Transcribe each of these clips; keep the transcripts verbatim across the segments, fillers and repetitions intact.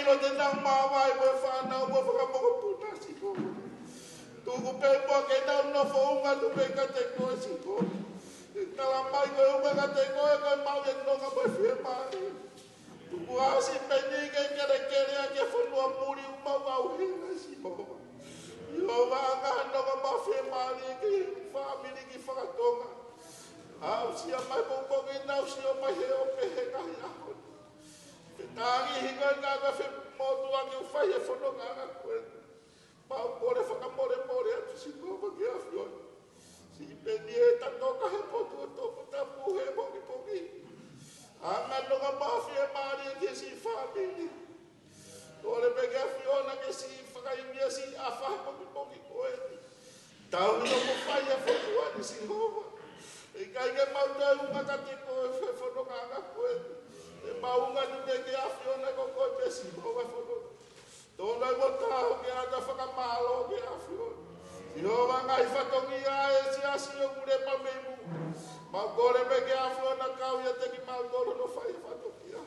ʻo te nau māvae mo e fānau mo e fanga mokopuna Sihova. Tuku pē muʻa ke nau nofo ʻunga atu pē kiate koe Sihova. Tala mai ko e ʻuhinga kiate koe ko e maʻu e nonga mo e fiemālie. Tuku ʻa Sipeni ke kelekele ʻa e fonua muli ʻo maʻu ʻauhela Sihova. Sihova, ʻa e nonga mo e fiemālie ki he fāmili ki fanga Tonga. Aʻusia mai pongipongi, nau sio mai he ope he ngaahi ʻaho ni. Ke tangi hiko e ngaahi femotuʻa ke u fai he fononga ko eni. Mau kole fakamolemole atu Sihova ki he ʻAfiona. Sipeni e tatoka he potu ʻo toputapu he pongipongi. ʻA e nonga mo e fiemālie ki he siʻi fāmili. Kole pē ki he ʻAfiona ke siʻi fakaivia siʻi ʻafa he pongipongi ko eni. Tau hino mo fai e fonua ni Sihova. ʻIkai ke mau toe ʻunga kiate koe he fononga ko eni. ʻE mau ʻunga atu pē ki he ʻAfiona, ko koe pē Sihova fononga. Tōnounou mo tau ke ʻata fakamālō ki he ʻAfiona. Sihova, ngaahi fatongia ʻa e siasi ʻoku lepa mei muʻa. Mau kole pē ki he ʻAfiona kau ʻiate kimautolu ʻo fai e fatongia.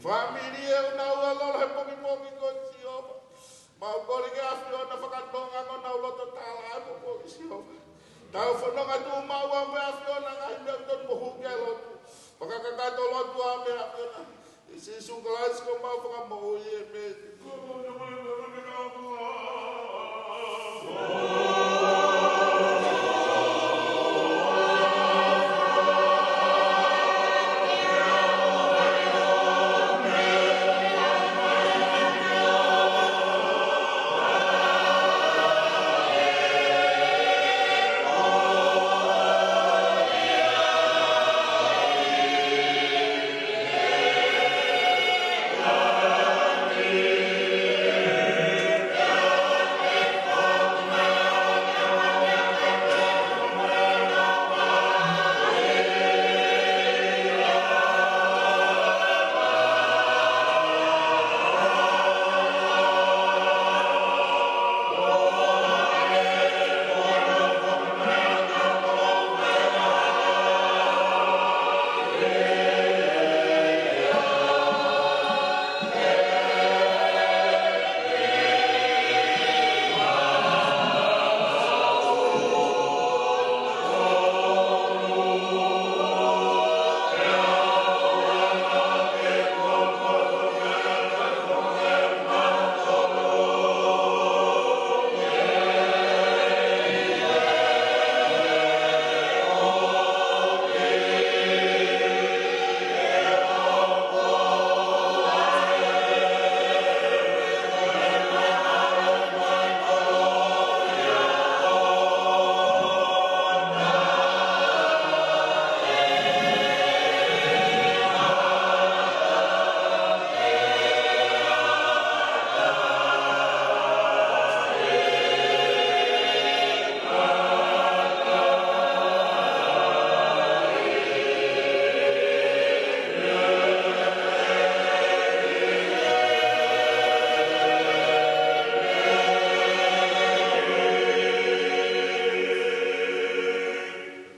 Fāmili ʻoku nau ʻalolo he pongipongi ko eni Sihova. Mau kole ki he ʻAfiona fakanonga ʻenau loto tala ʻa e pongipongi Sihova. Tau fononga tuʻu maʻu ʻa e ʻAfiona ngaahi meʻa ʻoku tonu mo hū ki he lotu. Fakakakato lotu ʻa e ʻAfiona. ʻI Sīsū Kalaisi ko homau Fakamoʻui, ʻēmeni.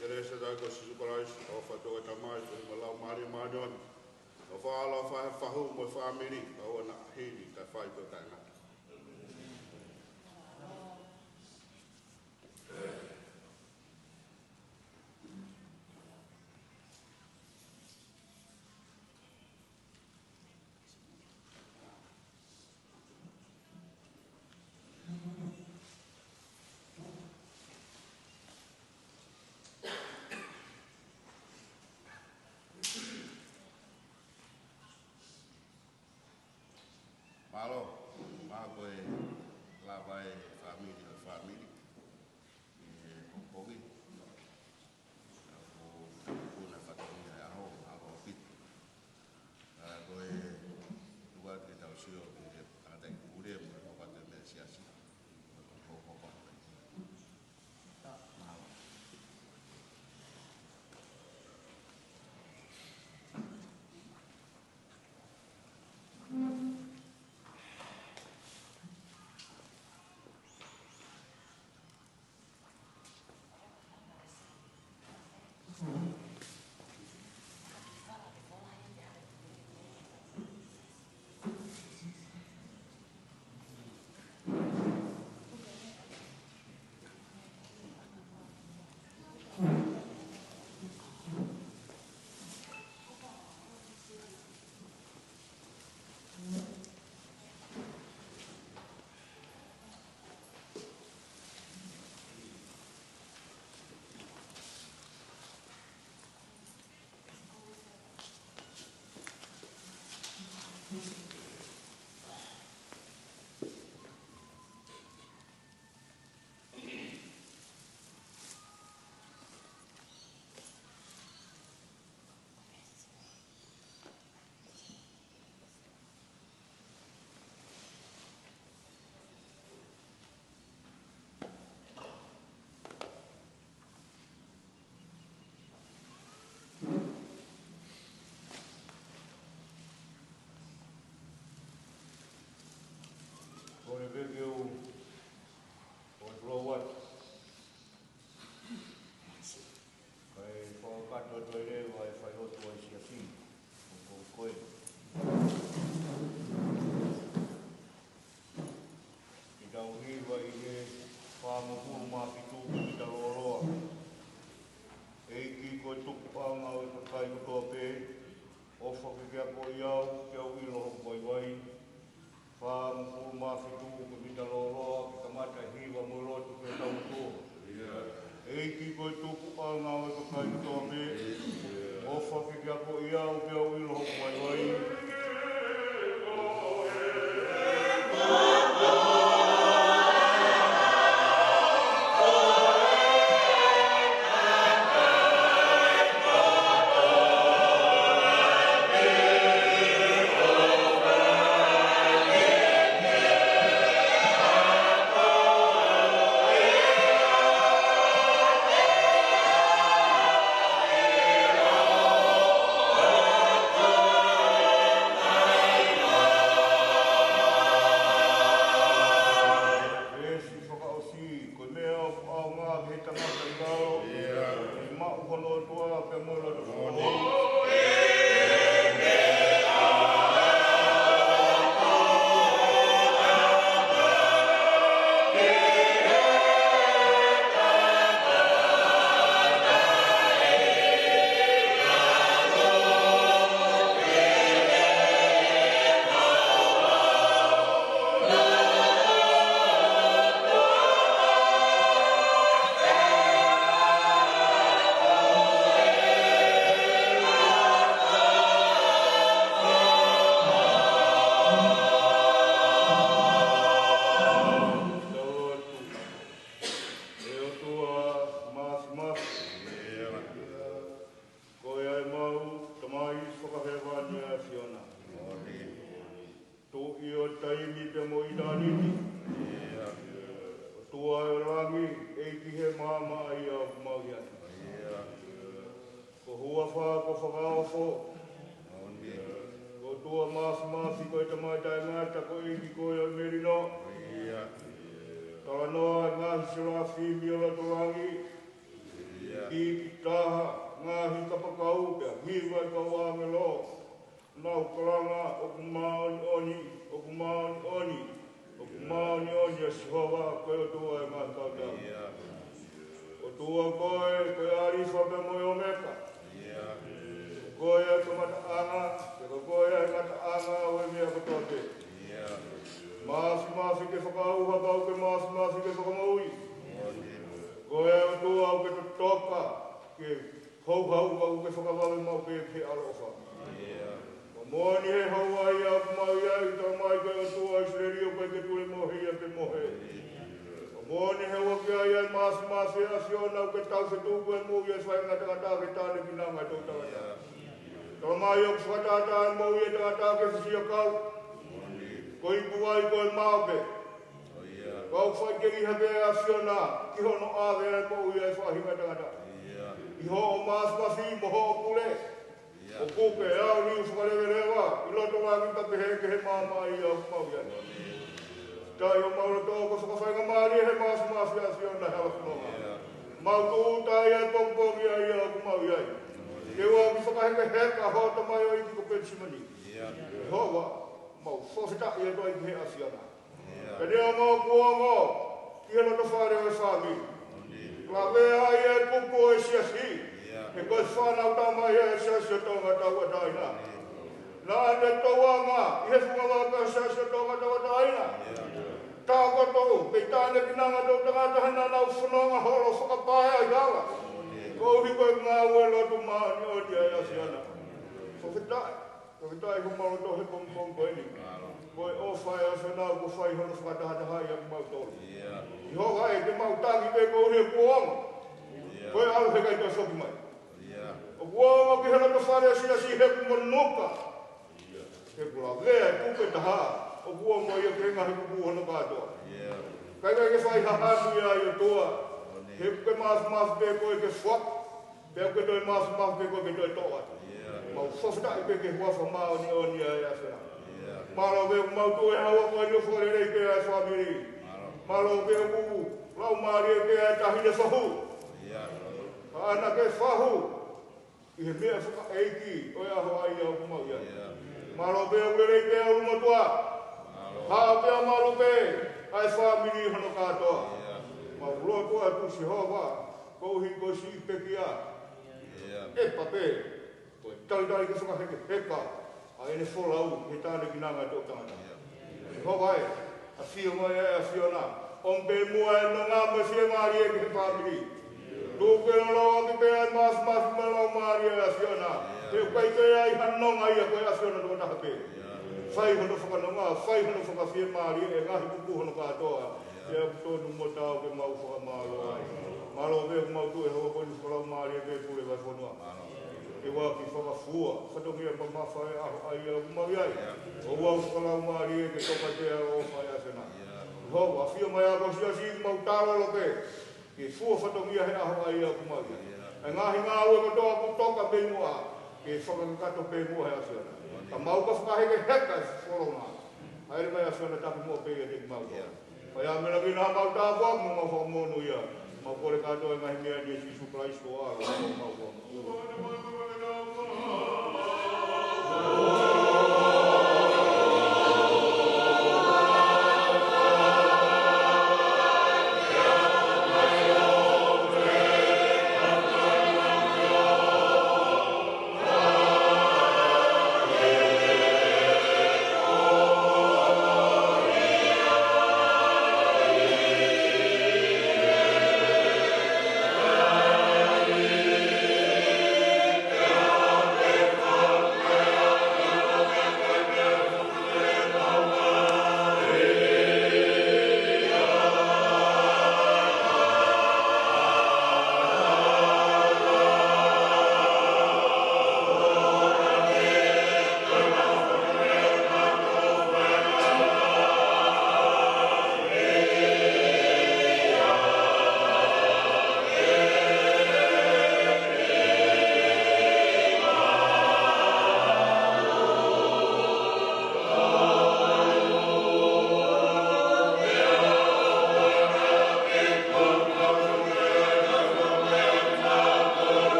Kelesi ʻa e ʻOtua ko Sīsū Kalaisi, ʻofa ʻa e Tamai, ʻofa ʻa e Laumālie Māʻoniʻoni, ʻofa ʻa e ʻaloʻofa ʻa e fahu mo e fāmili, kae ʻoua naʻa hili, kae fai pē ʻo taʻengata. Mālō, mālō ko e lava e fāmili ʻo e fāmili. ʻI he pongipongi. Ko e, ko e fatongia e ʻaho, ʻaho ʻaupito. Ka ko e tuku atu ke tau sio ki he tangataʻeiki pule mo e hoko atu e meʻa siasi. Ko e hoko atu. Ke u ʻoatu atu. Kae fakakakato atu ai leva e failotu ʻa e siasi. Ko, ko, ko e. Ke tau hiva ʻi he fāngofulu mā fitu ko e mita lōloa. ʻEiki ko e tupuʻanga ʻo e kakai kotoa pē, ʻofa ke ke akoʻi au, ke u ʻilo hoku vaivai. Fāngofulu mā fitu ko e mita lōloa, ke kamata e hiva mo e lotu ke tau tuʻu. ʻEiki ko e tupuʻanga ʻo e kakai kotoa pē, ʻofa ke ke akoʻi au, ke u ʻilo hoku vaivai. Veesi fakaʻosi, ko e meʻa ʻoku ʻaonga ki he tangata ʻi lalo, ʻe maʻu hono ʻOtua pea mo e loto fakaʻosi. ʻE ʻOtua Māfimafi, ko ia ʻemau Tamai fakahēvani ʻa e ʻAfiona. Tuʻi ʻo taimi pea mo ʻitāniti. ʻOtua ʻo e langi, ʻEiki he maama ʻa ia ʻoku mau ʻi ai. Ko e huafa kuo fakaofo. Ko e ʻOtua Māfimafi, ko e Tamai taʻengata, ko e ʻEiki ko ia ʻo e melino. Talanoa e ngaahi selafi mei loto langi. Ki, ki taha, ngaahi kapakau, pea hiva e kau ʻāngelo. Nau kalanga, ʻOku māʻoniʻoni, ʻoku māʻoniʻoni, ʻoku māʻoniʻoni ʻa Sihova, ko e ʻOtua ʻo e ngaahi kautau. ʻOtua koe, ko e ʻAlifa pea mo e ʻOmeka. Ko koe ʻa e kamataʻanga, pea ko koe ʻa e ngataʻanga ʻo e meʻa kotoa pē. Māfimafi ke fakaʻauha, pea ʻoku ke māfimafi ke fakamoʻui. Ko koe ʻa e ʻOtua ʻoku ke totoka, ke houhau, pea ʻoku ke fakavave maʻu pē ki he ʻaloʻofa. Ko e moʻoni he houa ia ʻoku mau ʻi ai, talamai ko e ʻOtua ʻo ʻIsileli, ʻoku ʻikai ke tulemohe ia pe mohe. Ko e moʻoni he ʻoku ʻi ai ʻa e māfimafi ʻa e ʻAfiona, ʻoku ke taufetuku e moʻui ʻa e faʻahinga tangata ki he tānekinanga ʻo e toʻutangata. Talamai ʻoku fakatātā e moʻui ʻa e tangata ki he fisiakau. Ko e ipu vai ko e mao pē. Ka ʻoku faʻiteliha pē ʻa e ʻAfiona ki hono ʻave ʻa e moʻui ʻa e faʻahinga tangata. ʻI hoʻo māfimafi mo hoʻo pule, ʻoku ke aoniu fakaleveleva ʻi loto langi pea pehē ki he maama ia ʻoku mau ʻi ai. Tauhi homau loto ko e fakafaingamālie he māfimafi ʻa e ʻAfiona he hala fononga. Mau tūʻuta ai ʻa e pongipongi ʻa ia ʻoku mau ʻi ai. Ke ʻoua ʻe fakahekeheka hoʻo tamaioʻeiki ko Penisimani. ʻIo, mau fakafetaʻi atu ai ki he ʻAfiona. Pea neongo kuo ongo ki he loto fale ʻo e fāmili, lavea ai e kupu ʻo e siasi. He ko e fānau tama ia ʻa e Siasi ʻo Tonga Tauʻatāina. Naʻa ne tauanga ʻi he funga vaka ʻo e Siasi ʻo Tonga Tauʻatāina. Takoto pē ʻi he tānekinanga ʻo e toʻutangata he naʻa nau fononga holo fakapaea ʻi hala. Koeʻuhi ko e ngāue lotu māʻoniʻoni ʻa e ʻAfiona. Fakafetaʻi. Fakafetaʻi homau loto he pongipongi ko eni. Ko e ʻofa ʻa e ʻAfiona kuo fai hono fakatahatahaʻi ʻa kimautolu. ʻIo, ʻe ke mau tangi pē koeʻuhi kuo ongo. Ko e ʻalu he ʻikai toe foki mai. ʻOku ongo ki he loto fale ʻo e siasi he kuo monuka. He kuo lavea e kupu ʻe taha. ʻOku ongo ia ki he ngaahi kupu hono kātoa. Ka ʻikai ke fai ha hanu ia ʻa e ʻOtua. He kuo ke māfimafi pē koe ke foaki. Pea ʻoku ke toe māfimafi pē koe ke toe toʻo atu. Mau fakafetaʻi pē ki he huafa māʻoniʻoni ʻa e ʻAfiona. Mālō pē ʻoku mau tuʻu he houa ko eni ʻo fakalelei pē ʻa e fāmili. Mālō pē ʻoku laumālie pē ʻa e taʻahine fahu. ʻAna ke fahu ʻi he meʻa fakaʻeiki ʻo e ʻaho ʻa ia ʻoku mau ʻi ai. Mālō pē ʻoku lelei pē ʻa e ʻulumotuʻa. Haʻu pē ʻo malu pē ʻa e fāmili hono kātoa. Mau lotu atu Sihova, koeʻuhi ko siʻi pekia. ʻEpa pē, ko e talitali ke fakahekeheka ʻa ʻene folau he tānekinanga ʻo e toʻutangata. Sihova ē, ʻafio mai ʻa e ʻAfiona. ʻOmi pē muʻa e nonga mo e fiemālie ki he fāmili. Tuku ke loloa ʻaki pē ʻa e māfimafi mo e laumālie ʻa e ʻAfiona. He ʻoku ʻikai toe ʻi ai ha nonga ia, ko e ʻAfiona tokotaha pē. Fai hono fakanonga, fai hono fakafiemālie ʻi he ngaahi kupu hono kātoa. Pea ʻoku tonu mo taau ke mau fakamālō ai. Mālō pē ʻoku mau tuʻu he houa ko eni ʻo fakalaumālie pē Pule Vahefonua. Ke ʻoua ke fakafua fatongia mamafa ʻa e ʻaho ʻa ia ʻoku mau ʻi ai. ʻOua ʻe fakalaumālie ke toka ʻa e ʻofa ʻa e ʻAfiona. Sihova, ʻafio mai ʻa ho siasi, mau tala lope ke fua fatongia he ʻaho ʻa ia ʻoku mau ʻi ai. ʻA e ngaahi ngāue kotoa ʻoku toka pē muʻa, ke fakakakato pē muʻa he ʻAfiona. Ka mau ka fakahekeheka e folau na. Haʻele mai ʻAfiona, taki muʻa pē ʻiate kimautolu. Pea ʻi ai meʻa lahi naʻa mau tāpuaki mo mau fakamonūʻia. Mau kole kātoa e ngaahi meʻa ni ʻia Sīsū Kalaisi ko ho ʻAlo, ko homau Fakamoʻui.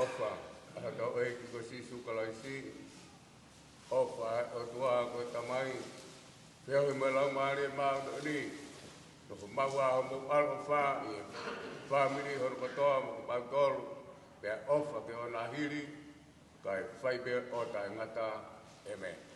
ʻOfa ʻa hotau ʻEiki ko Sīsū Kalaisi, ʻofa ʻa e ʻOtua ko e Tamai, feohi mo e Laumālie Māʻoniʻoni, nofo maʻu ʻa homou ʻaloʻofa ʻi he fāmili hono kotoa mo kimautolu, pea ʻofa ke ʻoua naʻa hili, kae fai pē ʻo taʻengata. ʻĒmeni.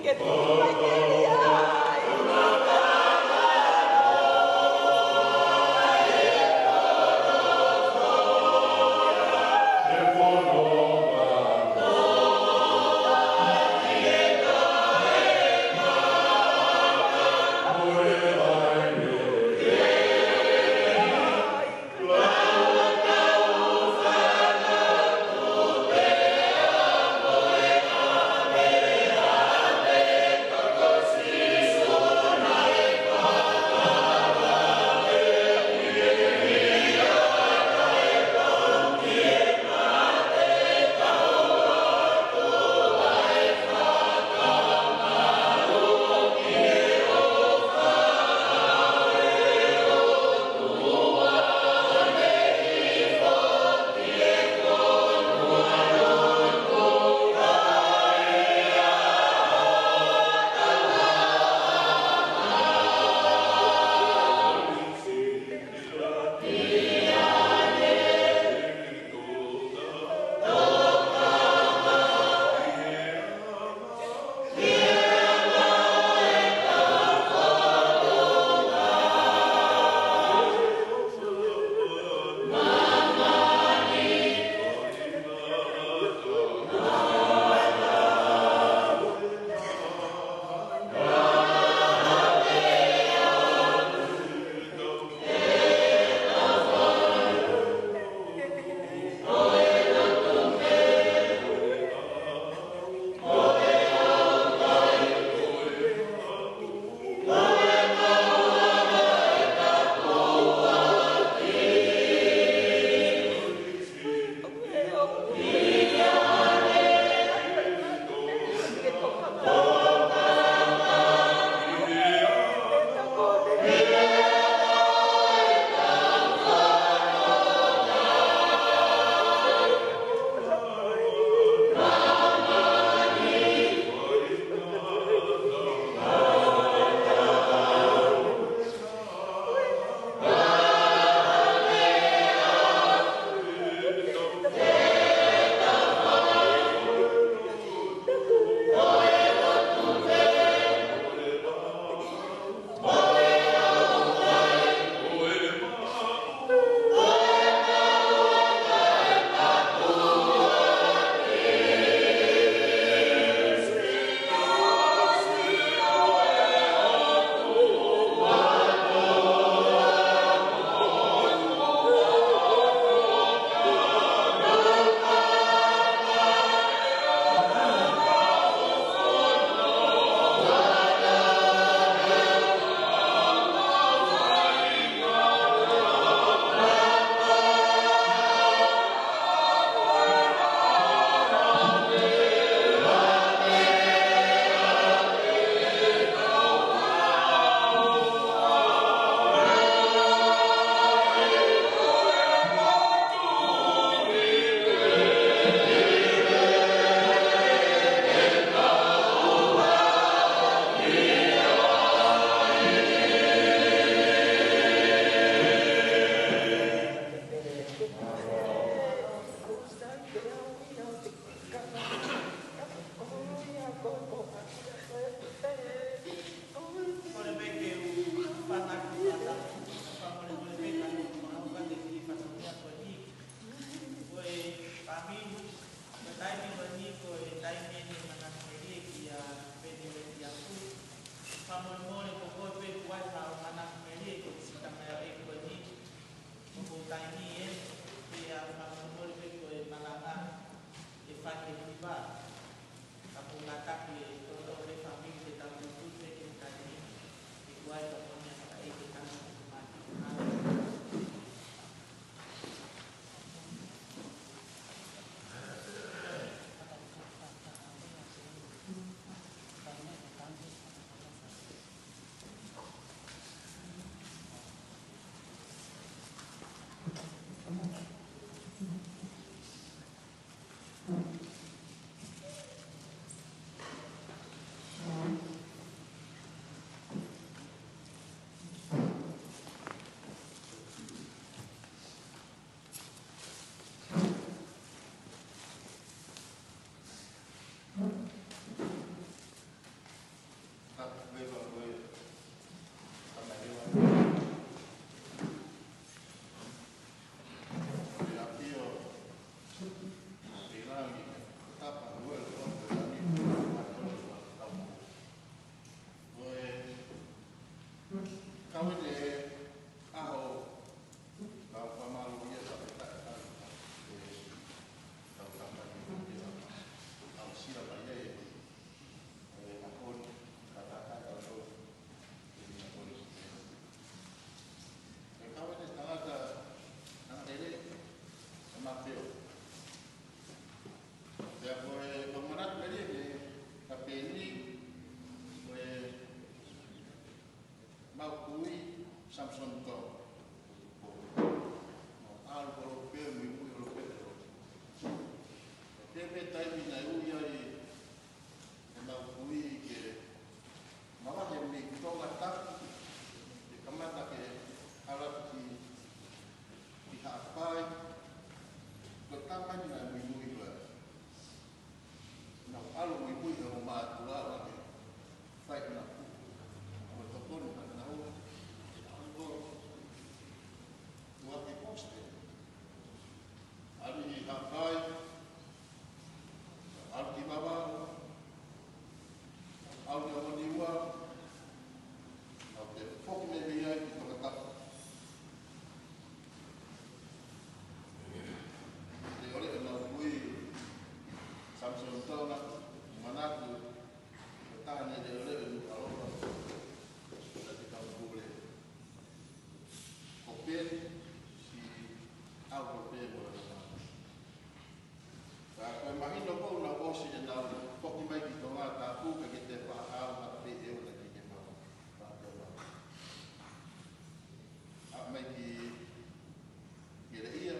Ke tuku mai ke lia ai. Samson Tonga. Mau ʻalu holo pē, muimui holo pē. Pea pē taimi naʻe ui ai ʻenau kui ke mavahe mei Tongatapu, ke kamata ke ʻalu ki, ki Haʻapai, ko e taimi naʻe muimui ko ē. Naʻa ku ʻalu muimui he ʻo mātuʻa ʻo ke fai ʻena puke. ʻO tokoni ʻa naua. ʻAlu ko ua ki Poste. ʻAlu ki Haʻapai. ʻAlu ki Vavaʻu. ʻAlu ki Niua. Naʻa te foki mai mei ai ki Tongatapu. Leʻoleʻo ʻenau kui Samson Tonga, manatu, ko e taha naʻe leʻoleʻo ʻi Nukuʻalofa, ʻa e kau pule. Ko Peni, siʻi ʻau ko Peni mo e Ka ko e mahino ko ʻenau ʻosi ʻenau foki mai ki Tongatapu ka ke te faʻa ʻalu ha pē ʻe ʻona ki ke mau. Faʻa pē mau. ʻA mai ki, ki Leʻia.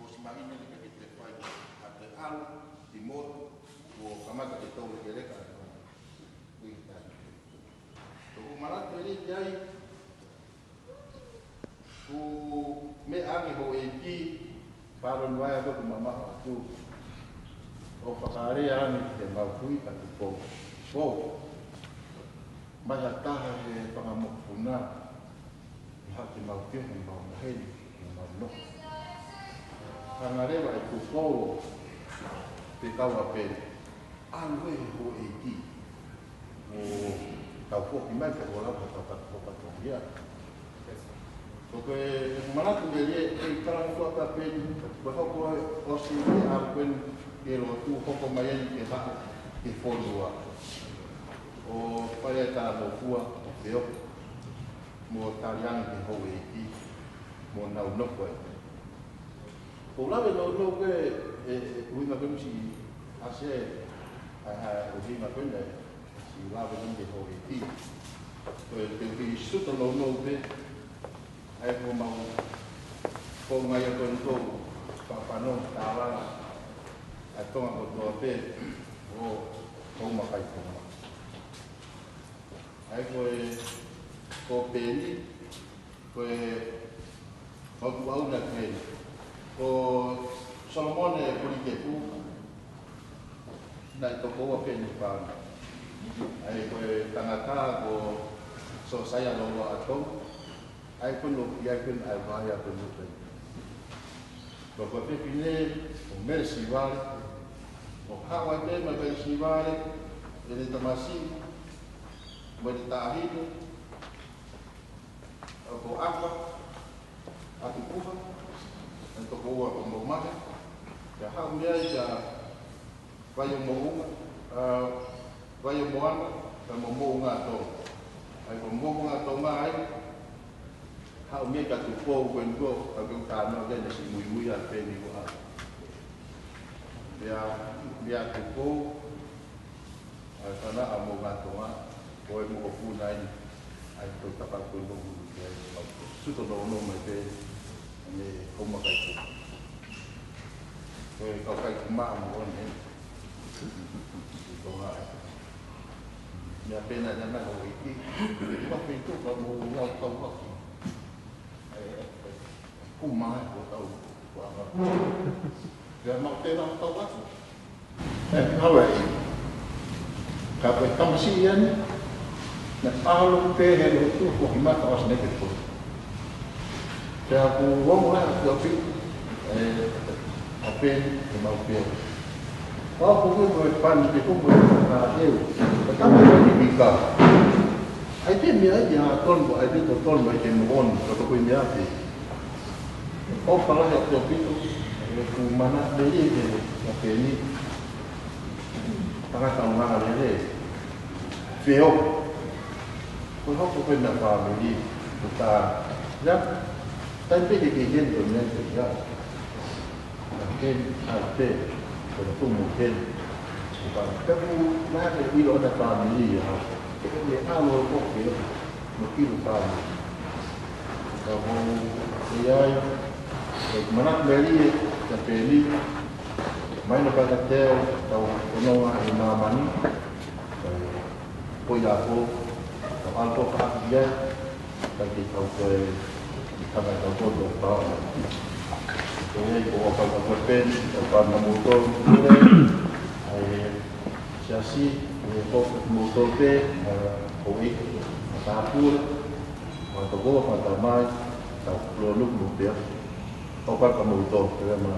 ʻOsi mahino ni ka ke te fai ha pē ʻalu ki motu. ʻO kamata ke tau le ke leka. Kui tai. Tō manatu eni ki ai, ʻoku meʻa ange houʻeiki, pāloni vai ako ku mamaʻo atu. ʻO fakalea ange ki he mau kui ka Tupou. Pou. Mai ha taha he fanga mokopuna, ʻi haʻa ke mau ke, he mau maheni, he mau nofo. Hanga leva ʻe Tupou, pe kau a Peni. ʻAlu ē he houʻeiki. ʻO tau foki mai ka ʻoku lava tau kata foka tau ia. Ko e manatu ke lie, ʻe tala fua ka Peni, ko e hoko ʻosi ʻi he ʻalu ko eni ke lotu hoko mai ai ke haʻu ke fonua. ʻO fai ai talangofua, ʻo feo, mo tali ange ki he houʻeiki, mo nau nofo ai. Ko e lave nounou ko ē, ʻe, ʻe, ʻuhinga ko eni siʻi ʻasi ʻa e, ʻa e, ʻuhinga ko eni, siʻi lave ko eni ki he houʻeiki. Ko e, ko e kiʻi suto nounou pē, ʻa e ko mau, ko ngai ko eni ko, pāpano, tālala, ʻa e Tonga kotoa pē, ʻo, ʻo makai Tonga. ʻA e ko e, ko Peni, ko e, ko Tuʻauna Peni. Ko Solomone Kulikepu, naʻe tokoua Peni Pāna. ʻA e ko e tangata ko Sosaia Loloa ʻa Tonga. ʻA e ko no ki ai ko ʻa e vai ʻa ko no Peni. Ko ko Pepine, ko Mele Sivale, ko haʻu ai pē mo Mele Sivale, ʻene tamasiʻi, mo ʻene taʻahine, ʻa ko ʻApa, ʻa Tupuha, ʻa e tokoua ko Momahe, kia haʻu mei ai kia Vai ʻo Moʻunga, ʻa, Vai ʻo Moana, ka mo Moʻunga Tonga. ʻA e ko Moʻunga Tonga ai, haʻu mei ka Tupou ko eni ko, ka ke u tānaki ʻene siʻi muimui ʻa Peni ko ʻa. Mea, mea Tupou, ʻa e fana ʻa Moʻunga Tonga, ko e mokopuna eni, ʻa e ko e tapa ko e mokopuna ke ai, suto nounou mai pē, ʻene ko makai ko. Ko e kau kai ki maʻa mo ʻoni eni. Ko ha. Mea pena ia na ko iti. Ko pe tu ka mo lau kau haki. Ku mai ko tau. Ko anga. Ia mau pena kau haki. ʻE, hau ē. Ka ko e tamasiʻi eni, naʻe ʻalu pē he lotu ko ki mata ʻosi ne ke ko. Pea ku ongo ʻa Tiopi, ʻe, ʻa Peni, ʻe mau pē. Pea ko ke ko e pani ke ko mo e ka eu. Ka tama e ki pika. ʻAi te mea ia ton ko ʻai te ko ton mai ke mo on, ka ko e mea te. ʻO pala he Tiopi, ʻe ku mana, ʻe, ʻe, ʻe, ʻa Peni. Tangata ʻo ngā lele. Feo. Ko hoko ko e meʻa fāmili. Ko tā. Ia. Tai peke ke heni ko e meʻa te ia. Ka heni, ʻa te. Ko e tumu heni. Ko tā. Ka ku ngā ke ʻilo ʻa fāmili ia. Ke ke ʻalo ko feo. Mo kilo tau. Ka mo e ai, e manatu melie, ka peli, mai na pata teo, tau kononga e māmani, e, ko ia ko, tau alto ka aki ai, ka ke tau koe, ka ka tau koe tau tau. Ko ia ko o ka ka koe peli, tau pa na mo tau, ai, Siasi, e ko mo tau pe, a, ko e, a tāpura, a toko, a tamai, tau lolo mo pea. Ko ka ka mo tau pe ma.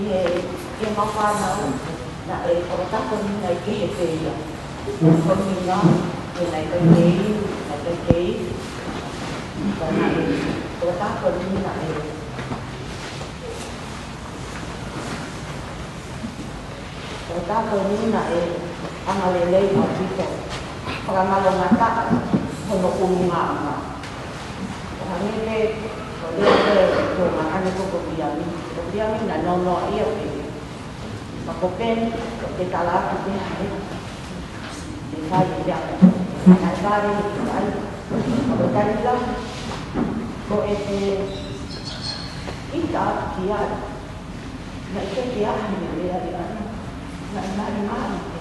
ʻI he, ʻi he mau fānau, naʻe ʻoku tapu ni naʻe kehe pē ia. Ko e meʻa, ko e naʻe kai kei, naʻe kai kei. Ka naʻe, ʻoku tapu ni naʻe, ʻoku tapu ni naʻe anga lelei ʻaupito. Fakangalongataʻa hono ʻulungaanga. ʻO hangē pē, ʻo lea pē, ko e ngaahi ʻane ko ko Liami. Ko Liami na nono ia pē. Ka ko Peni, ko e tala atu pē hake. ʻE fai e lea. Naʻe vale e fai. Ko Taila, ko e te ʻita ki ai. Naʻe ʻikai ke ʻi ai e lea ia. Naʻe malimali pē.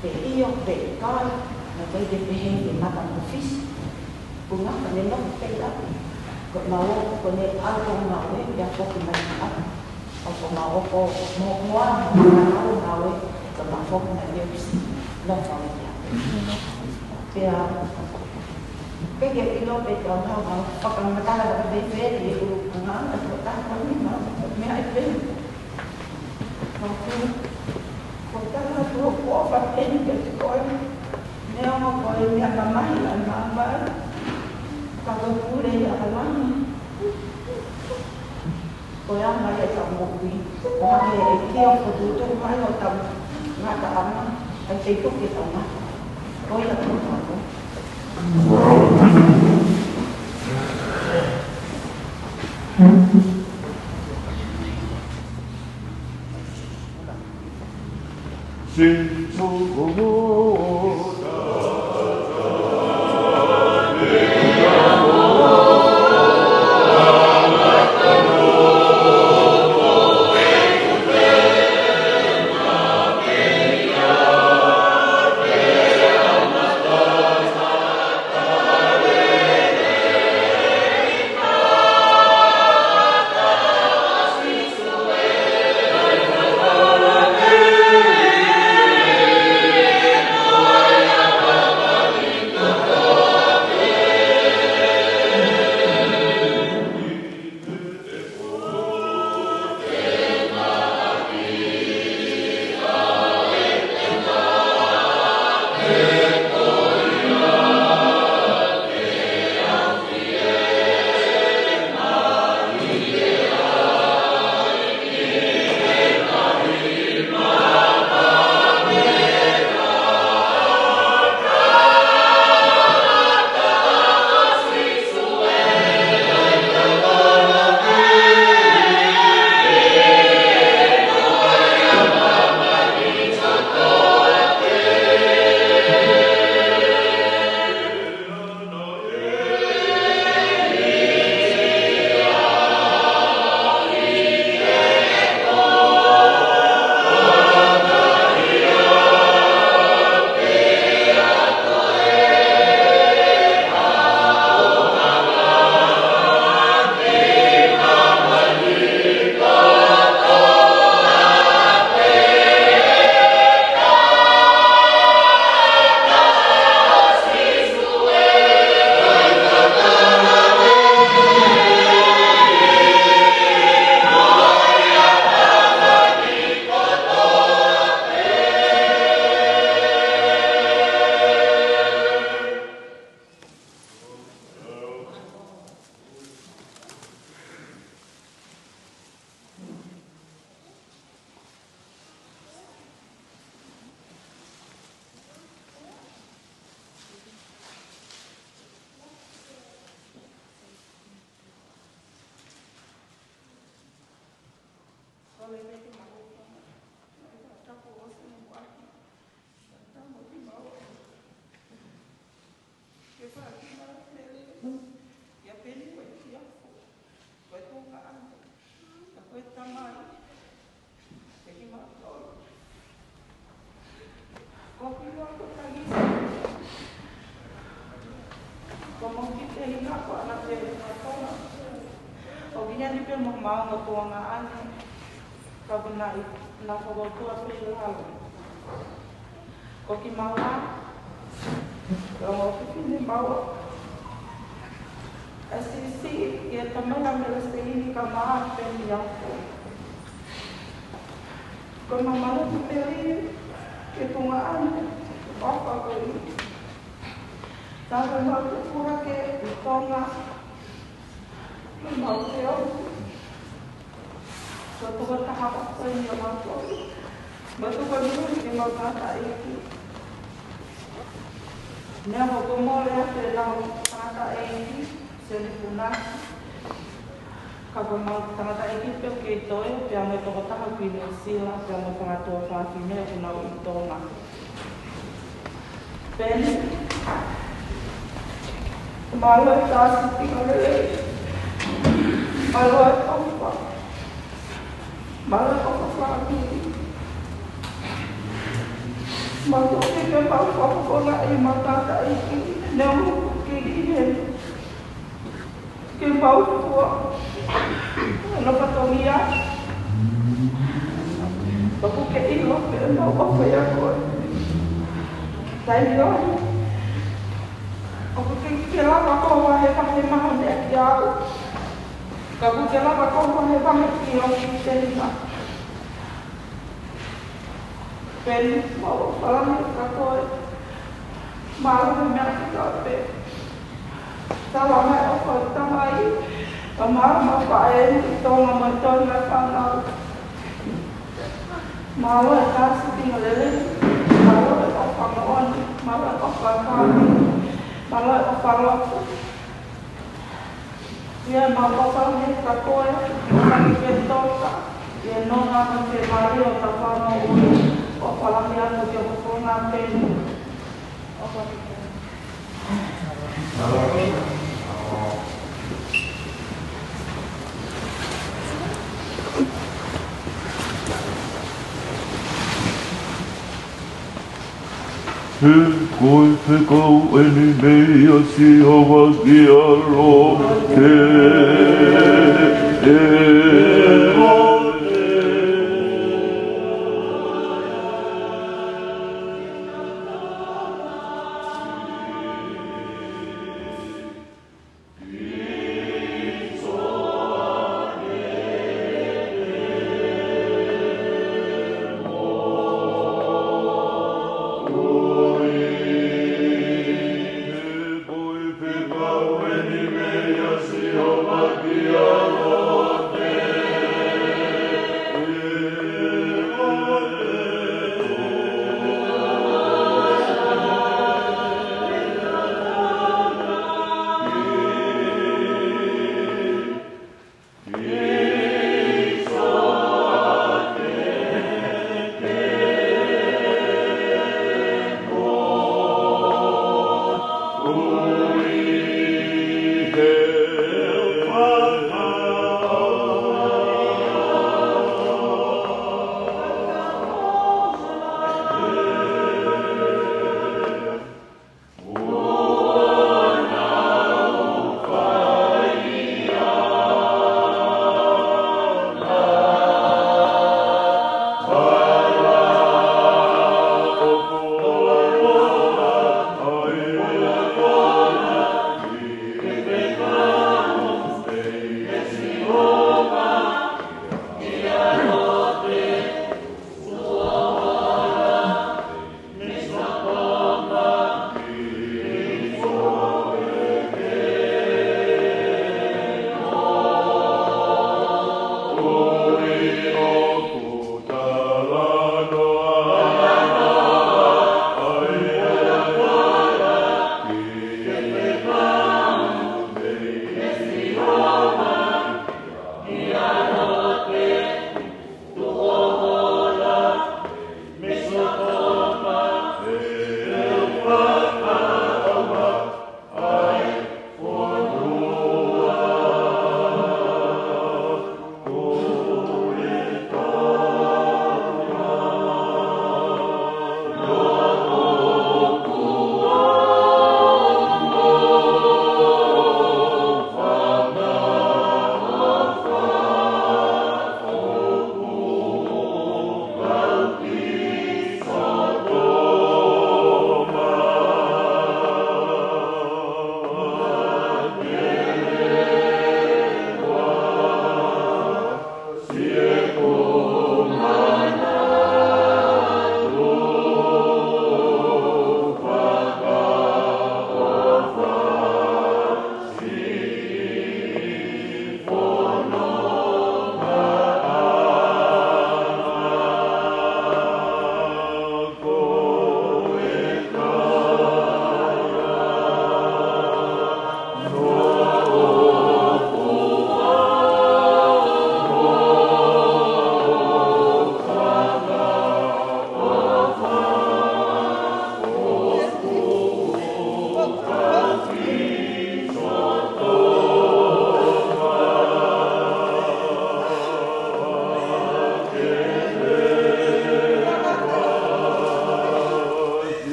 Pe ʻio, pe ʻikai, naʻe ʻikai ke pehē ke mata mo fisi. Ko e ngata ne nofo pē ia. Ko e mau ō, ko ʻene ʻalu ʻo ngāue, ia foki mai ki ai. ʻO ko e mau ō ko mo, mo a, mo a ʻalu ʻo ngāue, ko e mau foki mai ki fisi. Nofo mai ia. Pea, ke ke ʻilo pē kau hau, mau fakamatala ka pē pē, ʻi he ʻulungaanga, ko e taha ko eni, mau, meʻa ʻi pē. Ko e taha ko e ʻofa pē ni ke te koe. Neongo ko e meʻa mamahi ʻa e māmani. Ka ko e pule ia ʻa langi. Ko e anga ia ʻetau moʻui. Ko e hangē e kio ko e tutu mai ʻo tau ngataʻanga. ʻAi te tuke tau ngata. Ko ia ko e hako. Ke maʻu ʻa e tapu ʻo e ʻOtua mo kimaua. Ke fai kimaua pele. ʻIa Peni ko e efiafi. Ko e tuongaʻane. Ka ko e tamai. Ke kimaua. Ko kimaua ko Tangisa. Ko mau ki te hina ko ana te katoa. ʻOku ʻi heni pē mo mau mo tuongaʻane. Ka ko naʻe, naʻe fokotuʻu pē ʻi lalo. Ko kimaua, ko mau fefine maua. ʻA e siʻisiʻi, ʻi he tamai ʻa Meleseini ka maʻa Peni ʻAfo. Ko mau mamalu pē ki he tuongaʻane, ʻofa ko ē. Tapu mau tuku hake ʻi Tonga, Mau te o. Ko e tokotaha ʻofa ʻeni ʻa mautolu. Mau tuku e moʻui ki heʻemau tangataʻeiki. Neongo ko e mole atu ʻenau tangataʻeiki, Seni Punaki. Ka ko ʻemau tangataʻeiki pē ʻoku kei toe, pea mo e tokotaha ʻoku ʻi Nuʻusila, pea mo e fanga tuofāfine ʻoku nau ʻi Tonga. Peni. Mālō e kāsiti ʻo e lelei. Mālō e ʻofa. Mālō e ʻofa fāmili. Mālō ke ke mau fakafofonga ʻi heʻemau tangataʻeiki. Neongo ʻoku ke ʻi heni. Ke mau fua ʻa e fatongia. Pea ʻoku ke ʻilo pē ʻemau ʻofa ʻia koe. Taimi lahi ʻoku ke, ke lava koe ʻo vahevahe mahalo meʻa kiate au. Ka ʻoku ke lava koe ʻo vahevahe ki he ʻofa ʻi Tonga. Peni, mau ʻofa lahi atu kia koe. Mālō e meʻa kotoa pē. Tala mai e ʻofa ʻa e Tamai, pea mālō e ʻofa ʻa e ʻEiki ʻi Tonga mo e Tonga fānau. Mālō e kāsiti ʻo e lelei. Mālō e ʻofa moʻoni. Mālō e ʻofa fāmili. Mālō e ʻofa lotu. ʻIa mau ʻofa lahi kia koe, ʻofa ki he Tonga, ʻi he nonga mo e fiemālie ʻo e tau fānau ui, ʻofa lahi atu ki ho fofonga Peni. ʻOfa ki he He ko e fekau ʻeni mei a Sihova kia Lote.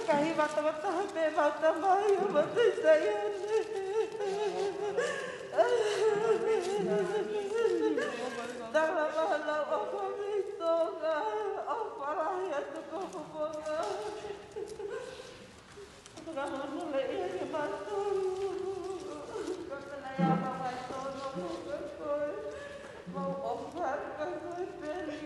Kahi vatamata pē mau tamai ʻo mate Saione. Tala mahalo ʻofa mei Tonga, ʻofa lahi atu ko Fofonga. Ka hono leʻi ʻa ke mātou. Ka pena ia mau mai tono mo ka koe. Mau ʻofa ka koe peli.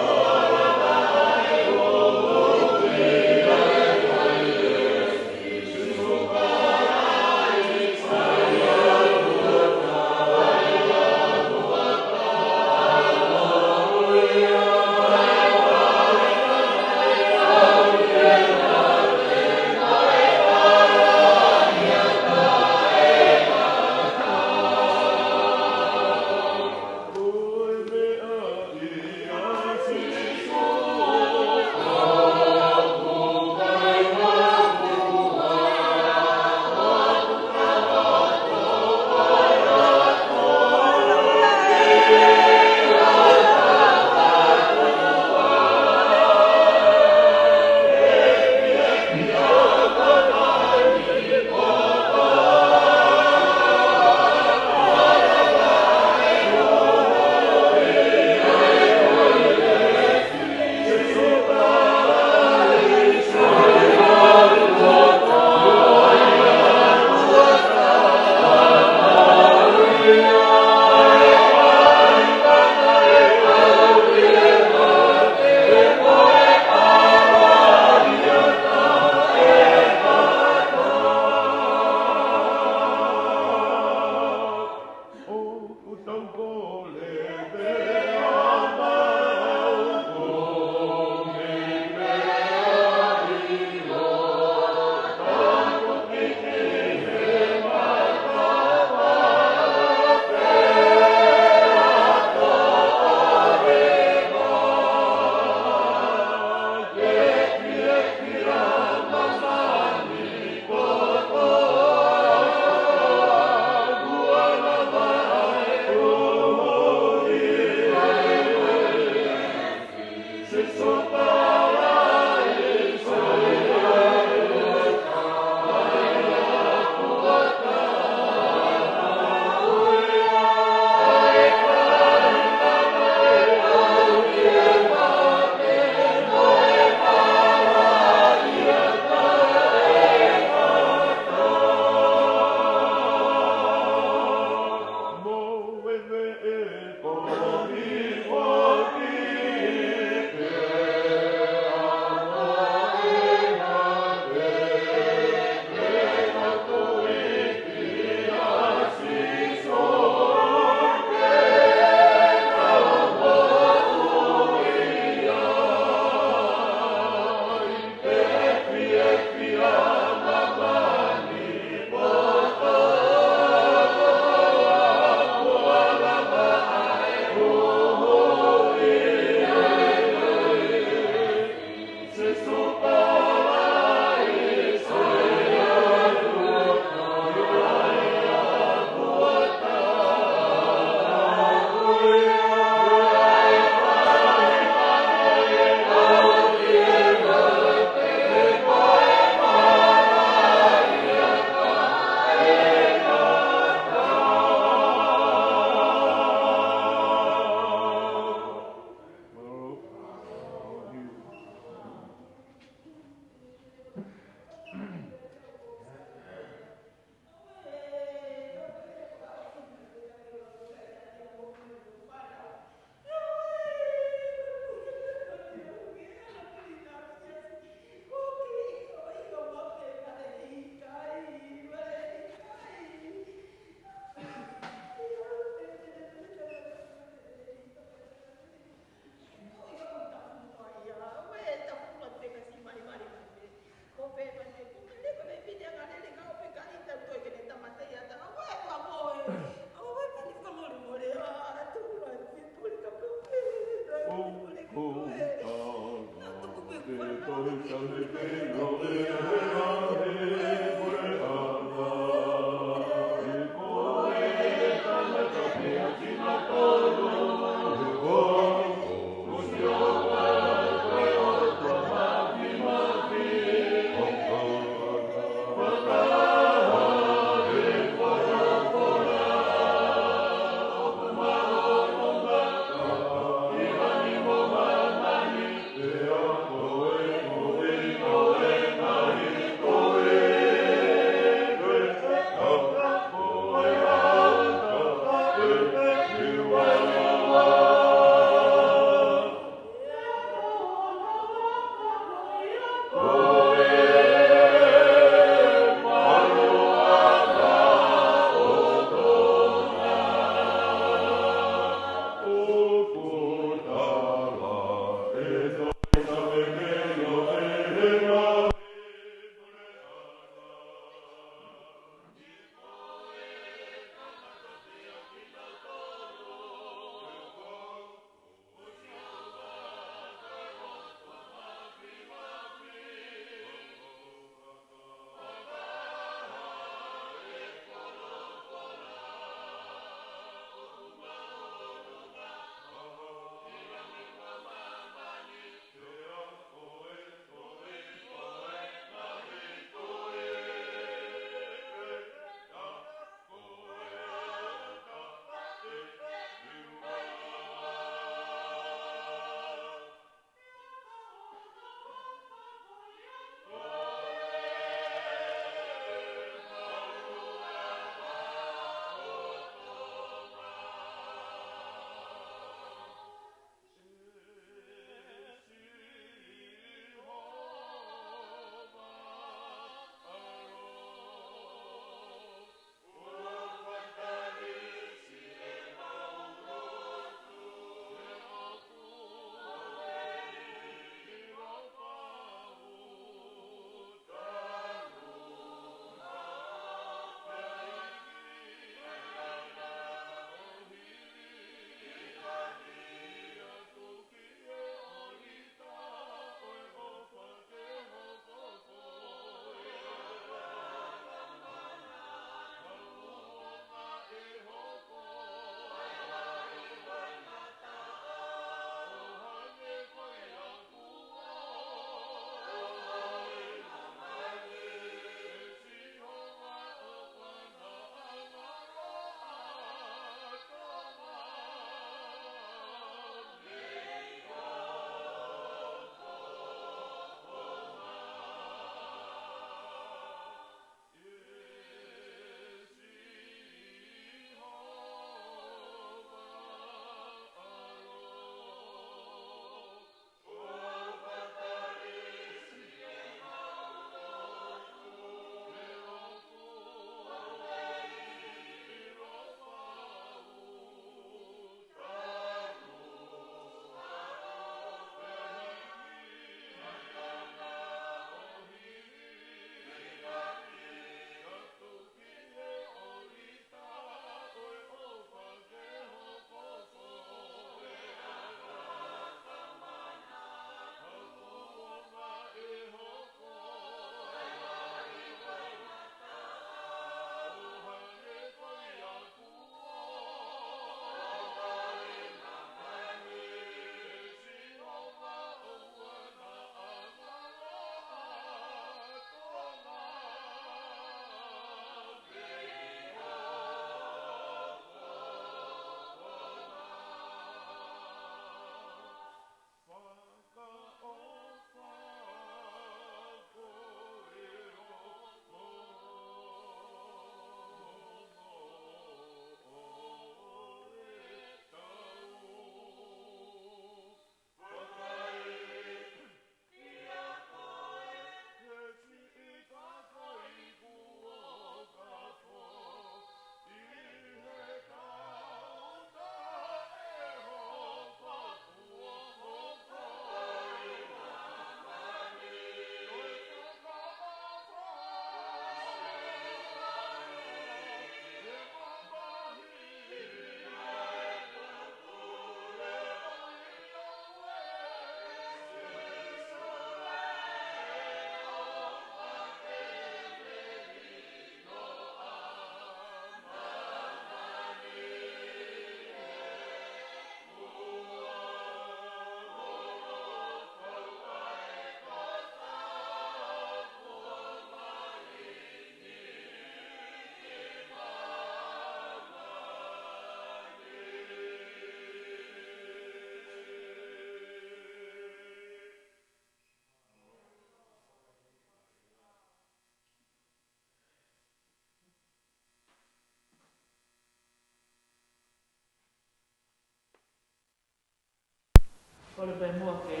Kole pē muʻa ke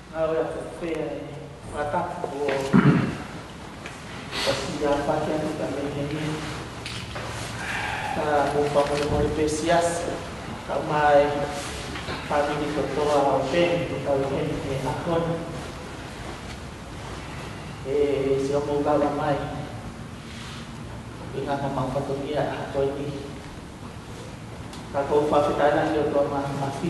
ngāue atu pē ʻa e fakatapu ʻo ʻosi ʻa e pākia ni ka mei heni. Ka mou fakamolemole pē siasi, kae ʻumaʻā e fāmili kotoa ʻo Peni, ko e kau heni he ʻaho ni. ʻE, ʻe sio mou kau mai. ʻI he ngaahi mau fatongia ʻa ko eni. Ka ʻoku ou fakafetaʻi lahi ki he ʻOtua Māfimafi.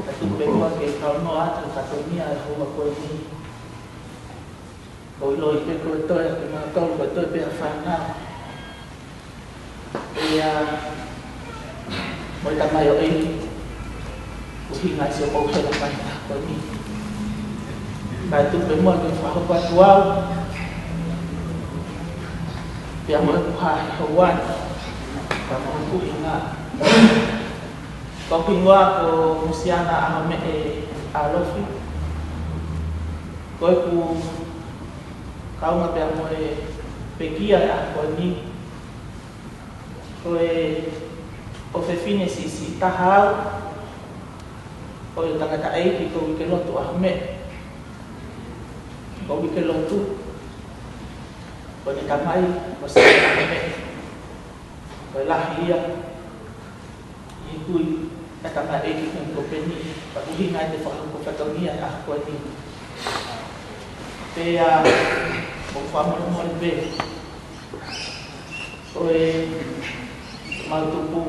Ka tuku pē muʻa ke kau noa atu fatongia ʻa e houa ko eni. ʻOku ou ʻiloʻi pē ko e toe ʻa kimautolu, ko e toe pē ʻa e fānau. ʻIo, mo e tamaioʻeiki. ʻUhinga ʻi siʻomou hela mai ʻa ko eni. Kae tuku pē muʻa ke fakahoko atu au. Pea mo e puha he houa ni. Ka mo e ʻuhinga. Ko hoku hingoa ko Musiana ʻAhomeʻe ʻAlofi. Ko ʻeku kaunga pea mo e pekia ʻa ko eni. Ko e ʻofefine siʻisiʻi taha au, ko e tangataʻeiki ko Uikelotu ʻAhomeʻe. Ko Uikelotu, ko ʻene tamai, ko Sēmisi ʻAhomeʻe. Ko e lahi ia, ʻi he kui, ʻa e tangataʻeiki ko Peni, ka ʻuhinga ʻi he fakahoko fatongia ʻa ko eni. Pea, ʻoku ou fakamolemole pē. Ko e mau tupu,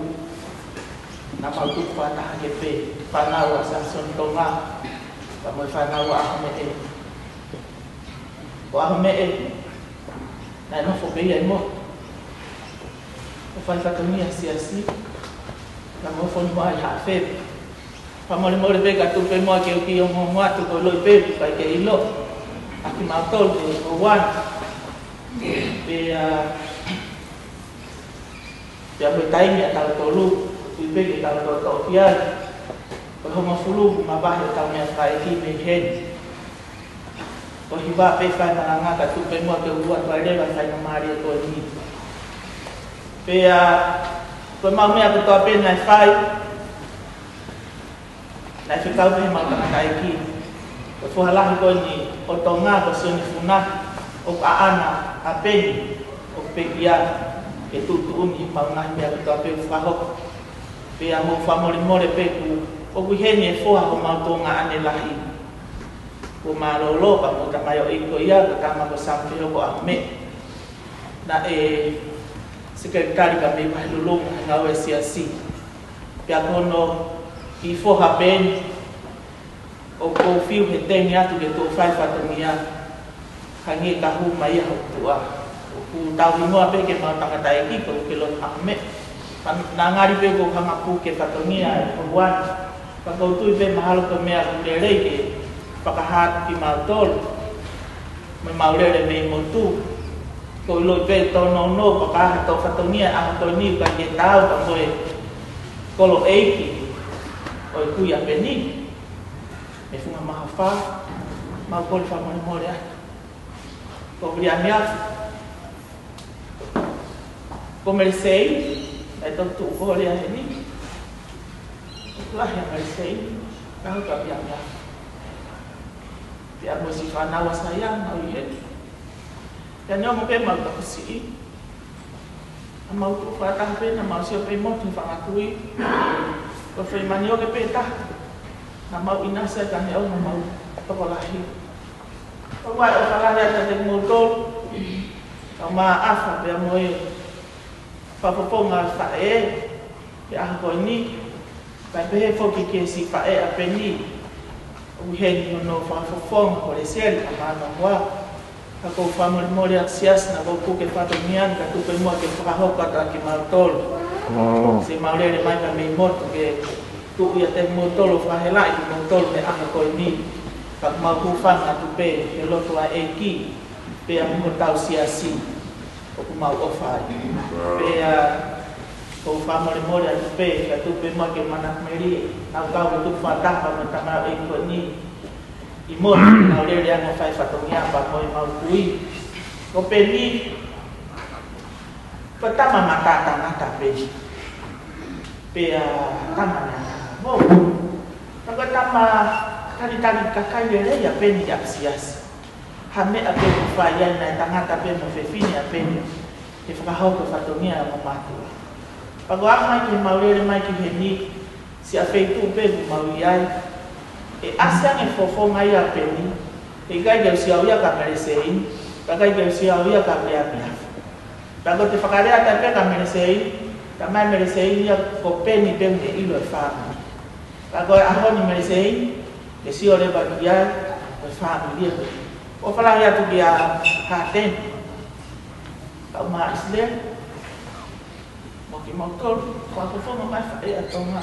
naʻa mau tupu fakataha ke pē, fānau ʻa Samisoni Tonga, ka mo e fānau ʻa ʻAhomeʻe. Ko ʻAhomeʻe, naʻe nofo pē ia ʻi mo. ʻO fai fatongia siasi, ka mo fonu mai ha fe. Fakamolemole pē ka tuku pē muʻa ke u kiʻi ongoongo atu ko e ʻiloʻi pē, ʻikai ke ʻilo. ʻA kimautolu, ko e one. Pea, pea ko e taimi ʻa tautolu, ʻoku ou tui pē ke tau toʻotoʻo ki ai. Ko e hongofulu, ʻoku mavahe ʻetau meʻafakaʻeiki mei heni. Ko e hiva pē fai malanga ka tuku pē muʻa ke u ʻoatu ai leva e faingamālie ko eni. Pea, ko e mau meʻa kotoa pē naʻe fai, naʻe fekau pē he mau tangataʻeiki. Ko e foha lahi ko eni ʻo Tonga ko Sione Funa, ʻoku ʻaʻana ʻa Peni, ʻoku pekia, ke tuʻutuʻuni he mau ngaahi meʻa kotoa pē ʻoku fakahoko. Pea mou fakamolemole pē ʻoku, ʻoku ʻi heni e foha homau tuongaʻane lahi. Ko mālōlō ka mo e tamaioʻeiki ko ia, ko e tama ko Sami Fehoko ʻAhomeʻe. Naʻe sekelitali ka mei Vahelulunga he ngāue siasi. Pea ko hono kiʻi foha pē eni, ʻoku ou fiu he tenge atu ke tuʻu fai fatongia, hangē ka hū mai ia hoku tuʻa. ʻOku tau hingoa pē ke mau tangataʻeiki ko Uikelotu ʻAhomeʻe. Ka naʻa ngali pē ʻoku ou hanga puke fatongia ʻi he houa ni. Ka ʻoku ou tui pē mahalo ko e meʻa ʻoku lelei ke fakahā atu kimautolu. Mo e mau lele mei motu. ʻOku ou ʻiloʻi pē tōnounou, fakahā atu fatongia ʻa ko eni ka ke tau ka mo e kolo ʻeiki ʻo e kui ʻa Peni. Mei Funga Mahafa, mau kole fakamolemole atu. Ko Viliami Afu. Ko Melisei, ʻa e toki tuʻu ko Holia heni. Lahi ʻa Melisei, ka hau ka Viliami Afu. Pea mo siʻi fānau ʻa Saiana, ʻo ʻi heni. Pea neongo pē mau ka kusiʻi. Naʻa mau tuʻu fakataha pē, naʻa mau sio pē ʻi motu he fanga kui. Ko e fai manioke pē taha. Naʻa mau ʻinasi ai ka neongo mau tokolahi. Ko e ʻofa lahi atu kiate kimoutolu. Ka mau ʻofa pea mo e fakafofonga faʻē. He ʻaho ko eni. Kae pehē foki ki he siʻi faʻē ʻa Peni. ʻOku ʻi heni hono fakafofonga ko Lesieli ka mānoa. Ka ʻoku ou fakamolemole atu siasi naʻa ʻoku ou puke fatongia ni ka tuku pē muʻa ke fakahoko atu ʻa kimautolu. Mm. Siʻi mau lele mai ka mei motu ke tuʻu ʻiate kimoutolu ʻo fakahelaʻi kimoutolu he ʻaho ko eni. Ka ʻoku mau hūfanga atu pē he lotu ʻa e ʻEiki. Pea mo hotau siasi. ʻOku mau ʻofa ai. Pea, ʻoku ou fakamolemole atu pē, ka tuku pē muʻa ke manako melie, naʻa ku kau ke tuku fakataha mo e tamaioʻeiki ko eni. ʻI motu, mau lele ange ʻo fai fatongia pea mo e mau kui. Ko Peni, ko e tama matatangata Peni. Pea tama naʻe hā. Mo. Pea ko e tama talitali kakai lelei ʻa Peni ʻi he siasi. Ha meʻa pē ʻoku fai ai naʻe tangata pē mo e fefine ʻa Peni. Ke fakahoko fatongia ʻa mātuʻa. Pea ko e ʻaho mai ke mau lele mai ki heni, siʻa feituʻu pē ʻoku mau ʻi ai. ʻE ʻasi ange fofonga ia ʻa Peni, heʻikai ke u sio au ia kia Meleseini, pea ʻikai ke u sio au ia kia Meamiafu. Pea ko ʻete fakalea atu pē kia Meleseini, talamai ʻe Meleseini ia ko Peni pē ʻoku ne ʻilo e fāmili. Pea ko e ʻaho ni Meleseini, ke sio leva ki ai, ko e fāmili ia. ʻOfa lahi atu kia Hateni. Kau mā ʻIsileli, mo kimoutolu, ko e fofonga mai faʻē ʻa Tonga.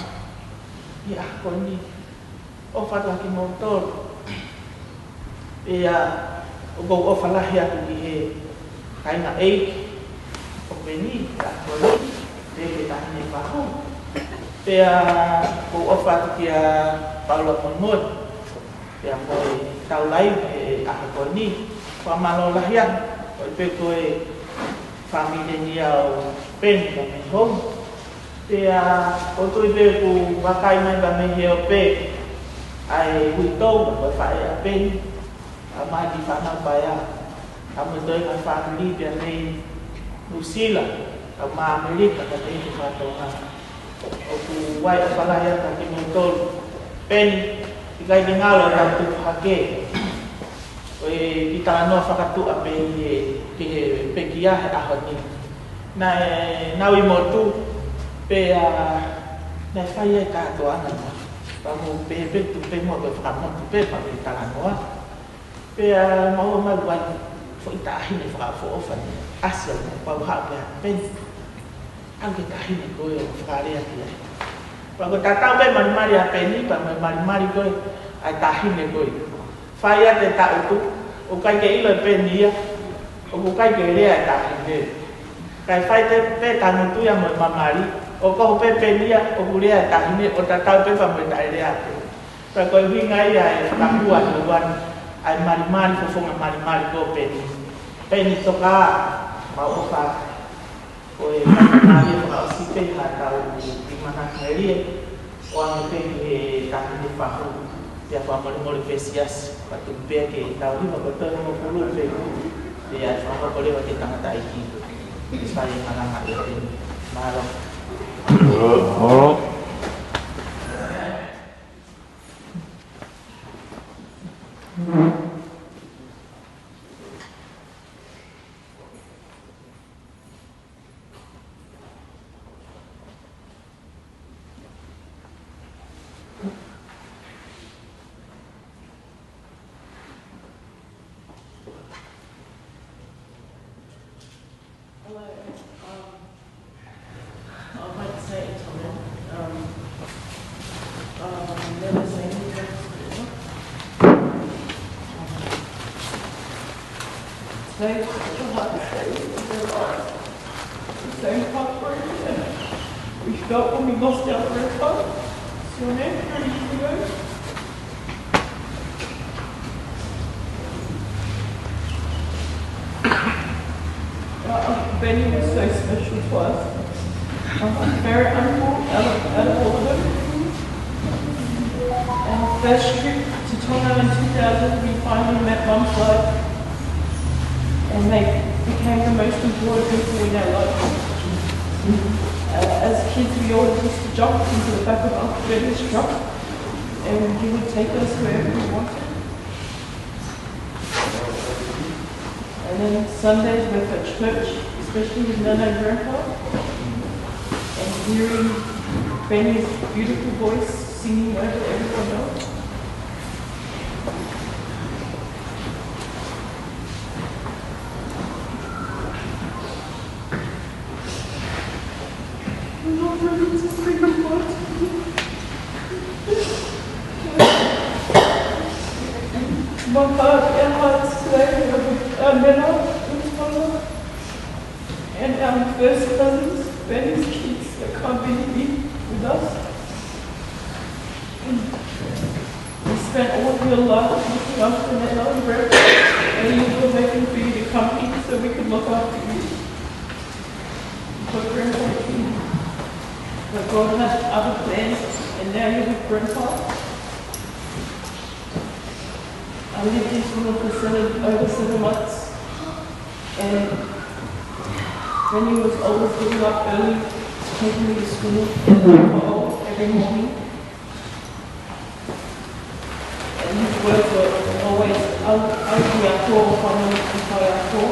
ʻI he ʻaho ni, ʻofa atu kia kimoutolu. Pea ʻoku ou ʻofa lahi atu ki he kāinga ʻeiki ʻo Peni, ʻi he ʻaho ni, pea ki he taʻahine fahu. Pea ʻoku ou ʻofa atu kia Paula Momoe. Pea mo e Taulai he ʻaho ko eni, fakamālō lahi atu, ko e pē ko e fāmili ni ʻo Peni pea mei Hou. Pea ʻoku ou tui pē ʻoku vakai mai pea mei he ope ʻa e uitou, ko e faʻē ʻa Peni, ʻa mai ki fānau paea, ʻa mo e toenga fāmili pea mei Nuʻusila, ʻa mā ʻAmelika, pea mei he fātoa. ʻOku ou ʻofa lahi atu kia kimoutolu. Peni, ʻikai ke ngalo ʻetau tupu hake. Ko e kiʻi talanoa fakatuʻa pē ʻi he, ki he pekia he ʻaho ni. Naʻe, naʻa ku ʻi motu, pea, naʻe fai ai e kātoanga mo. Pea mo pē pē tuʻu pē mo pē fakamotu pē pea pē talanoa. Pea mau ō mai ʻo ʻai foʻi taʻahine fakaʻofoʻofa ni. ʻAsi au mo pau haʻu pea Peni. ʻAlu ki he taʻahine ko ē ʻo fakalea ki ai. Pea ko e tatau pē malimali ʻa Peni, pea mo e malimali ko ē ʻa e taʻahine ko ē. Fai atu e taʻutu, ʻoku ʻikai ke ʻilo ʻe Peni ia, ʻoku ʻikai ke lea e taʻahine. Kae fai pē, pē tangutu ia mo e malimali, ʻoku ʻoho pē Peni ia, ʻoku lea e taʻahine, ʻo tatau pē pea mo e taʻelea pē. Pea ko e ʻuhinga ia e fakahua ʻe Leuana, ʻa e malimali, fofonga malimali ko Peni. Peni toka, mau ʻofa. Ko e fakamālie fakaʻosi pē ha tau ʻi mana melie, ʻoange pē ki he taʻahine fahu, pea fakamolemole pē siasi, pea tuku pē ke tau hiva ko e tolungofulu pē, pea fakahoko leva ki he tangataʻeiki. Sai e malanga ʻe Peni. Mālō. Mālō. Hello. Um, I'd like to say it's Helen. Um, um, never say anything. Today was such a hard day in their lives. The same heartbreak that we felt when we lost our grandpa, Sione, thirty years ago. Uh, Benny was so special to us. Um, my favorite uncle out of, out of all of them. On our first trip to Tonga in two thousand, we finally met Mum's side, and they became the most important people in our life. Uh, as kids, we always used to jump into the back of Uncle Benny's truck, and he would take us wherever we wanted. And then Sundays with at church, especially with Nana and Grandpa, and hearing Benny's beautiful voice singing over everyone else. We're not ready to say goodbye to you. My heart, our hearts today are with our Nana and Tana and our first cousins, Benny's kids that can't be here with us. He spent all of your life looking after Nana and Grandpa, and he was hoping for you to come here so we could look after you. But Grandpa, but God had Now you're with Grandpa. I lived in Tonga for seven, over seven months. And when he was always getting up early, taking me to school every, every morning. And his words were always, "Au, au ki a ko, whana ki a ko,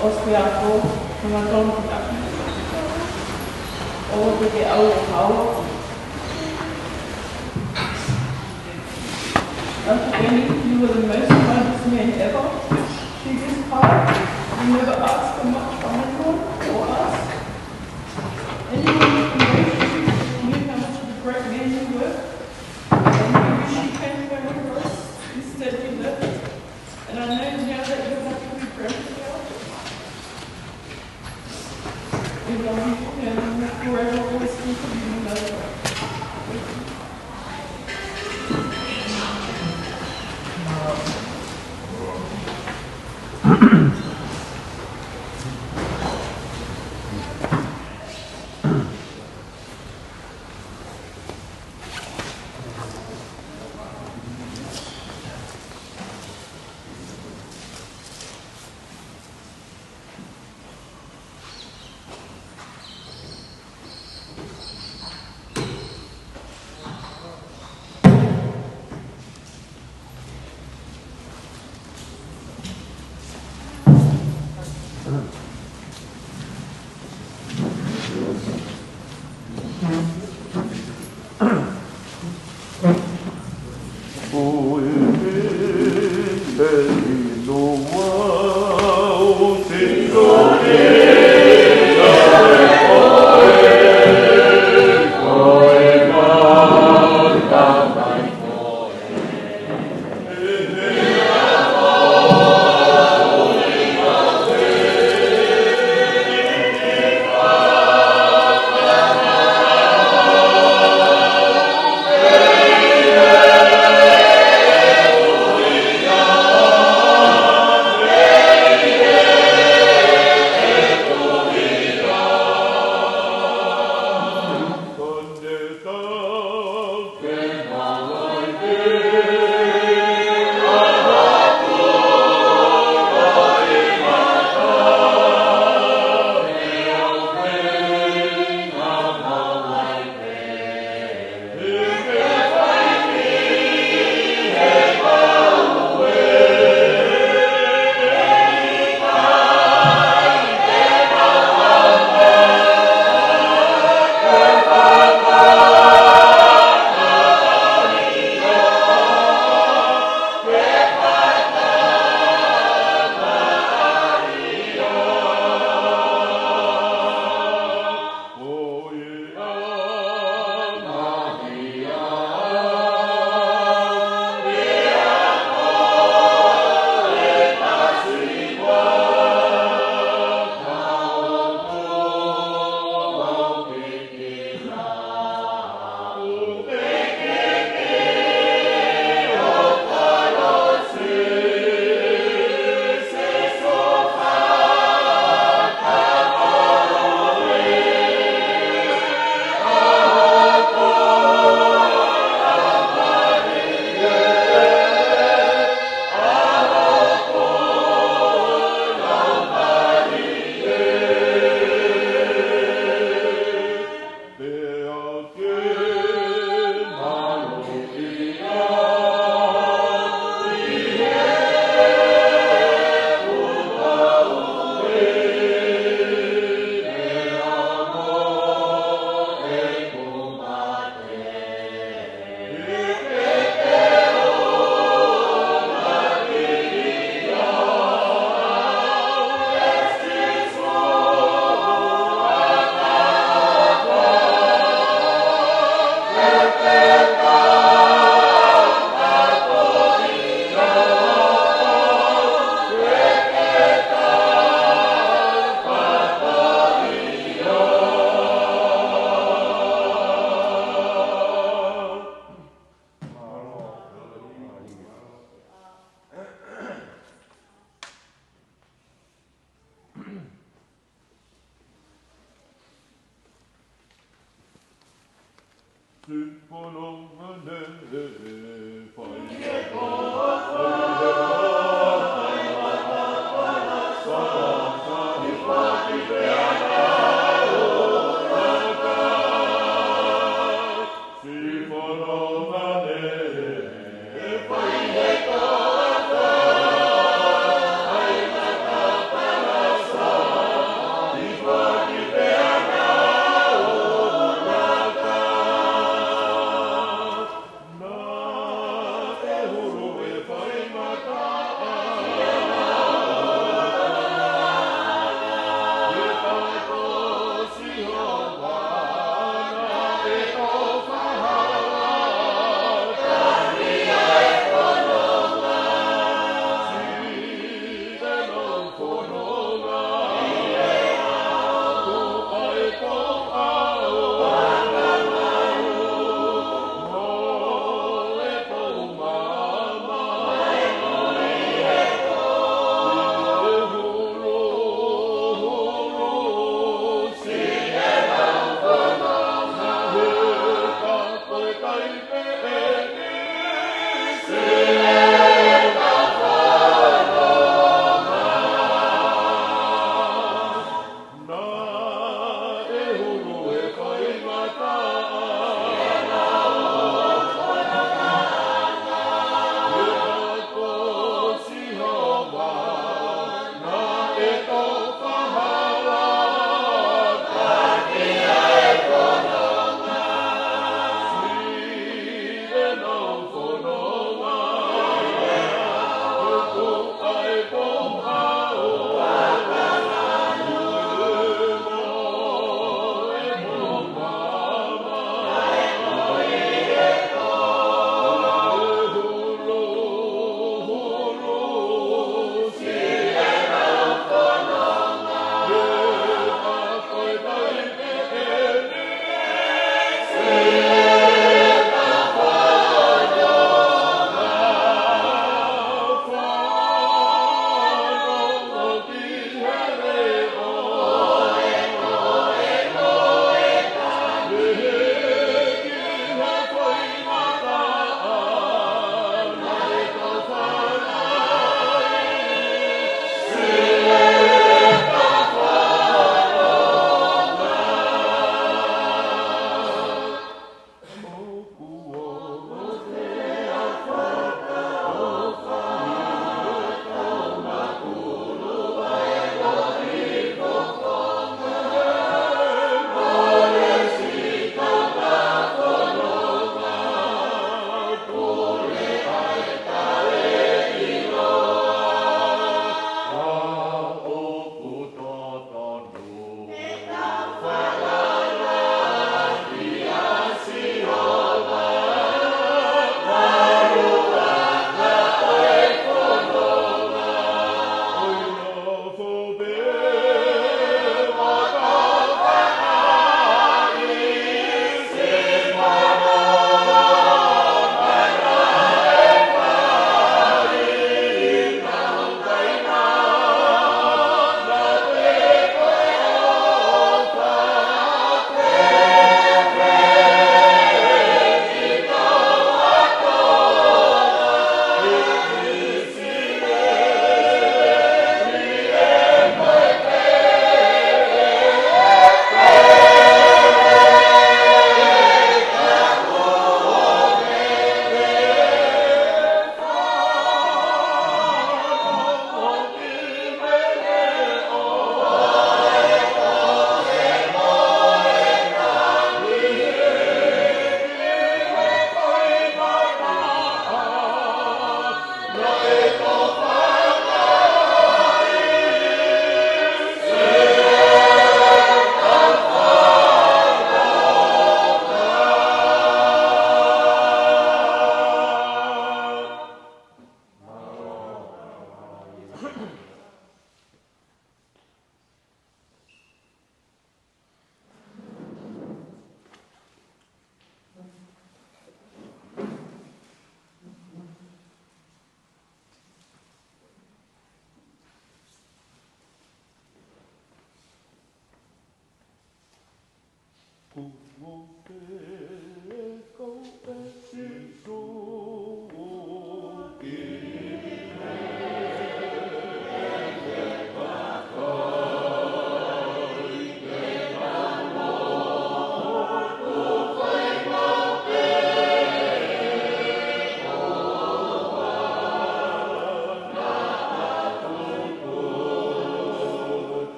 ʻosi ki a ko, whana tonu ki a ko." ʻO te ke au e hao. Uncle Benny, you were the most kindest man ever. Biggest heart. You never asked for much from anyone or us. Anyone with relationships knew how much of a great man you were. And we wish you came to our house. Instead, you left. And I know now that you're happy with Grandpa. We love you and we'll forever always think of you no matter what.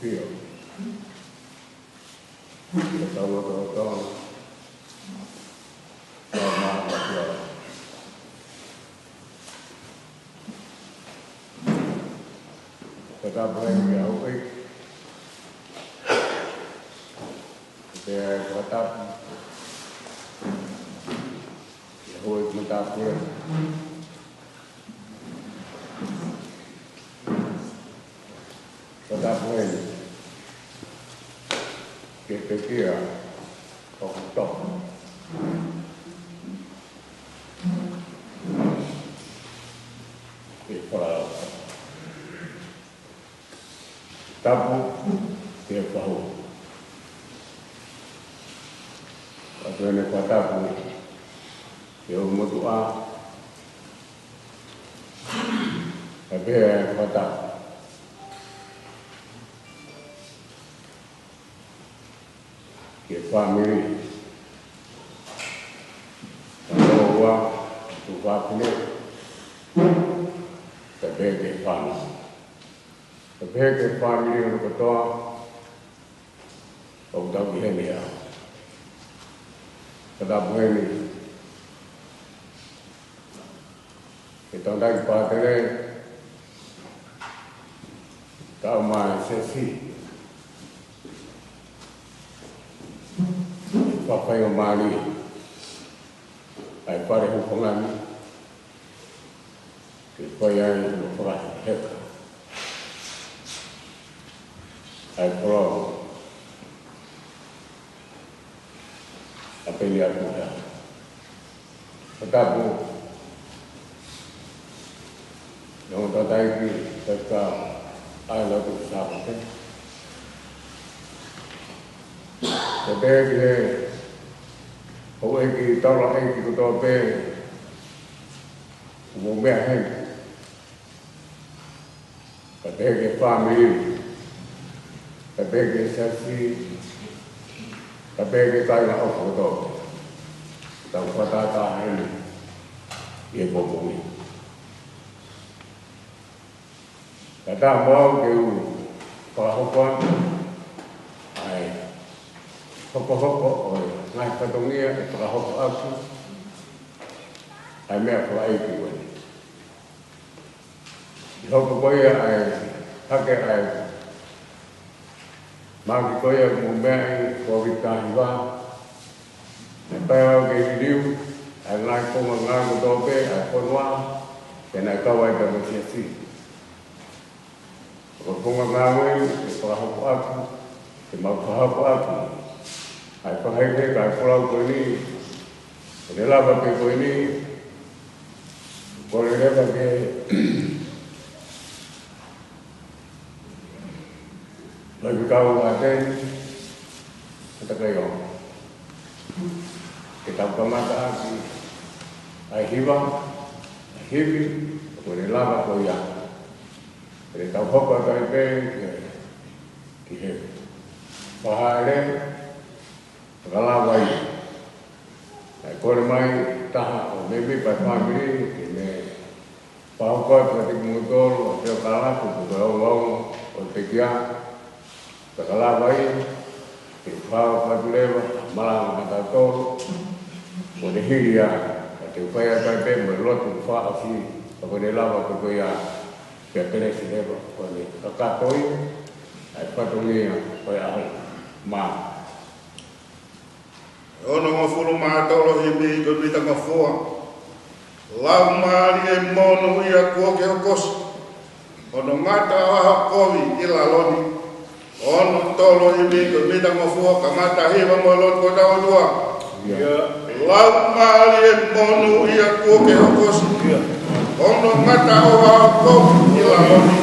Sio. Sio tau loto loto. Tau mā mā sio. Fakatapu heni ki he houʻeiki. Pea fakatapu ki he houʻeiki matāpule. Fakatapu heni ki he pekia ʻoku tō ʻi he fala. Tapu ki he fahu. Fakatapu heni fakatapu ki he ʻulumotuʻa. Pea pehē fakatapu ki he fāmili, ka ua, tuʻutāmaki, pea pehē ki he fāmili. Pea pehē ki he fāmili ʻo e kotoa, ʻoku tau ʻi heni ʻa. Fakatapu heni ki he tangataʻeiki pātele, kae ʻumaʻā e siasi, ʻi he faingamālie ʻa e fale hūfanga ni, ke fai ai ʻo fakaheka ʻa e kolo ʻa Peniapuha. Fakatapu ki he ongo tangataʻeiki, Faifekau ʻAilotu Sāpate. Pea pehē ki he houʻeiki taulaʻeiki kotoa pē ʻoku mou meʻa heni. Pea pehē ki he fāmili, pea pehē ki he siasi, pea pehē ki he kāinga ʻoku kotoa. Tau fakatātā heni ʻi he pongipongi ni. Kae ʻatā mo au ke u fakahoko atu ʻa e hokohoko ʻo e ngaahi fatongia ʻe fakahoko atu ʻa e meʻa fakaʻeiki ko eni. ʻI he hoko ko ia ʻa e hake ʻa e mahaki ko ia ʻoku mou meʻa ai, Kōviti taha hiva, naʻe pau ke liliu ʻa e ngaahi konga ngāue kotoa pē ʻa e fonua, pea naʻe kau ai pea mo e siasi. Ko e konga ngāue ke fakahoko atu, ke mau fakahoko atu ʻa e fakahekeheka ʻa e folau ko eni, ʻo ne lava pē ko eni, kole leva ke Faifekau Ateni, ʻa e takai o. Ke tau kamata ʻaki ʻa e hiva, ʻa e hivi, ʻo ne lava ko ia. Ke tau hoko atu ai pē ki he, ki he fakahāʻele, fakalavai. Naʻe kole mai taha ʻo e mēmipa ʻo e fāmili ke ne fakahoko atu kiate kimoutolu ʻa e fekalapu ko e ongoongo ʻo e pekia. Fakalavai, ke fakahoko atu leva ʻa e malanga maʻa kitautolu. Ko e hili ia, ka te u fai atu ai pē mo e lotu fakaʻosi, ka ko e lava ko ia, pea kelesi leva, ko e kakato ia ʻa e fatongia ʻo e ʻaho ni. Mā. Onongofulu mā tolu himi ko e mita ngofua. Laumālie monūʻia kuo ke hokosi. Hono ngata ʻo e ʻaho kovi ʻi lalo ni. Ono tolu himi ko e mita ngofua, kamata hiva mo e lotu ko e tau ʻOtua. Ia. Laumālie monūʻia kuo ke hokosi. Ia. Hono ngata ʻo e ʻaho kovi ʻi lalo ni.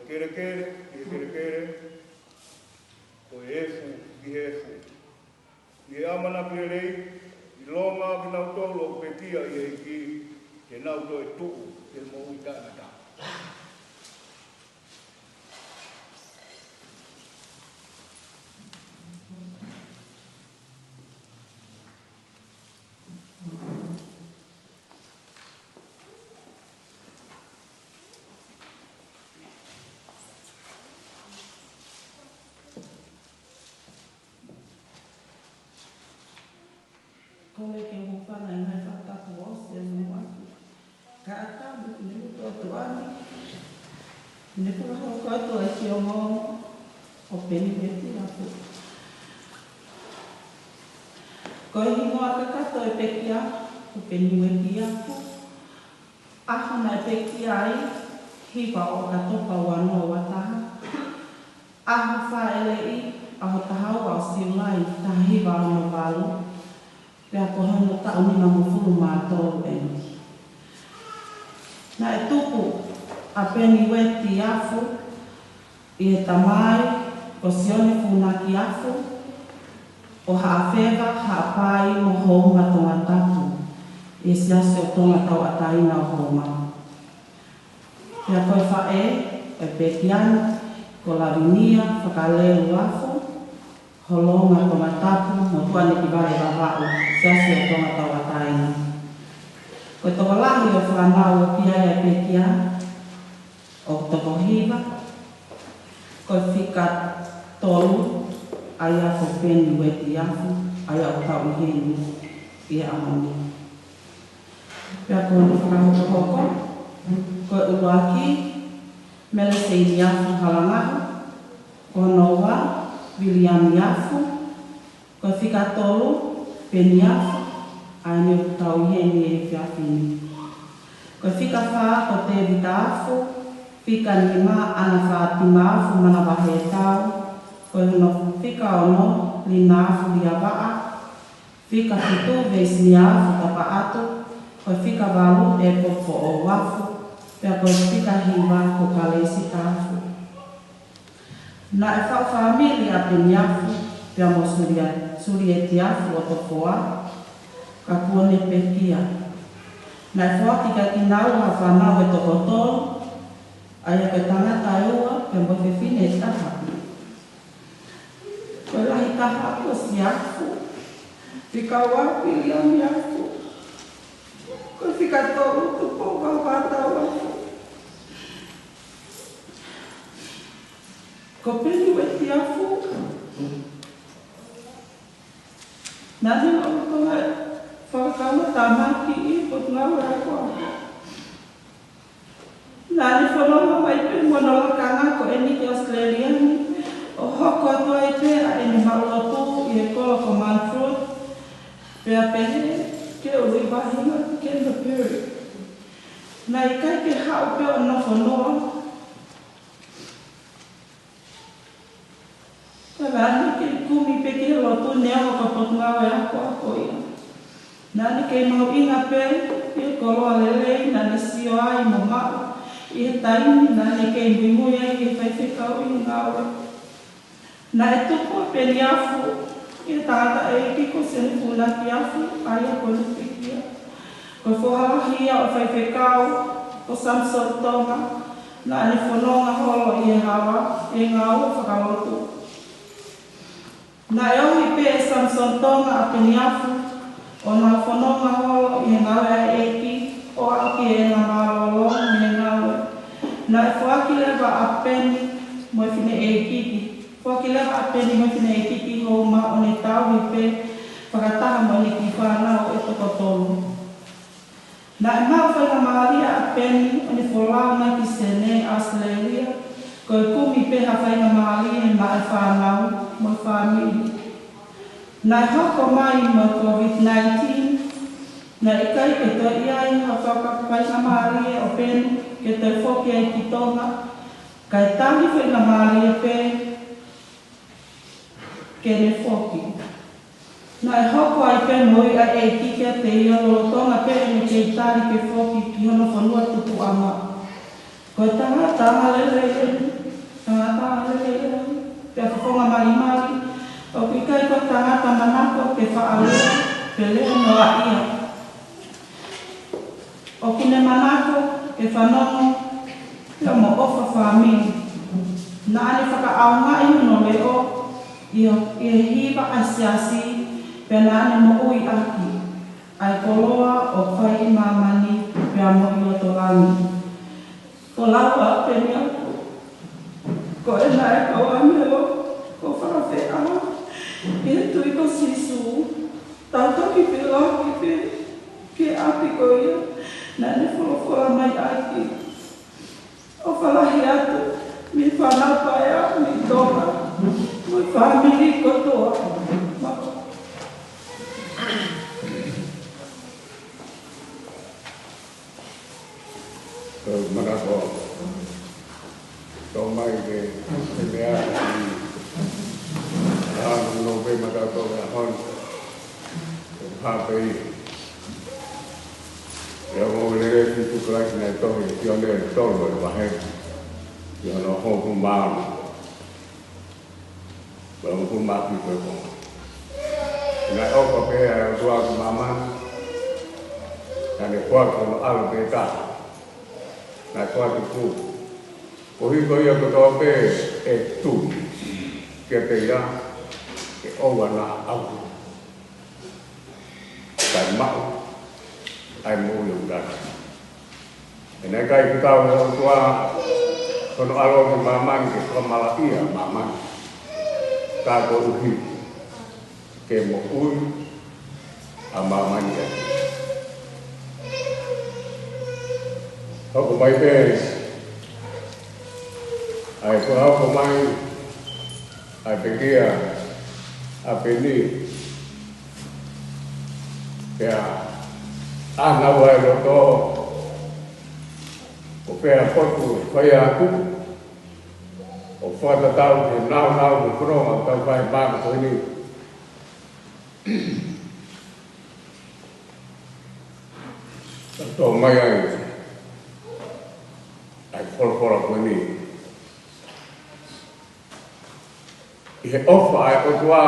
Kelekele ki he kelekele, ko e efu ki he efu. ʻI he ʻamanaki lelei, ʻilonga kinautolu ʻoku pekia ʻi he ʻEiki, te nau toe tuʻu ki he moʻui taʻengata. Kole ke u hūfanga ʻi he ngaahi fakatapu ʻosi ʻe muʻaki. Ka ʻatā mo e kupu ʻoku tuʻa ni, ne fakahoko atu ʻa e ongoongo ʻo Peni Ueti Afu. Ko e hingoa kakato e pekia ko Peni Ueti Afu. ʻAho naʻe pekia ai, hiva ʻo ʻOkatopa ua noa ua taha. ʻAho fāʻeleʻi, ʻaho taha ua ʻo Siulai, taha hiva ono valu. Pea ko hono taʻu nimangofulu mā tolu eni. Naʻe tupu ʻa Peni Ueti Afu ʻi he tamai ko Sione Funaki Afu, ʻo Haʻafeva, Haʻapai mo Houma Tongatapu, ʻi he Siasi ʻo Tonga Tauʻatāina ʻo Houma. Pea ko e faʻē ʻo e pekia ni ko Lavinia Fakalelu Afu, Holonga Tongatapu mo Tuʻanekivale Vavaʻu, Siasi ʻo Tonga Tauʻatāina. Ko e tokolahi ʻo e fānau ʻoku ʻi ai ʻa e pekia ʻoku toko hiva, ko e fika tolu ʻa ia ko Peni Ueti Afu, ʻa ia ʻoku tau ʻi heni ʻi he ʻaho ni. Pea ko hono fakahokohoko, ko e ʻuluaki, Mele Seini Afu Halangahu, ko hono ua, Viliami Afu, ko e fika tolu, Peni Afu, ʻa ia ʻoku tau ʻi heni he efiafi ni. Ko e fika fā, ko Tevita Afu, fika nima, ʻAna Fātima Afu Manavahētau, ko hono fika ono, Lina Afu Liavaʻa, fika fitu, Veisinia Afu Tapaʻatu, ko e fika valu, ʻEpo Foʻou Afu, pea ko e fika hiva, ko Kalesita Afu. Naʻe faʻu fāmili ʻa Peni Afu, pea mo Sulia-, Sulieti Afu ʻo Tofoa, ka kuo ne pekia. Naʻe foaki kia kinaua ha fānau ʻe toko tolu, ʻa ia ko e tangata ʻe ua, pea mo e fefine ʻe taha. Ko e lahi taha ko Siafu, fika ua Viliami Afu, ko e fika tolu Tupou Vavaʻu Afu. Ko Peni Ueti Afu, naʻa ne lolotonga fakakaukauʻi ʻa e tamaki ʻi he Potungāue Akoako. Naʻa ne fononga mai pē mo hono lakanga ko eni ki ʻAositelēlia ni, ʻo hoko atu ai pē ʻa ʻene maʻu lotu ʻi he kolo ko Mount Druitt, pea pehē ki he ʻuluʻi vahenga ki Canterbury. Naʻe ʻikai ke haʻu pē ʻo nofo noa. Ka naʻa ne kei kumi pē ki he lotu neongo ko e Potungāue Akoako ia. Naʻa ne kei mahuʻinga pē ʻi he koloa lelei naʻa ne sio ai mo maʻu ʻi he taimi naʻa ne kei muimui ai ki he faifekau ʻi he ngāue. Naʻe tupu ʻa Peni Afu ʻi he tangataʻeiki ko Sione Funaki Afu, ʻa ia ko ʻene pekia. Ko e foha lahi ia ʻo e faifekau ko Samson Tonga, naʻa ne fononga holo ʻi he hala ʻi he ngāue fakalotu. Naʻe ohi pē ʻe Samson Tonga ʻa Peni Afu ʻo nau fononga holo ʻi he ngāue ʻa e ʻEiki ʻo aʻu ki heʻena mālōlō mei he ngāue. Naʻe foaki leva ʻa Peni mo e fineʻeikiki. Foaki leva ʻa Peni mo e fineʻeikiki Houma ʻo ne tauhi pē fakataha mo ʻene kiʻi fānau ʻe toko tolu. Naʻe maʻu faingamālie ʻa Peni ʻo ne folau mai ki Senē, ʻAositelēlia, ko e kumi pē ha faingamālie maʻa e fānau mo e fāmili. Naʻe hoko mai mo e COVID nineteen, naʻe ʻikai ke toe ʻi ai ha faka-, faingamālie ʻo Peni ke toe foki ai ki Tonga, kae tali faingamālie pē ke ne foki. Naʻe hoko ai pē moʻui ʻa e ʻEiki kiate ia lolotonga pē ʻene kei tali ke foki ki hono fonua tupuʻanga. Ko e tangata angalelei eni, tangata angalelei eni, pea fofonga malimali, ʻoku ʻikai ko e tangata manako ke faʻa lea, pe lea noaʻia. ʻOku ne manako ke fanongo, pea mo ʻofa fāmili. Naʻa ne fakaʻaongaʻi hono leʻo ʻi he, ʻi he hiva ʻa e siasi, pea naʻa ne moʻui ʻaki ʻa e koloa ʻoku fai ʻi māmani pea mo ʻi loto langi. Ko lau ʻa Peniaku, ko ena ʻa e kau ʻāngelo ʻoku fakafeʻao ʻi he tui ko Sīsū, tau toki felāki pē ki he ʻapi ko ia naʻa ne folofola mai ʻaki. ʻOfa lahi atu mei he fānau paea mei Tonga mo e fāmili kotoa. Mālō. Ko e manako, tau mai ke, ke meʻa ki he ʻaho ni, Nōvema taha tolu ʻaho ni, ko e hā pē ia. ʻE ʻoku lele ki he Tuʻi Kalaisi naʻe tohi ʻe Sione tolu ʻo e vahe, ki hono hongofulu mā ono. Ko e hongofulu mā fitu ʻo e konga. Naʻe ʻofa pehē ʻa e ʻOtua ki māmani, naʻa ne foaki hono ʻAlo pē taha, naʻe foaki tupu, koeʻuhi ko ia kotoa pē ʻe tui kiate ia, ʻe ʻoua naʻa ʻauha, kae maʻu ʻa e moʻui ʻoku taʻengata. He naʻe ʻikai ke tau ʻe he ʻOtua hono ʻAlo ki māmani ke fakamalaʻia ʻa māmani, ka koeʻuhi ke moʻui ʻa māmani ʻaki. Hoko mai pē ʻa e fakahoko mai ʻa e pekia ʻa Peni, pea ʻānaua e loto, ko e fotu ʻoku fai atu, ʻo fakatatau ki he nāunau mo e fononga ʻoku tau fai he māmani ko eni. Ka tō mai ai ʻa e folofola ko eni. ʻI he ʻofa ʻa e ʻOtua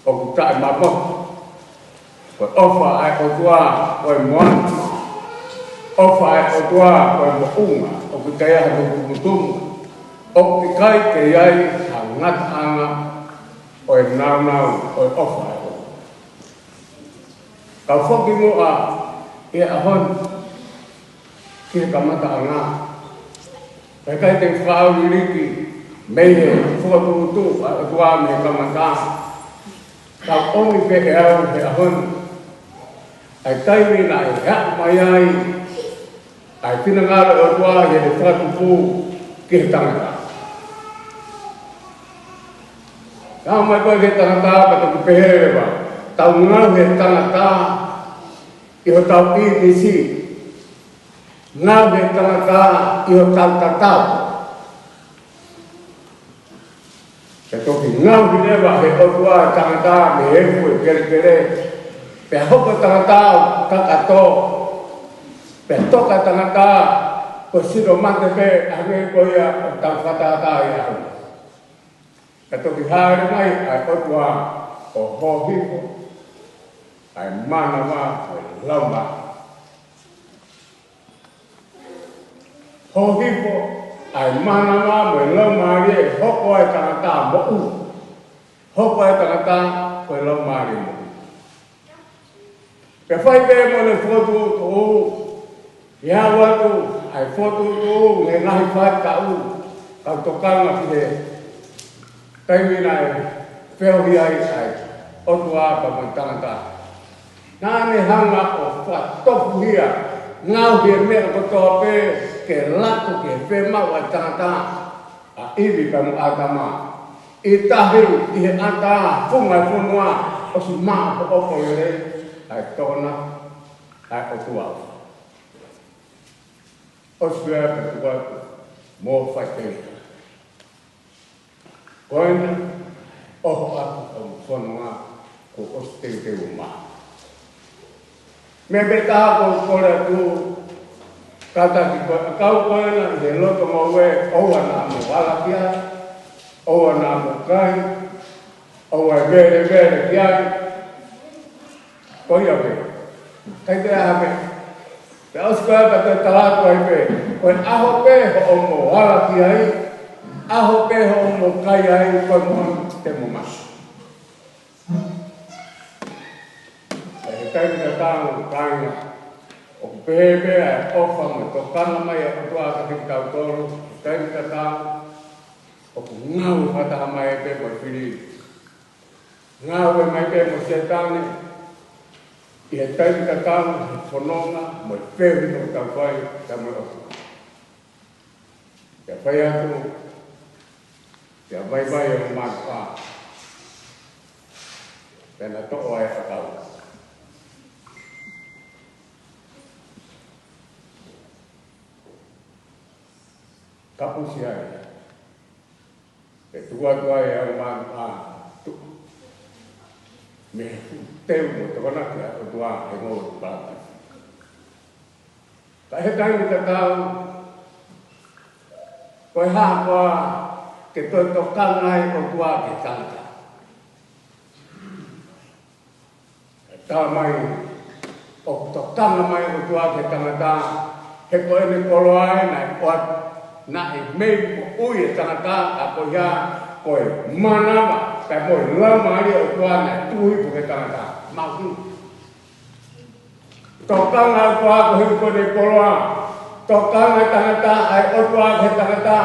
ʻoku taʻemapotu, ko e ʻofa ʻa e ʻOtua ko e moana, ʻofa ʻa e ʻOtua ko e moʻunga ʻoku ʻikai ha tumutumu, ʻoku ʻikai ke ʻi ai ha ngataʻanga ʻo e nāunau ʻo e ʻofa ʻa e ʻOtua. Kau foki muʻa ʻi he ʻaho ni ki he kamataʻanga. Pea ʻikai te u fakaʻauliliki mei he fokotuʻutuʻu ʻa e ʻOtua mei he kamata. Ka ʻoku ʻomi pē ʻe au he ʻaho ni ʻa e taimi naʻe aʻu mai ai ʻa e finangalo ʻo e ʻOtua ʻi heʻene fakatupu ki he tangata. Ka ʻomai koe ki he tangata, ka toki pehē leva, tau ngaohi e tangata ʻi hotau ʻīmisi. Ngaohi e tangata ʻi hotau tatau. Pea toki ngaohi leva ʻe he ʻOtua e tangata mei he efu ʻo e kelekele, pea hoko e tangata ʻo kakato, pea toka e tangata ko e sino mate pē, hangē ko ia ʻoku tau fakatātā ʻi he ʻaho ni. Pea toki hāʻele mai ʻa e ʻOtua ʻo hōhifo ʻa e mānava mo e laumālie. Hōhifo ʻa e mānava mo e laumālie, hoko ʻa e tangata moʻui. Hoko ʻa e tangata ko e laumālie moʻui. Pea fai pē mo ʻene fokotuʻutuʻu, ʻi he aʻu atu ʻa e fokotuʻutuʻu, he ngaahi faʻahitaʻu, kau tokanga ki he taimi naʻe feohi ai ʻa e ʻOtua pea mo e tangata. Naʻa ne hanga ʻo fakatofuhia, ngaohi e meʻa kotoa pē ke laku ki he fiemaʻu ʻa e tangata, ʻa ʻIvi pea mo ʻĀtama. ʻI tahi ʻi he ʻatā, funga e fonua, ʻosi maʻopoʻopo lelei ʻa e tokoni ʻa e ʻOtua. ʻOsi pea tuku atu mo faʻiteliha. Ko ena, ʻoho atu ʻa e fononga kuo ʻosi teuteu mai. Meʻa pē taha ʻoku ou kole atu, Kātaki ko e ʻakau ko ena ʻi he loto ngoue, ʻoua naʻa mo ala ki ai, ʻoua naʻa mo kai, ʻoua ʻe velevele ki ai. Ko ia pē. ʻIkai ke ʻi ai ha meʻa. Pea ʻosi ko ia pea toe tala atu ai pē, ko e ʻaho pē hoʻomo ala ki ai, ʻaho pē hoʻomo kai ai, ko e moʻoni te mo mate. Pea ʻi he taimi tatau, kāinga, ʻoku pehē pē ʻa e ʻofa mo e tokanga mai ʻa e ʻOtua kiate kitautolu. Taimi tatau ʻoku ngāue fakataha mai pē mo e fili. Ngāue mai pē mo Sētane ʻi he taimi tatau, he fononga mo e feohi ʻoku tau fai pea mo e ʻOtua. Pea fai atu, pea vaivai ʻa e maka, pea na toʻo ʻa e ʻakau. Kapusi ai, pea tuku atu ai ʻa e maka, tuʻu mei he teu mo e tokonaki ʻa e ʻOtua he ngoue ʻo Palataisi. Ka ʻi he taimi tatau, ko e hā koā ke toe tokanga ai ʻOtua ki he tangata? Tala mai, ʻoku tokanga mai ʻOtua ki he tangata, he ko ʻene koloa ē naʻe ʻoatu, naʻe mei moʻui e tangata, ka ko ia ko e manava, pea mo e laumālie ʻo e ʻOtua naʻe tuʻu hifo ki he tangata. Mahuʻinga. Tokanga ʻOtua koeʻuhi ko ʻene koloa. Tokanga tangata ʻa e ʻOtua ki he tangata,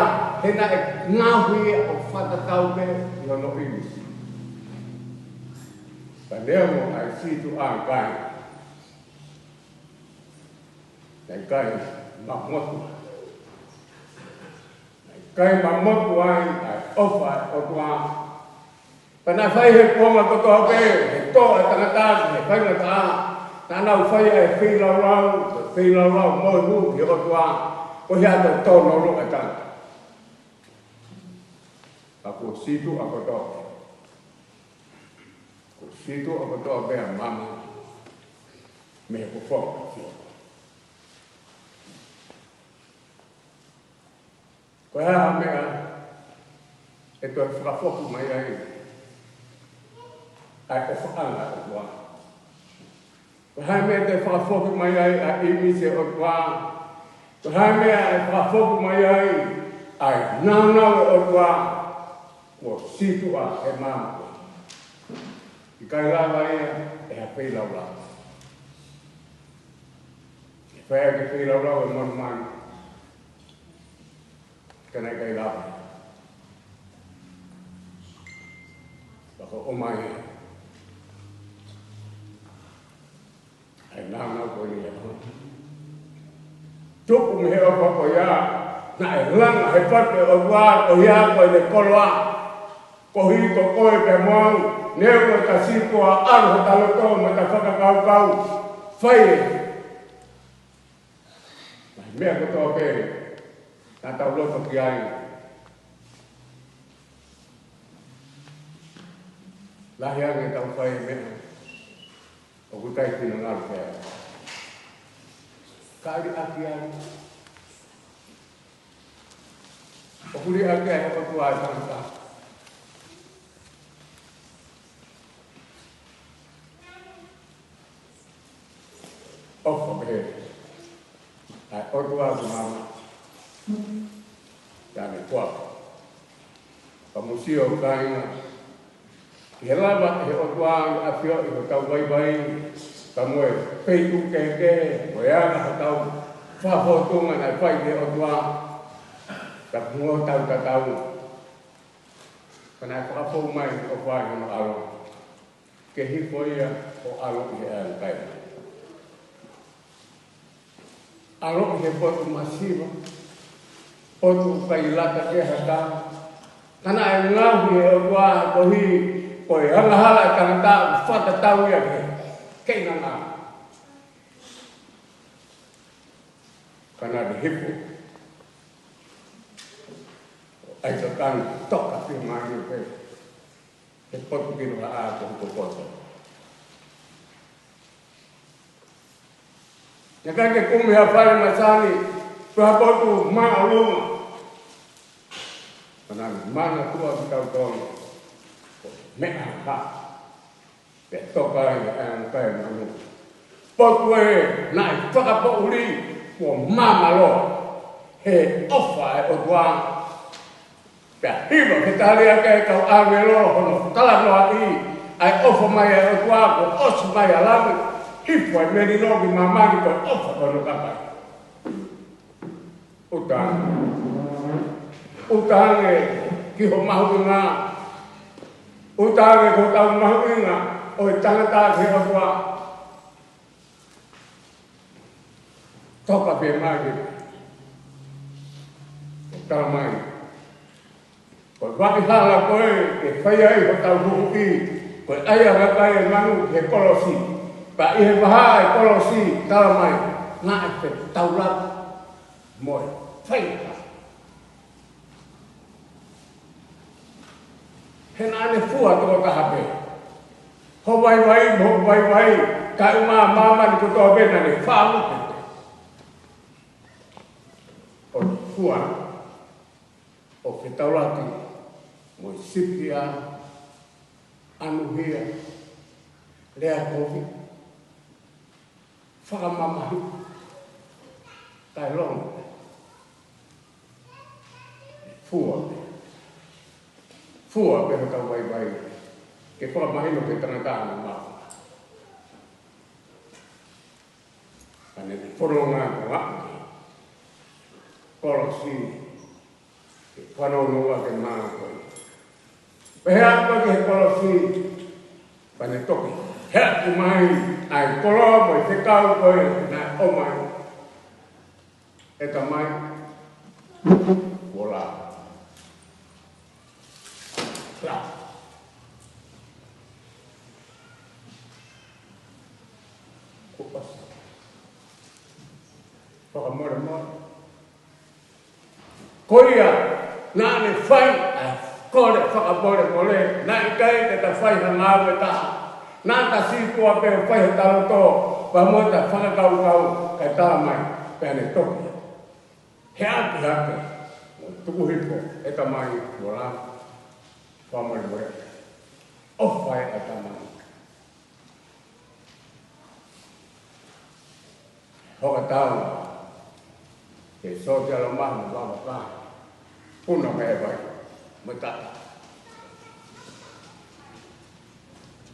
he naʻe ngaohi ia ʻo fakatatau pē ʻi hono ʻīmisi. Ka neongo ʻa e sītuʻa, kāinga, naʻe ʻikai mamotu. Naʻe ʻikai mamotu ai ʻa e ʻofa ʻa e ʻOtua. Pea naʻe fai he kuonga kotoa pē, he tō ʻa e tangata, he faingataʻa, naʻa nau fai ʻa e feilaulau, feilaulau mo e hū ki he ʻOtua, ko e hā? Ko e tōnounou ʻa e tangata. Ka kuo sītuʻa kotoa pē. Kuo sītuʻa kotoa pē ʻa māmani mei he fofonga ʻo e sio. Ko e hā ha meʻa ʻe toe fakafoki mai ai ʻa e ʻofaʻanga ʻo e ʻOtua? Ko e hā e meʻa ʻe toe fakafoki mai ai ʻa e ʻīmisi ʻo e ʻOtua? Ko e hā e meʻa ʻe fakafoki mai ai ʻa e nāunau ʻo e ʻOtua? Kuo sītuʻa he maama ko ē. ʻIkai lava ia ʻe ha feilaulau. ʻE fai ʻaki e feilaulau ʻe monumanu, ka naʻe ʻikai lava. Pea ko e ʻomai ʻa e nāunau ko eni ʻa e ʻOtua. Tupu mei he ʻofa ko ia, naʻe langa he fatu ʻo e ʻOtua, ko ia ko ʻene koloa. Koeʻuhi ko koe pea mo au, neongo ʻeta sītuʻa, ʻalu hota loto mo ʻeta fakakaukau, fai ē. Ngaahi meʻa kotoa pē naʻa tau loto ki ai, lahi ange ʻetau fai e meʻa ʻoku ʻikai finangalo pē. Ka liʻaki ai. ʻOku liʻaki ai ʻe he ʻOtua e tangata. ʻOfa pē ʻa e ʻOtua ki māmani, ʻa ʻene kuapo. Ka mou sio, kāinga, ʻi he lava ʻe he ʻOtua ʻo ʻafioʻi hotau vaivai, ka mo e feituʻu kehekehe, mo e anga hotau fakafōtunga naʻe fai ki he ʻOtua, ka mo hotau tatau. Ka naʻe fakafou mai ʻo fai hono ʻAlo, ke hifo ia ʻo ʻaloʻi he ʻaikai. ʻAloʻi he potu masiva, potu ʻoku ʻikai lata ki ai ha tama. Ka naʻe ngaohi ʻe he ʻOtua koeʻuhi ko e angahala ʻa e tangata ʻoku fakatatau ia ki he keinanga. Ka naʻe hifo ʻo ʻai ka kani toka pē mai pē he potu kilo haʻa ko hoku poto. Naʻe ʻikai ke kumi ha fale masani, Pea potu māʻolunga. Manani, manatua kitautolu. Meʻa ha. Pea toka ai e anga kai manu. Potu ē naʻe fakapoʻuli mo māmāloa he ʻofa ʻa e ʻOtua. Pea hiva ke tali ʻaki e kau ʻāngelo hono talanoaʻi ʻa e ʻofa mai ʻa e ʻOtua kuo ʻosi mai ʻa langi, hifo e melino ki māmani ko e ʻofa ko hono kakai. ʻUta ange. ʻUta ange ki ho mahuʻinga. ʻUta ange ki hotau mahuʻinga ʻo e tangata ki he ʻOtua. Toka pē mai. Tala mai. Ko e vaʻi hala ko ē ke fai ai hotau huhuʻi, ko e ʻai ʻa e kakai e manu ki he kolosi. Pea ʻi he vahaʻa e kolosi, tala mai, naʻe fetaulaki mo e faingataʻa. He naʻa ne fua tokotaha pē. Ho vaivai, mo hoku vaivai, kae ʻumaʻā māmani kotoa pē naʻa ne fāupe pē. ʻO fua, ʻo fetaulaki mo e sipi ʻa anuhia, lea kovi, fakamamahi, kae longo. Fua pē. Fua pē hotau vaivai. Ke fakamahino ki he tangata ʻa e mau. Ka ne fononga ko ē ki he kolosi. Ke fanongo ʻa e mā ko ē. Pea hea ko ē ki he kolosi, pea ne toki heʻaki mai ʻa e koloa mo e fekau ko ē naʻe ʻomai ʻe he Tamai. Kuo lava. Lava. Kuo ʻosi. Fakamolemole. Ko ia, naʻa ne fai ʻa e kole fakamolemole, naʻe ʻikai ke ta fai ha ngāue ʻe taha. Naʻa ta sītuʻa pē ʻo fai hota loto, pea mo ʻeta fakakaukau, kae tala mai, pea ne toki heʻaki hake, mo tuku hifo, ʻe Tamai, kuo lava, fakamolemole. ʻOfa ē ʻa e Tamai. Hoka tau, ke sōtia lo mahu mo vavaka, puna mei he vai, mo e tata.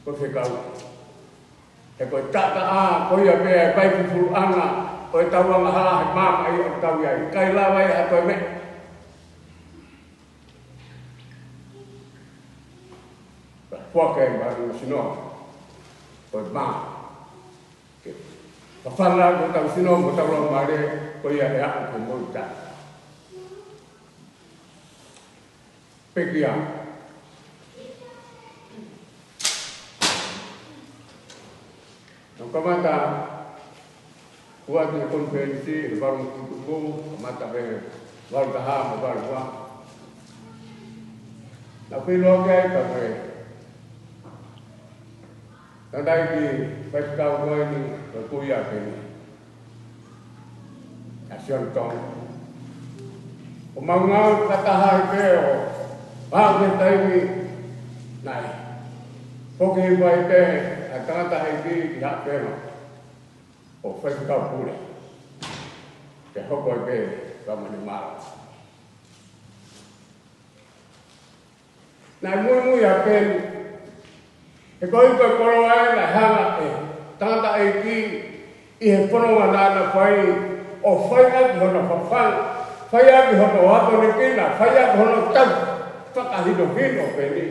Ko e fekau. He ko e tata ʻa, ko ia pē ʻa e vai fufuluʻanga, ʻo e tau angahala he māmani ʻoku tau ʻi ai. ʻIkai lava ia ha toe meʻa. Pea foaki mai ʻa e sino, ko e mā. Ke fafanga ko hotau sino, mo hotau laumālie, ko ia ʻe aʻu ki he moʻui taʻengata. Pekia. Naʻa ku kamata ʻoatu e konifelenisi he valu tutuku, kamata mei he valu taha mo e valu ua. Naʻa ku ʻilo ki ai ka ko e tangataʻeiki faifekau ko eni, ko e kui ʻa Peni. ʻA Sione Tonga. ʻO mau ngāue fakataha ai pē ʻo pau ke taimi naʻe foki mai pē ʻa e tangataʻeiki ki Haʻapenga ʻo faifekau pule. Ke hoko ai pē ka mani mara. Naʻe muimui ʻa Peni. He ko e ʻuhinga ko e koloa ē naʻe hanga ʻe he tangataʻeiki ʻi he fononga naʻa na fai, ʻo fai ʻaki hono fafanga, fai ʻaki hono akonekina, fai ʻaki hono tau fakahinohino Peni.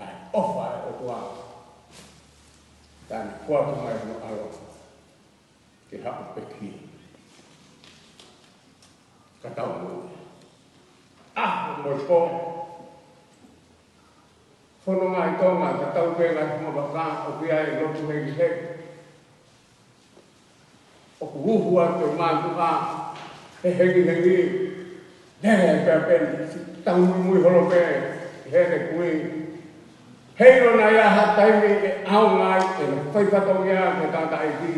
ʻA e ʻofa ʻa e ʻOtua. Naʻa ne foaki mai hono ʻAlo ke haʻu pekia. Ka tau mo ia. ʻAho mo e pō. Fononga ʻi Tonga, ka tau pē ngaahi fuʻu vaka ʻoku ʻi ai e lotu hengihengi. ʻOku uhu atu e mātuʻa he hengihengi. Lele pē Peni, siʻi tau muimui holo pē, heʻene kui. Heiʻilo naʻa ʻi ai ha taimi ʻe ʻaonga ai ʻene fai fatongia ki he tangataʻeiki.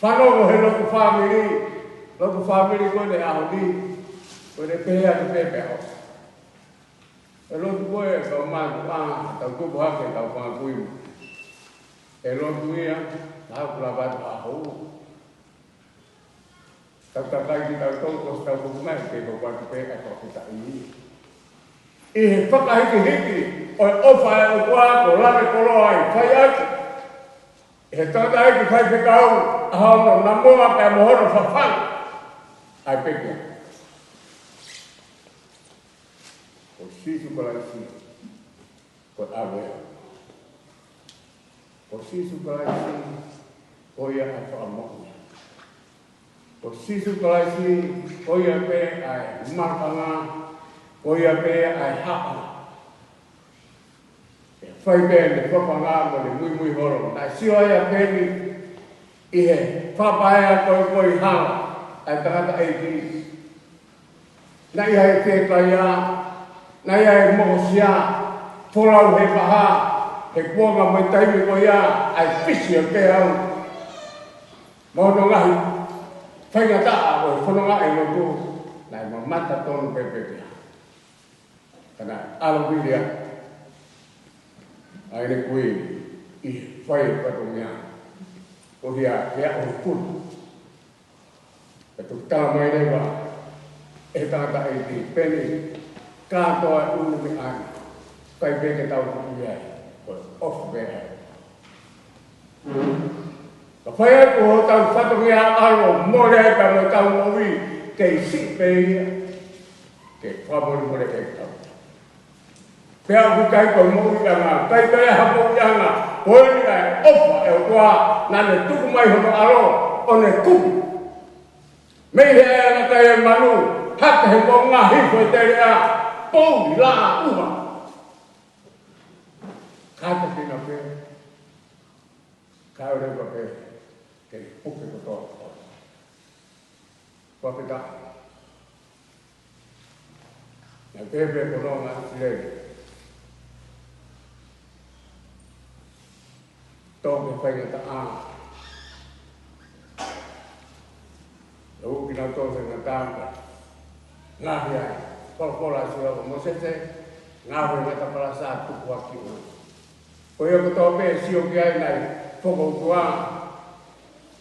Fanongo he lotu fāmili, lotu fāmili ko eni ʻaho ni, ko eni pehē atu pē pea ʻosi. ʻE lotu ko ē kau mātuʻa, tau tupu hake tau fanga kui. ʻE lotu ia, tau kula vatu ʻaho. Tau takai ki tau tau ko tau tupu mai, ke ko kuatu pē ʻa e fakafetaʻi. ʻI he fakahikihiki ʻo e ʻofa ʻa e ʻOtua, ko lave koloa ai fai atu. ʻI he tangataʻeiki faifekau, ʻa hono namoa pea mo hono fafanga ʻa e pekia. Ko Sīsū Kalaisi, ko e ʻAlo. Ko Sīsū Kalaisi, ko ia ʻa e fakamoʻui. Ko Sīsū Kalaisi, ko ia pē ʻa e malanga, ko ia pē ʻa e haʻa. ʻE fai pē ʻene fafanga mo ʻene muimui holo. Naʻe sio ai ʻa Peni ʻi he fakapaea ko ē ko ē hala ʻa e tangataʻeiki. Naʻe ʻi ai e fetaia, naʻe ʻi ai e mokosia, folau he vaha, he kuonga mo e taimi ko ia, ʻa e fisi ʻo te au. Mo hono ngaahi faingataʻa ʻo e fononga ʻa e lotu, naʻe mamata tonu pē pē pea. Ka naʻe ʻalu vili ʻa ʻene kui ʻi he fai ʻo e fatongia. ʻO hia, hia ʻo e pulu. Ka tuku tala mai leva ʻe he tangataʻeiki, Peni, kātoa e ʻū meʻa ni, ʻikai pē ke tau tuku ia ai, ko e ʻofa pē ai. Ka fai atu hotau fatongia ʻalu ʻo mole ai pea mo ʻetau moʻui, kei siʻi pē ia, ke fakamolemole ke tau. Pea ʻoku ʻikai ko e moʻuiʻanga, ʻikai ko e ha moʻuiʻanga, ko eni ʻa e ʻofa ʻa e ʻOtua, naʻa ne tuku mai hono ʻAlo, ʻo ne kupu. Mei he ʻea nakai e manu, hake he moʻunga hifo e teleʻa, pouli laʻā ʻuha. Kātaki na pē, kauleva pē, ke puke kotoa. Fakafetaʻi. Naʻe pehē pē ko e fononga ʻa ʻIsileli. Tō ki he faingataʻa. Naʻe ʻū kinautolu he ngataʻanga. Ngaohi ai. Folofola ʻa Sihova kia Mōsese. Ngaohi e ngata palasa tukuakiʻi. Ko ia kotoa pē sio ki ai naʻe fokoutua.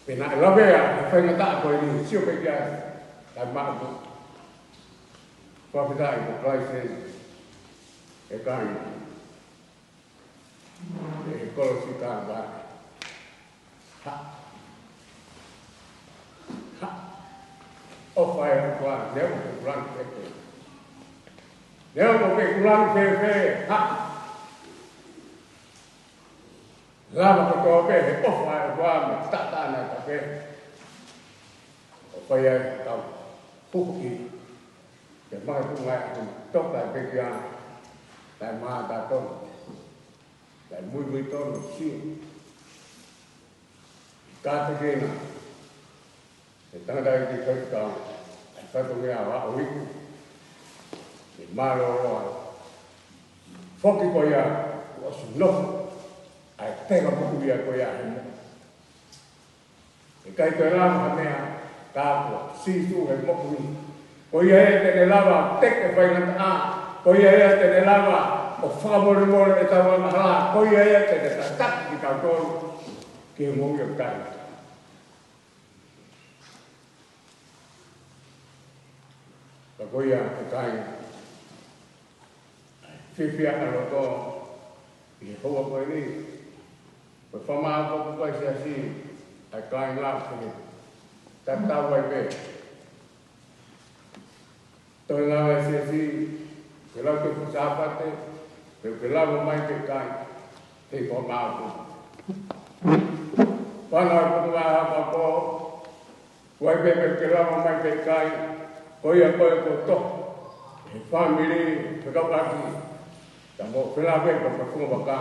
Pea naʻe lavea, he faingataʻa ko eni, sio pē ki ai. Kae maʻu. Fakafetaʻi ko Kalaisi eni. ʻE kai. ʻI he kolosi Kalevale. Ha. Ha. ʻOfa ʻa e ʻOtua, neongo pe kulangi fēfē. Neongo pe kulangi fēfē. Ha. Lava kotoa pē he ʻofa ʻa e ʻOtua mo e taʻataʻa naʻe tafe. ʻO fai ai ʻetau huhuʻi. Ke makatuʻunga ai ʻa e toka ʻa e pekia. Naʻe mātā tonu. Naʻe muimui tonu, sio. Kātekina. He tangataʻeiki faifekau, ʻa e fatongia ʻo aʻu iku, ʻe mālōlō ai. Foki ko ia, kuo ʻosi nofo, ʻa e tenga moʻui ko ia he moʻui. ʻIkai toe lava ha meʻa, ka ko Sīsū he moʻui. Ko ia ia te ne lava, teke faingataʻa, ko ia ia te ne lava, ʻo fakamolemole ʻetau angahala, ko ia ia te ne tataki kitautolu, ki he moʻui ʻo taʻengata. Ka ko ia ʻe kai. Fiefia ʻa loto ʻi he houa ko eni. Ko e fakamāʻopoʻopo ʻa e siasi, ʻa e kāinga ko eni. Tatau ai pē. Toe ngāue ʻa e siasi, ke lau ke fuʻu Sāpate, ke, ke lava mai ke kai, he ko mau ko. Pana ko ngā hapa ko, kuai pē ke lava mai ke kai, ko ia ko e ko to, he fāmili, ke kau ʻaki, ta mo ke lava ke ka kunga waka,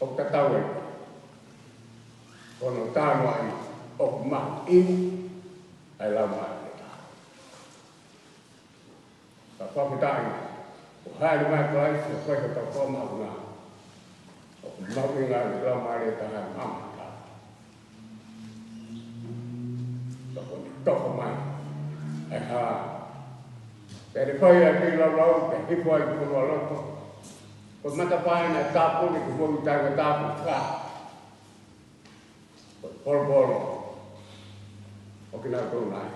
ʻo tatau ai. Ko no tano ai, ʻo mahu ʻi, ai lau mai ke kai. Ka fakafetaʻi. ʻOku hāʻele mai ʻa Kalaisi ʻo fai hotau fakamoʻoni. ʻOku mahuʻinga ʻa e Laumālie Taha ʻi māmani. Toko ni toko mai ʻa e hala. Pea ne fai ʻa e kiʻi laulau, pea hifo ai ki hono loto. Ko e matapā ʻena ʻo e tāpuni, ko e moʻui taʻengata, ko e fā. Ko e polopolo ʻo kinautolu nai.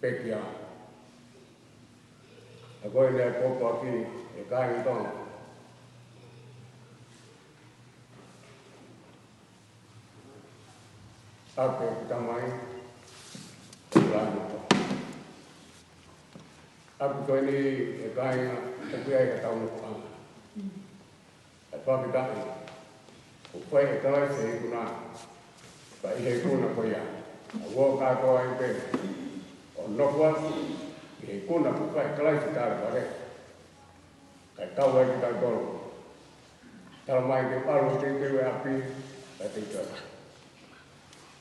Pekia. ʻA ko ʻene pōpoaki ʻe kāinga Tonga. ʻAki ʻeku Tamai, ʻoku lanu. ʻAki ko eni ʻe kāinga, ʻoku ʻi ai ka tau nofoʻanga. ʻA e fakafetaʻi, kuo fai ʻe Kalaisi e ikuna, ka ʻi he ikuna ko ia, ʻa ʻoku kātoa ai pē ʻo nofo ʻi he ikuna kuo fai ʻe Kalaisi, tala vale. Kae kau ai kitautolu. Tala mai ke ʻalu ʻo teuteu e ʻapi, kae teuteu.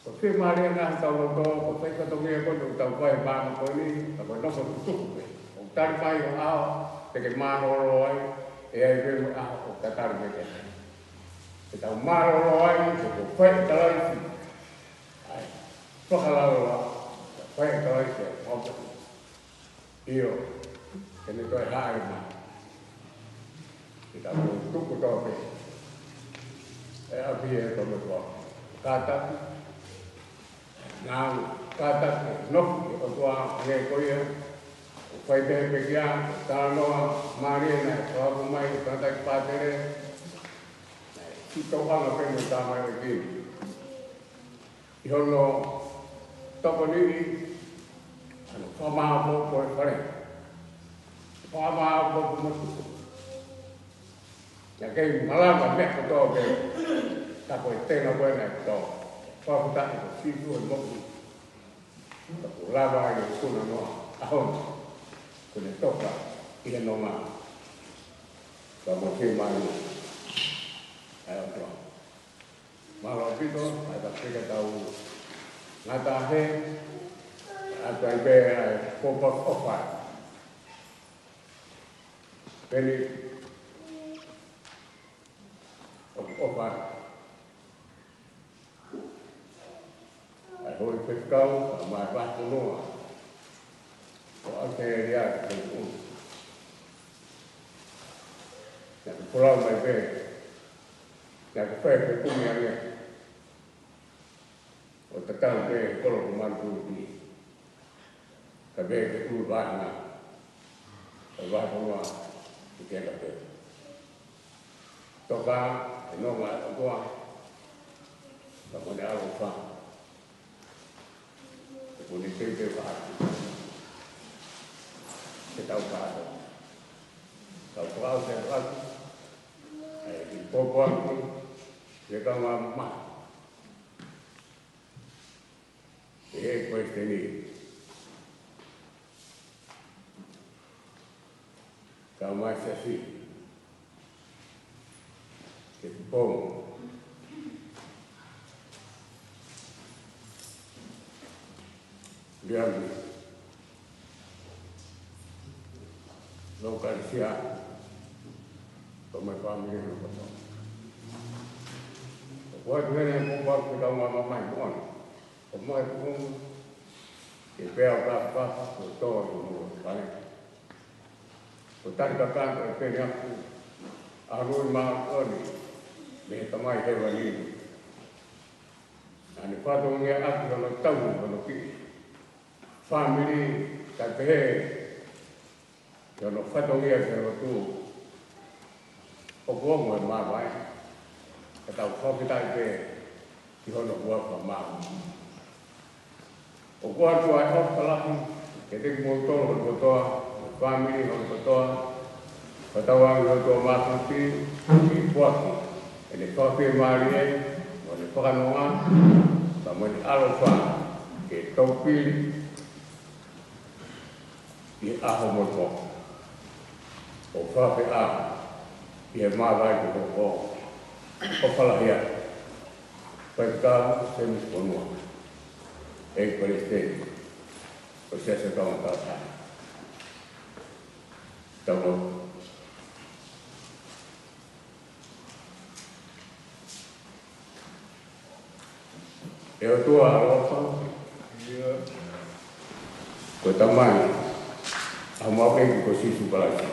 Ko e fiemālie ʻena ʻi hotau loto, ko e fatongia ko eni ʻoku tau fai he māmani ko eni, ka ko e nofo tutuku pē. ʻOku tali mai ʻo aʻu, te ke mālōlō ai, ʻe ʻi ai pē mo e ʻaho ʻoku tatali mai pē. Te tau mālōlō ai, he kuo fai ʻe Kalaisi. ʻAi, fakalaloa, fai ʻe Kalaisi, ʻo ʻIo, ke ne toe hāʻele mai. Ke tau tuku tope. ʻE ʻapi ʻe tō me kua. Kātaki. Nau, kātaki, nofo, ʻOtua, ʻa e ko ia. ʻOku fai pē pekia, talanoa, mālie naʻe fakaʻosi mai, kātaki pātele. Naʻe sitoʻanga pē mo e tamaioʻeiki ni. ʻI hono tokoniʻi, ʻa hono fakamāʻopoʻopo e fale. Fakamāʻopoʻopo mo tuku. Naʻe kei malava meʻa kotoa pē, ka ko e tenga ko ē naʻe kotoa. Fakafetaʻi ko Sīsū e moʻui. Ka kuo lava ai ʻo kuna noa, ʻaho ni. Kuo ne toka ʻi he nonga. Ka mo ke mai. ʻAi ʻOtua. Mālō ʻaupito, ʻai ka peka tau ngata he, ʻa ʻai pē ʻa e pōpoaki ʻofa. Peni, ʻo ʻofa. ʻAi hoi pekau, ʻa mai vaku noa. ʻO ʻa ke ria ke unu. Naʻa ku pulau mai pē. Naʻa ku pē pē kumi ange. ʻO tatau pē kolo ko Manuku ni. Ka pē ke ulu vahana. Ka vaha konoa ki te ka pē. Toka e nonga ʻOtua. Ka mo ne ʻaloʻofa. Ko ne pē pē vaha. Ke tau kātoa. Tau kātoa se vaha. ʻAi ki pōpoaki. Ke tau mamahi. ʻE he kuesiteni. Ka mai sasi. Ke pupou. Liami. Lōkalisia. Ko mai fāmili no koto. Ko e tuene ko pa ke tau mamahi mo ʻOtua. Ko mai kumu, ke pea ka papa, ko tō i mo fale. Ko tari ka kanto e pene aku, ʻa lui ma oni, me he Tamai Hēvani. Naʻa ne fatongia ʻaki hono tau, hono kiʻi fāmili, kae pehē, ʻi hono fatongia ki he lotu. ʻOku ongo e māvae, ka tau fakafetaʻi pē ki hono huafa māvae. ʻOku ʻoatu ʻa e ʻofa lahi, kiate kimoutolu hono kotoa, mo e fāmili hono kotoa, fakatauange ki he ʻOtua Māfimafi, ke foaki ʻene fakafiemālie, mo ʻene fakanonga, pea mo ʻene ʻaloʻofa, ke toupili, ʻi he ʻaho mo e pō. ʻO fakafeʻao ʻi he māvae ki he pō. ʻOfa lahi atu. Faifekau Semisi Fonua. ʻEiki Palesiteni. ʻO Siasi Tonga Tauʻatāina. Tau lotu. ʻE ʻOtua ʻaloʻofa, ko e Tamai ʻa homau ʻEiki ko Sīsū Kalaisi,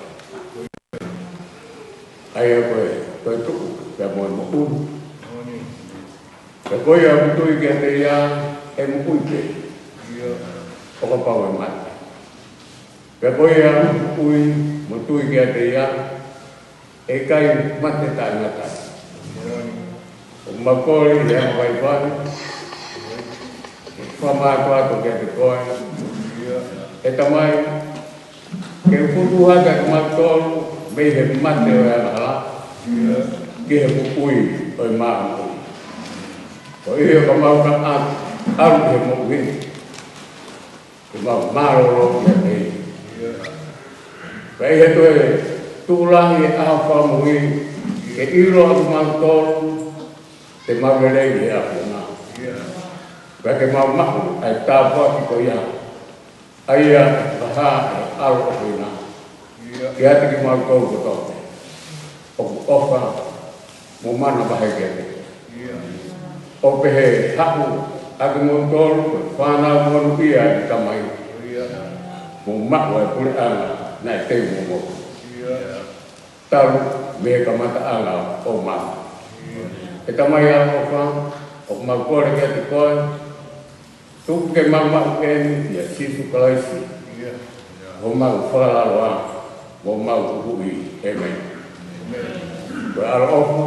ʻa ia ko e toetuʻu pea mo e moʻui. Pea ko ia ʻoku tui kiate ia ʻe moʻui pē ʻo kapau ʻe mate. Pea ko ia ʻoku ui mo tui kiate ia ʻe ʻikai mate taʻengata. ʻOku mau kole ʻi he anga vaivai, fakamātoato kiate koe, ʻe Tamai, ke u putu hake ʻa kimautolu mei he mate ʻo e angahala ki he moʻui ʻo e māʻoniʻoni. Ko ia ka mau ka ʻalu ʻi he moʻui ni, ke mau mālōlō kiate ia. Pea ʻi he toe tuʻu lahi e ʻaho fakamui, ke ʻilo ʻa kimautolu te mau lelei ʻi he ʻAfiona. Pea ke mau maʻu ʻa e tāpuaki ko ia, ʻa ia ʻe fakahā ʻe he ʻAlo ʻo e ʻOtua kiate kimautolu kotoa pē ʻoku ʻofa mo manavahē kiate ia. ʻO pehē, haʻu ʻa kimoutolu ko e fānau monūʻia ʻa e Tamai, mo maʻu ʻa e puleʻanga naʻe teu mo moʻui, talu mei he kamataʻanga ʻo māmani. ʻE Tamai ʻaloʻofa, ʻoku mau kole kiate koe, tuku ke mau maʻu eni ʻia Sīsū Kalaisi, homau Fakalaloa mo homau Huhuʻi. ʻĒmeni. Ko e ʻaloʻofa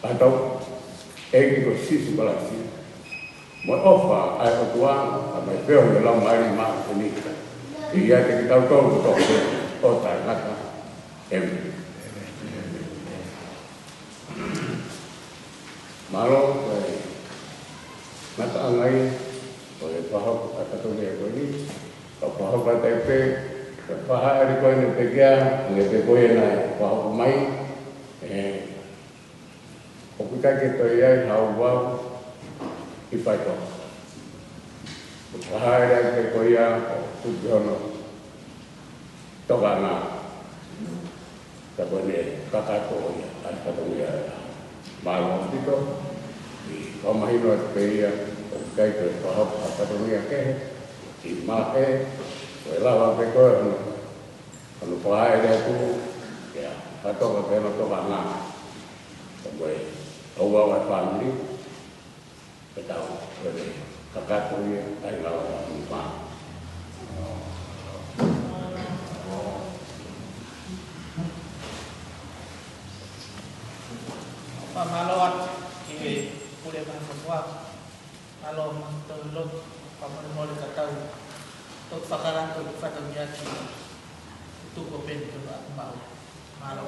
ʻa hotau ʻEiki ko Sīsū Kalaisi, mo e ʻofa ʻa e ʻOtua, pea mo e feohi ʻa e Laumālie Māʻoniʻoni, ke ʻiate kitautolu kotoa pē ʻo taʻengata. ʻĒmeni. Mālō, ko e ngataʻanga ia ʻo e fakahoko ʻa e fatongia ko eni. Ka u fakahoko atu pē, ka u fakahā ʻa e ko eni pē kia, ʻa e pē ko ia naʻe fakahoko mai. ʻE, ʻoku ʻikai ke toe ʻi ai ha ouau ʻi faitoʻo. Ko e fakahā ʻa e pē ko ia ʻoku tupu hono tokanga. Ka ko eni kakato ia ʻa e fatongia. Mālō ʻaupito, ʻi he fakamahino atu pē ia, ʻoku ʻikai ke fakahoko ha fatongia kehe, ʻi Malaʻe, ko e lava pē ko ē hono, hono fakahā atu, ia, fakatoka pē hono tokanga. Ka ko e ouau ʻa e fāmili, ke tau, ke kakato ia, ʻa e ngāue ʻa e ʻOtua. Fakamālō atu ki he Pule Mafofoa, mālō mo e lotu, fakamolemole ka tau toki fakakakato e fatongia ki he tuku pē eni ke ʻoatu maʻu. Mālō.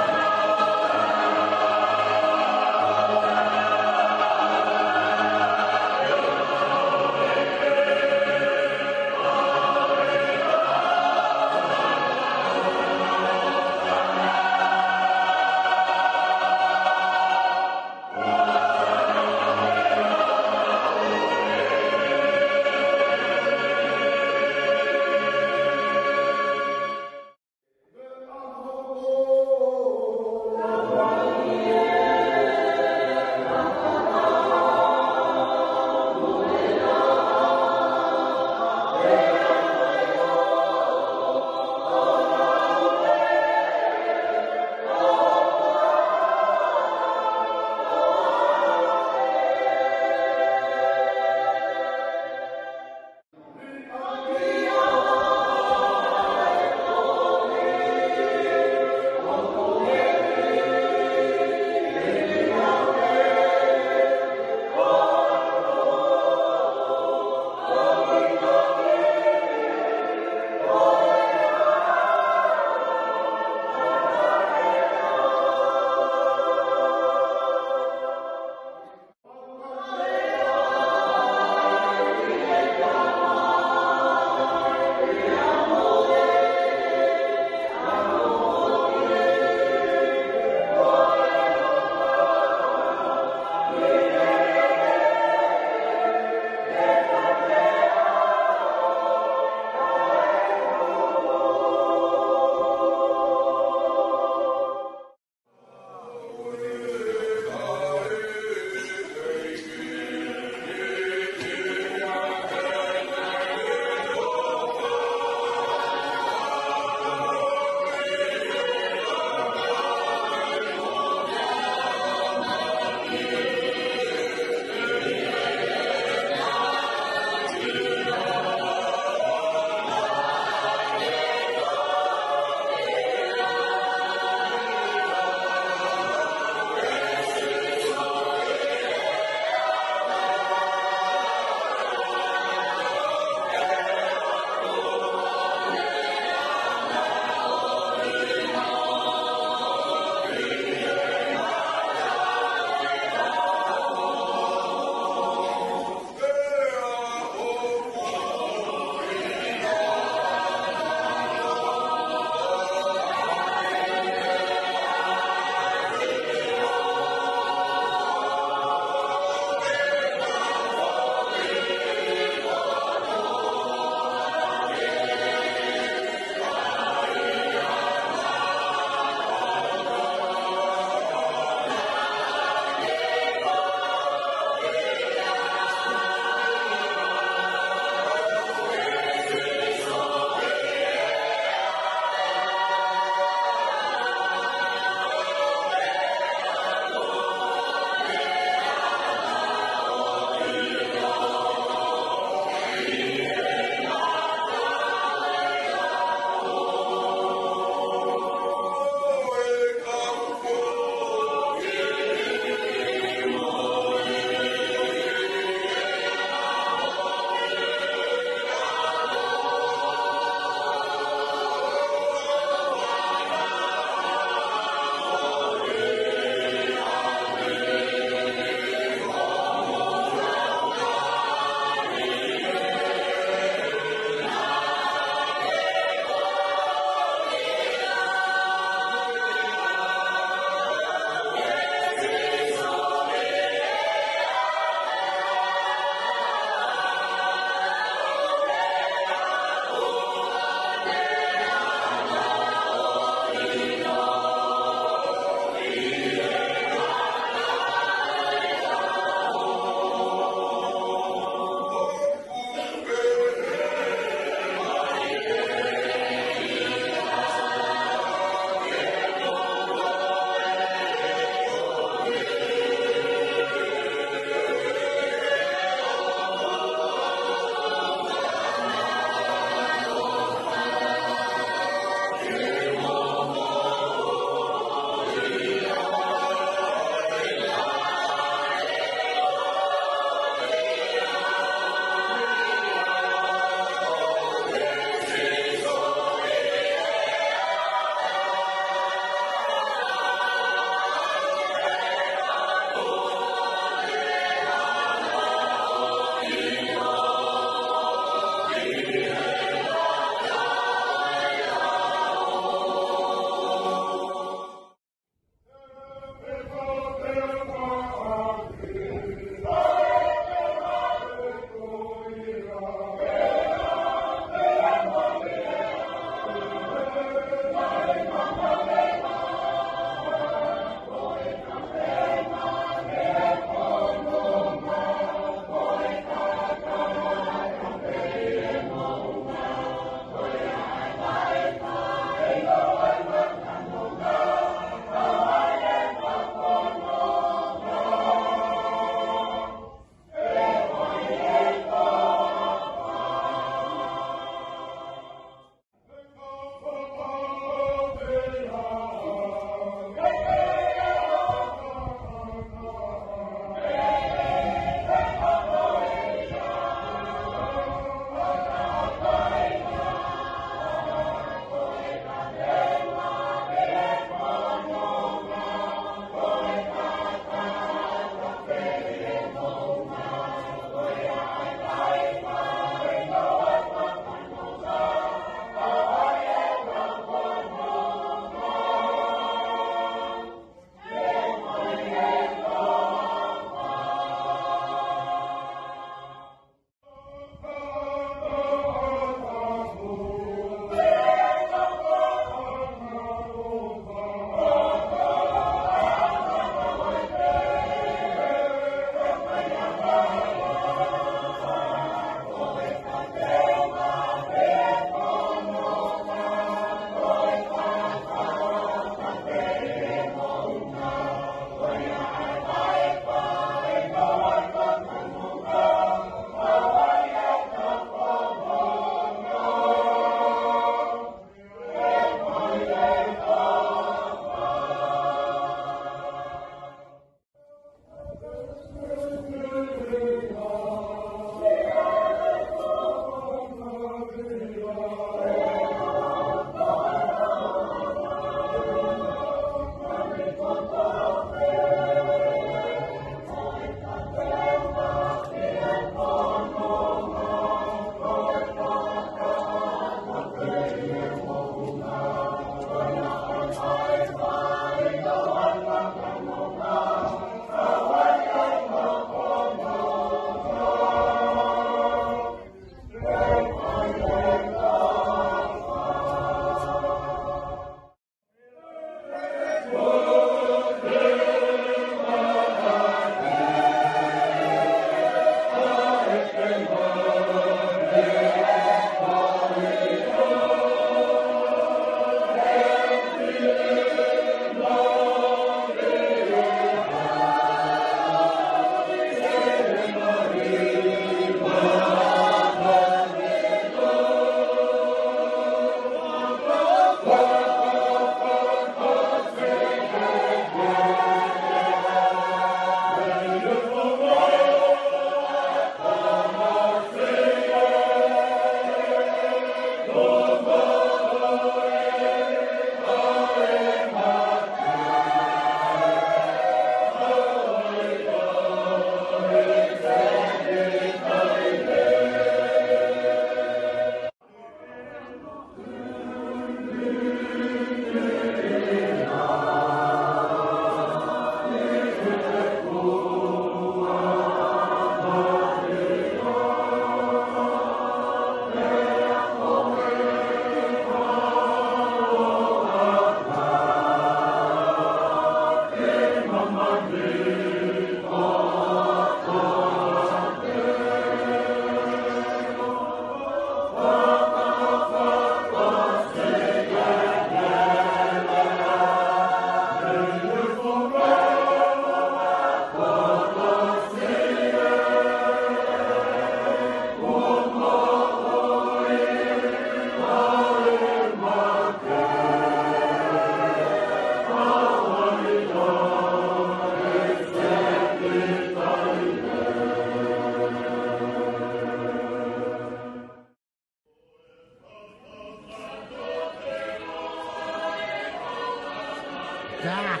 Ka.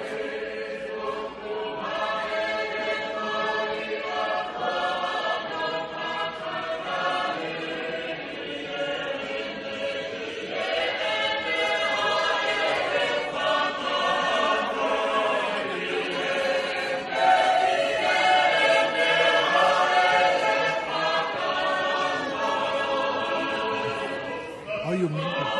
Are you a member?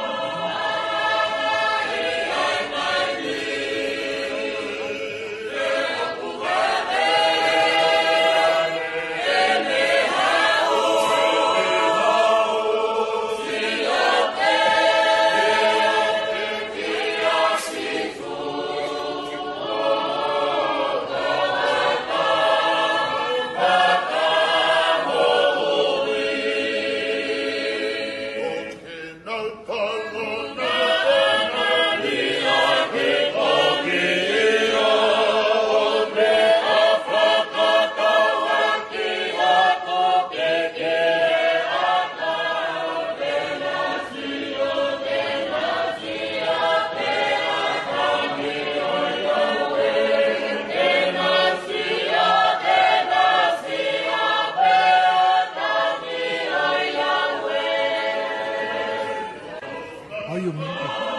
Are you a member?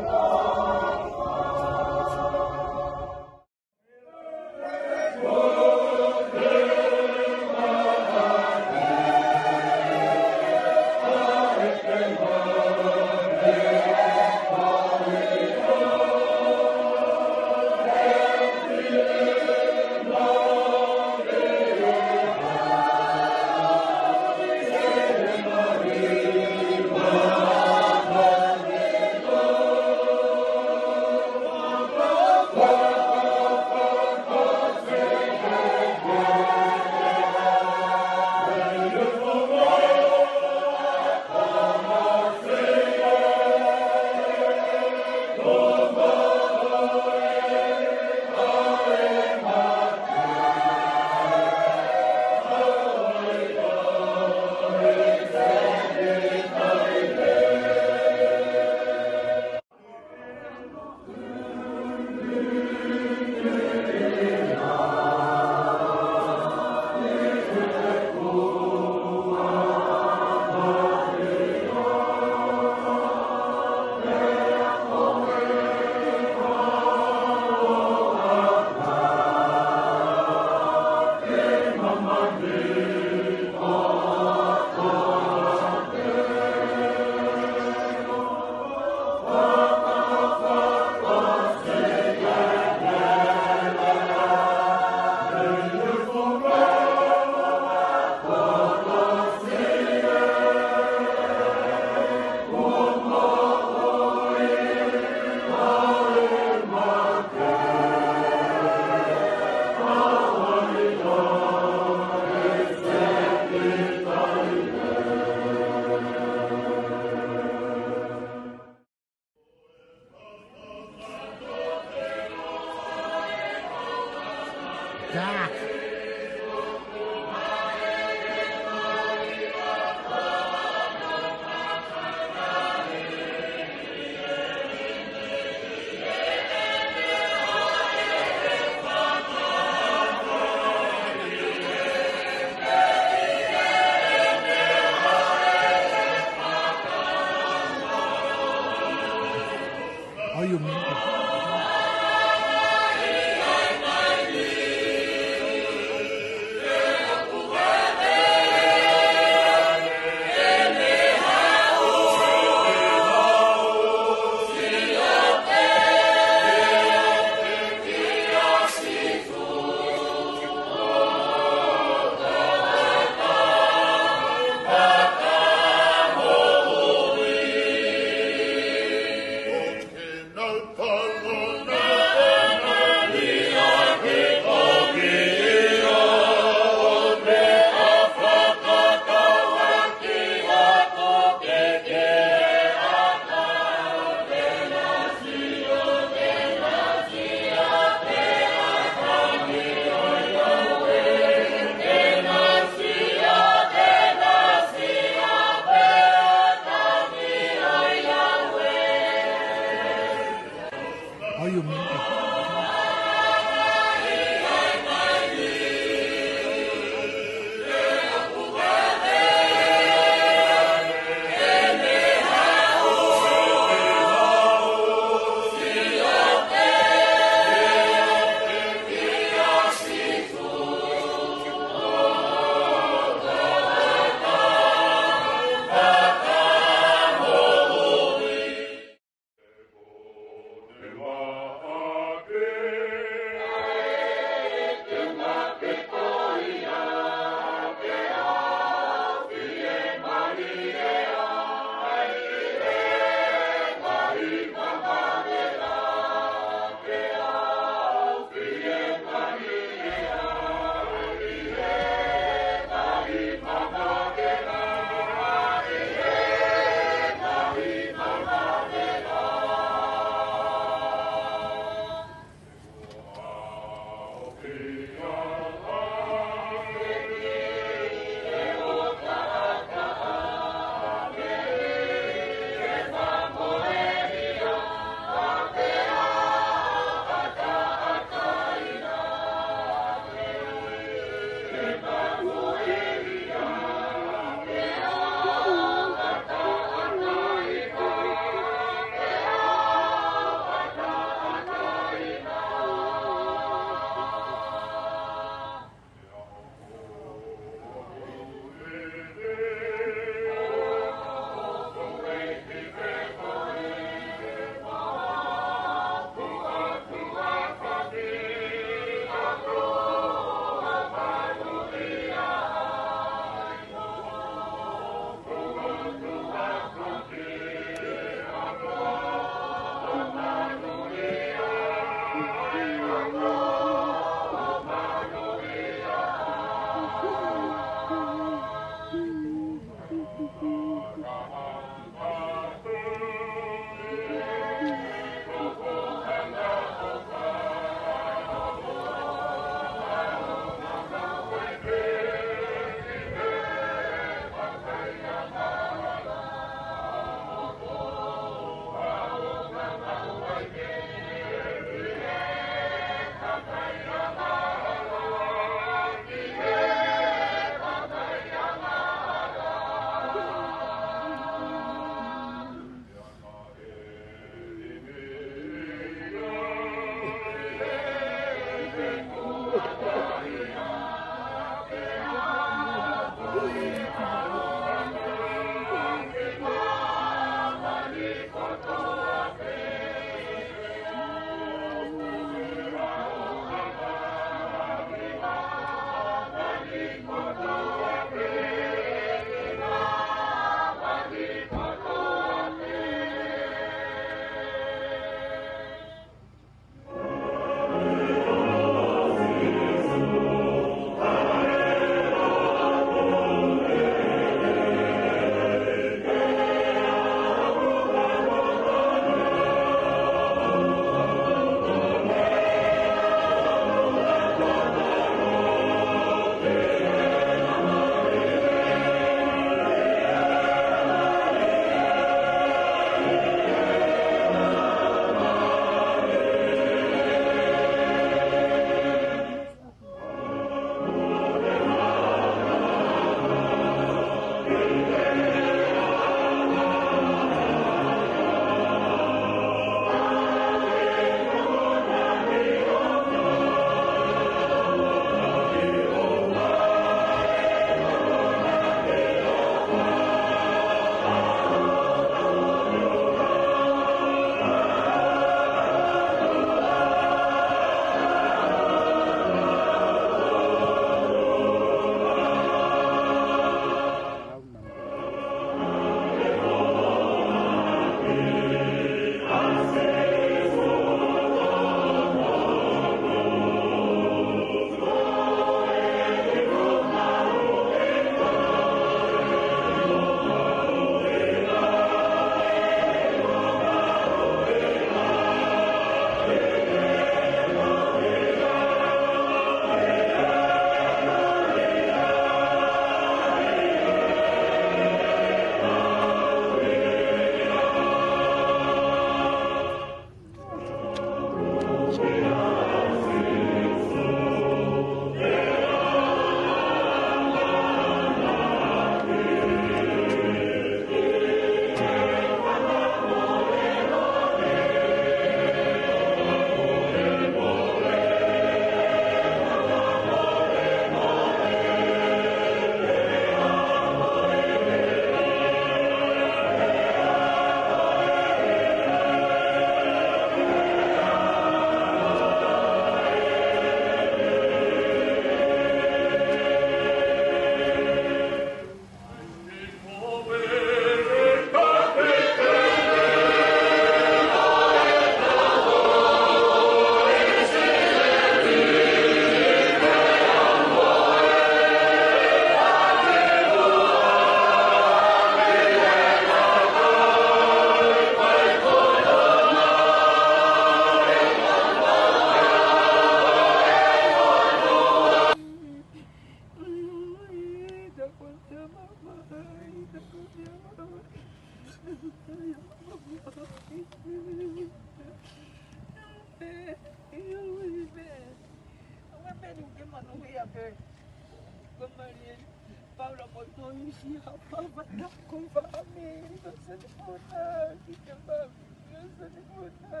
Paula mo Moisia, papa na ko fame, ko sani pona, ki te fame, ko sani pona.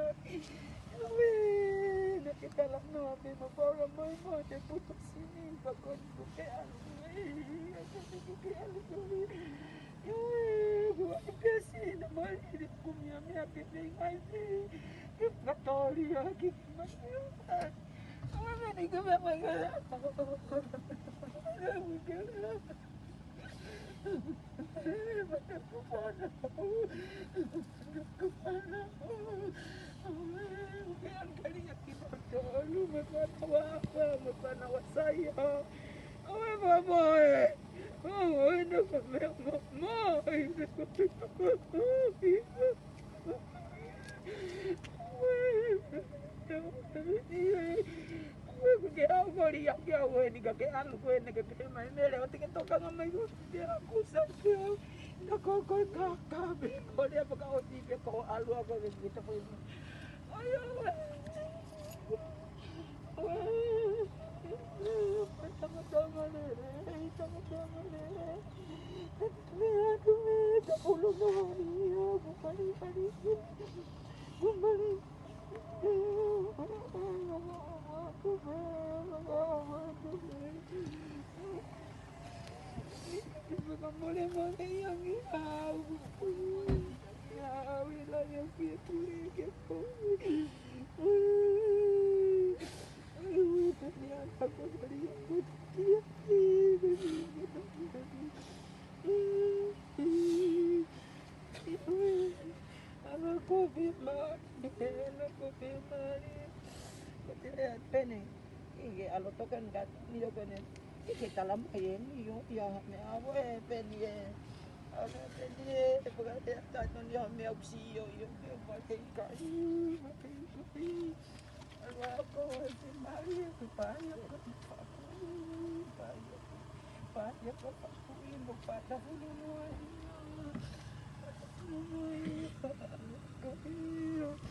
Ue, na ke talanoa pē mo Paula mo Moisia, te puto sini, pa ko ni ko ke alu, ue, ko ni ko ke alu, ue. Ue, ue, ke sina mai, ni kumia mea ke te ngai, ke ngatoli, ke mai. Ue, ke au koli ake au eni ka ke alu ko eni ke pehē mai mele o te ke tokanga mai ko te aku sa ke au. Na ko ko ka ka me ko le pa ka o ti pe ko alu ako ke kita ko eni. Ai, ue. Ue. Tama tama lele, tama tama lele. Me aku me ta pulu no ni aku pali pali. Kumbali. Ana kopi ma, ana kopi ma ni. Ko te lea pene. ʻIke ʻalu toka ni ka ni o pene. ʻIke tala mai eni ʻo ia me avo e pene e. Avo e pene e, e paka te ata no ni o me au si o io me au ma te ika. Ma te ika. Alo ako e te mai e te pai ako te paku. Pai ako. Pai ako paku i mo pata hulu no ai. Pata hulu no ai. Pata hulu no ai.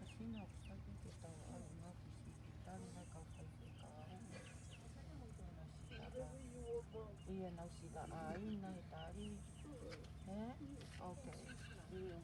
Asina o kutaki ke tau ʻalu ngā pisi ki tali ngā kau faifekau. Ia nau sila ʻaina he tali. Ē? Okay. Ia.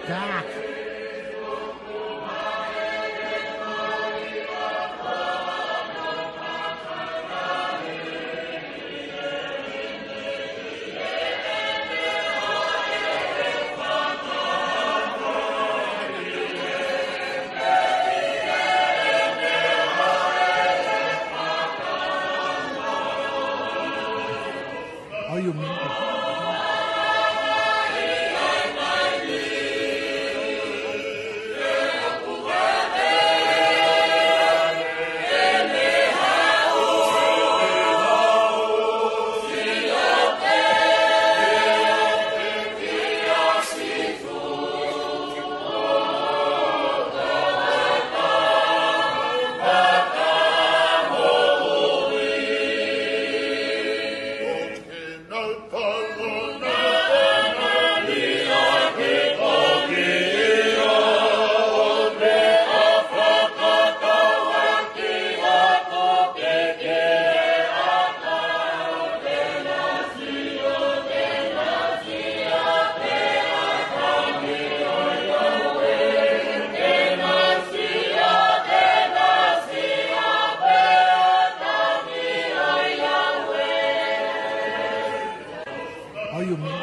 Dark. Are you mad? Are you mad?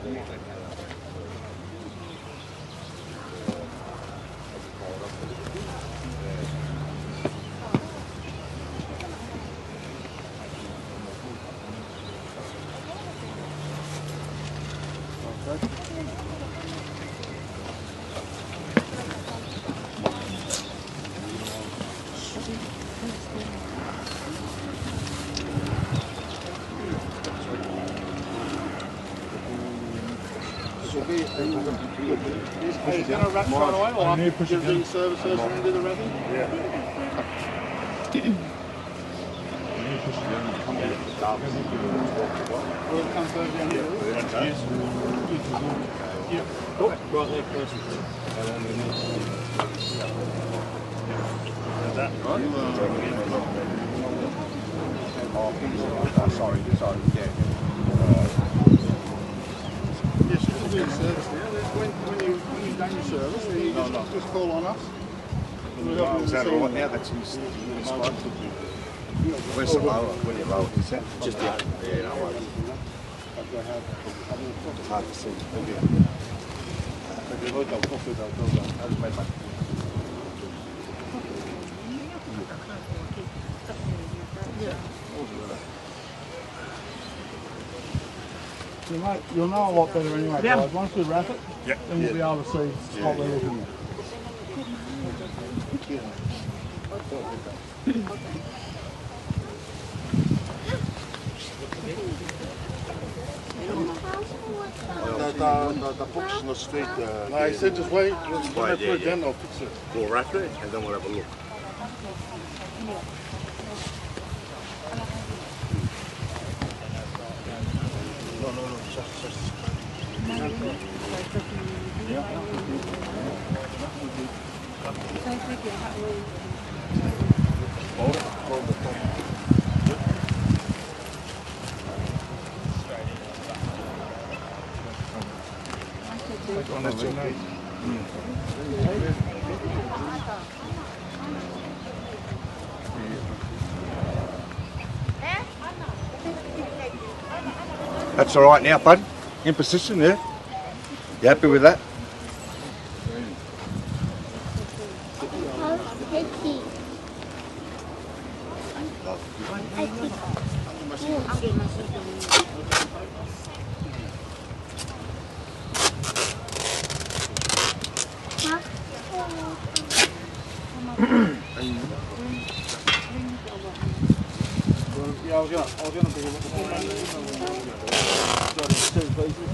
Is, is it gonna wrap straight away, or I need to push it down. Services into the wrapping? Yeah. Will it come further down here? Yeah. Oh, right there first. Is that right? Oh, sorry, sorry, yeah. Yes, you can do a service now. When, when you, when you've done your service, then you just, just call on us. Is that all right now? That's his, his phone. Where's the lower? Where the lower is that? Just out. Yeah, no worries. Hard to see. Thank you. You might, you'll know a lot better anyway, yeah, guys. Once we wrap it, yeah, then we'll be able to see, yeah, what we're looking at. The, the, the, the book's not straight, uh, no, he said just wait. When, when I put it down, I'll fix it. We'll wrap it and then we'll have a look. That's all right now, bud. In position there. You happy with that? Yeah, I was gonna, I was gonna bring it up before. Sorry, two pieces.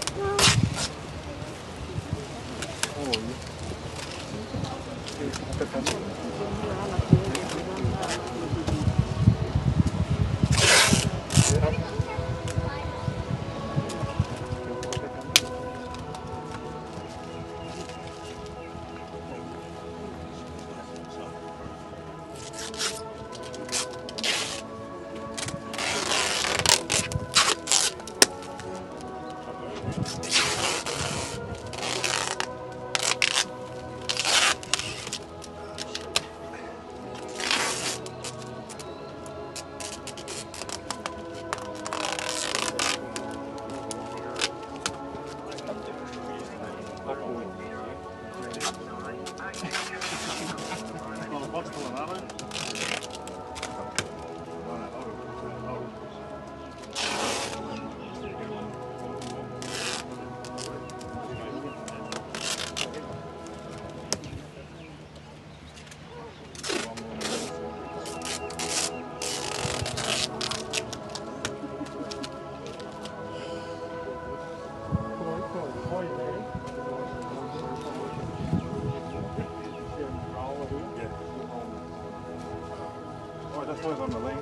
Oh, that's why it's on the lane.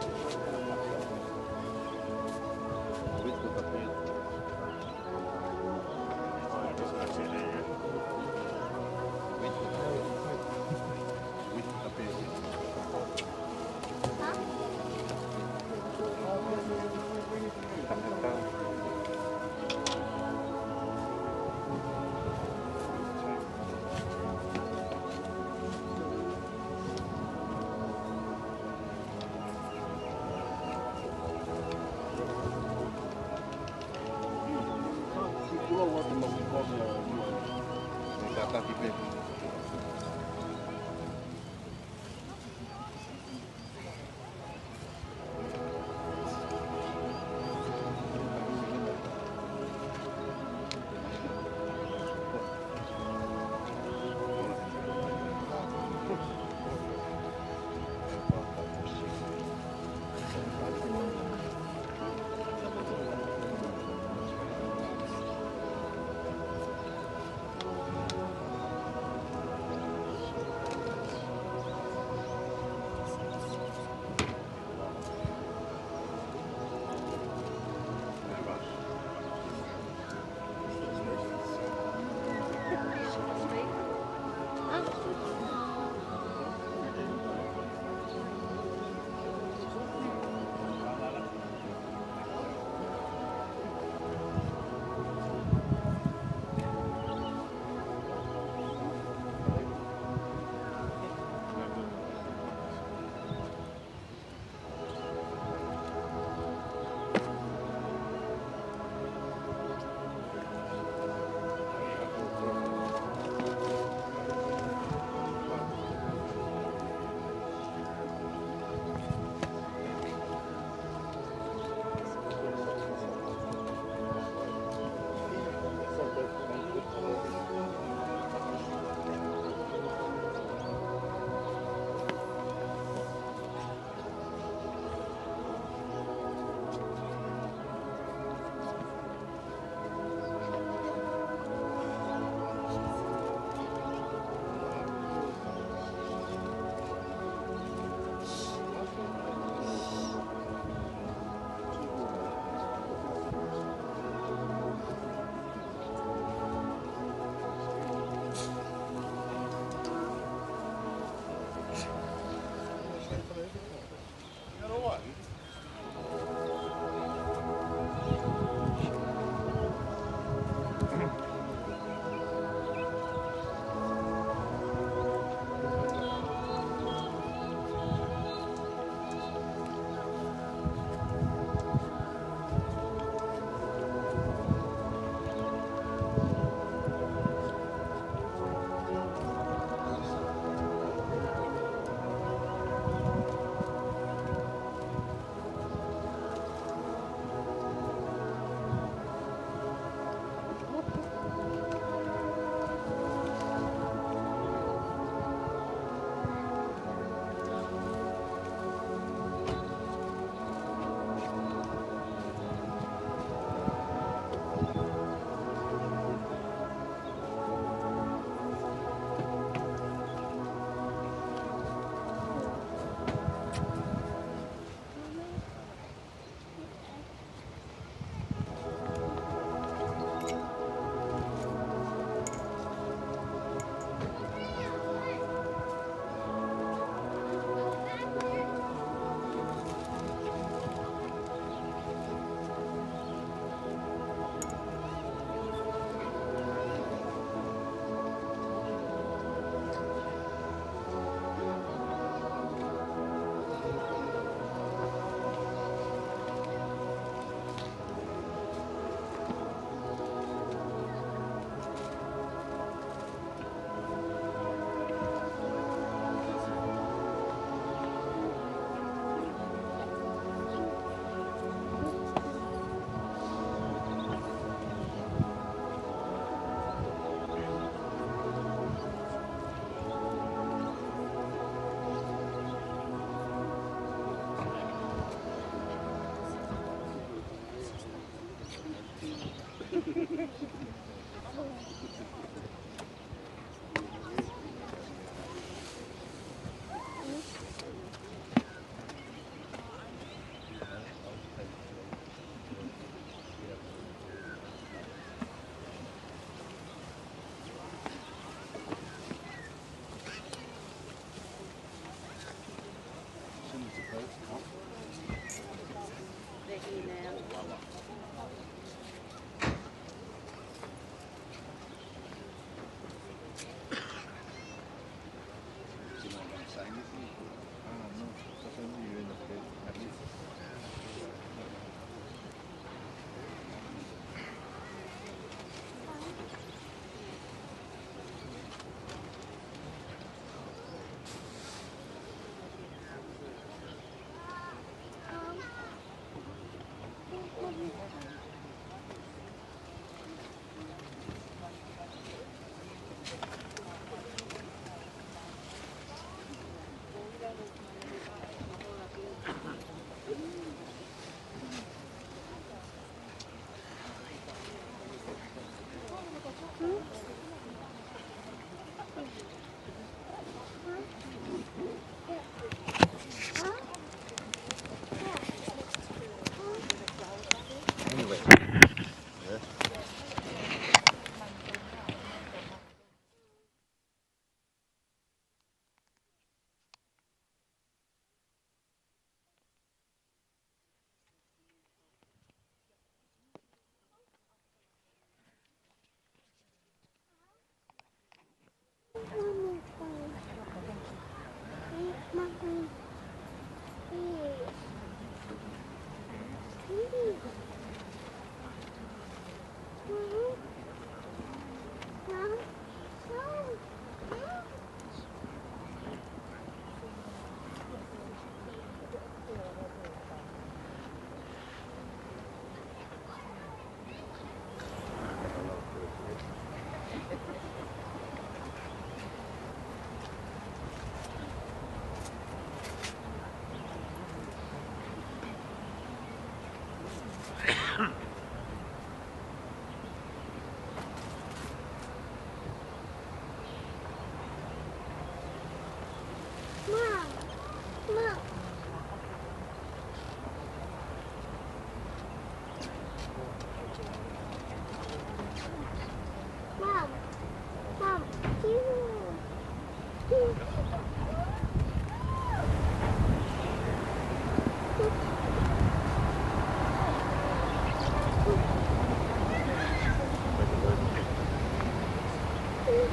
Ia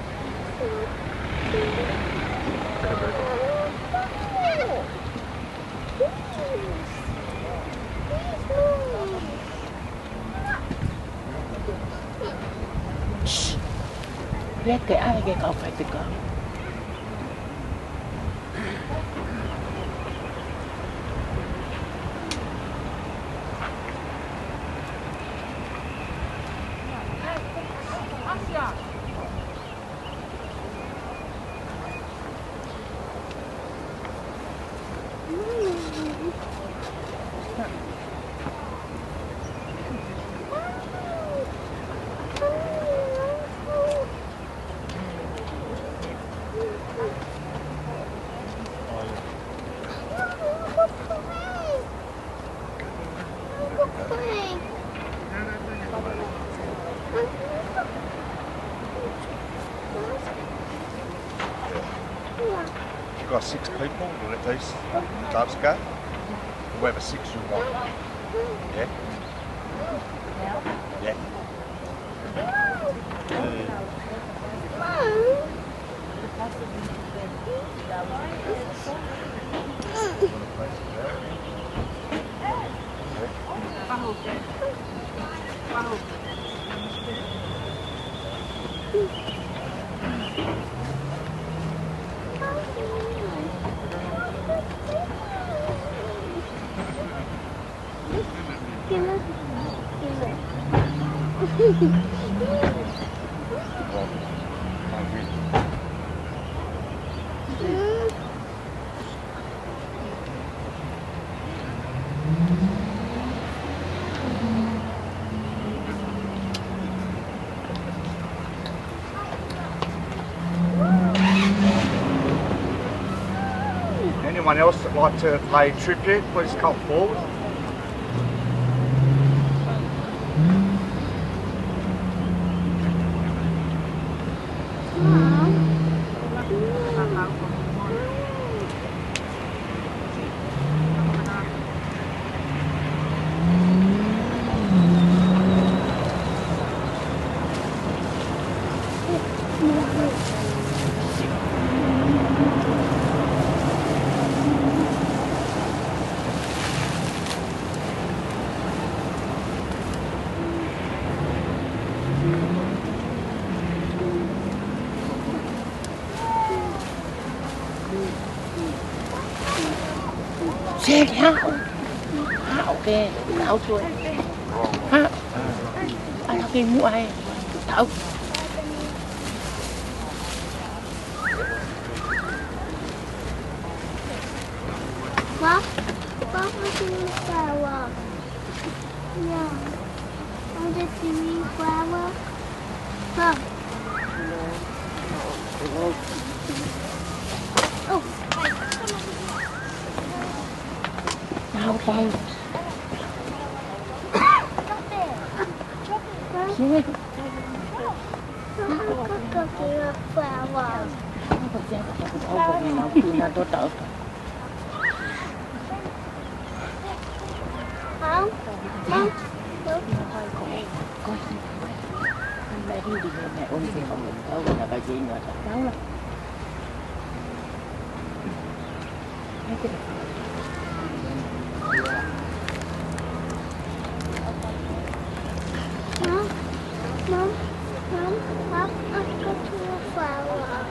ke ʻai ke kau faifekau. You've got six people. We'll let these doves go. Whoever six you want. Yeah? Yeah. Anyone else that like to pay tribute, please come forward. Seli, haʻu. Haʻu ke, haʻu toe. Haʻu. ʻAlu ki muʻa ē. Haʻu. Mom, Mom, I can use that one. Yeah. On the T V flower. Huh. Oh. Now, guys. Stop it. Stop it. Huh? Sure. Huh? Flower. Mom, Mom, Mom, Mom, I've got your flower.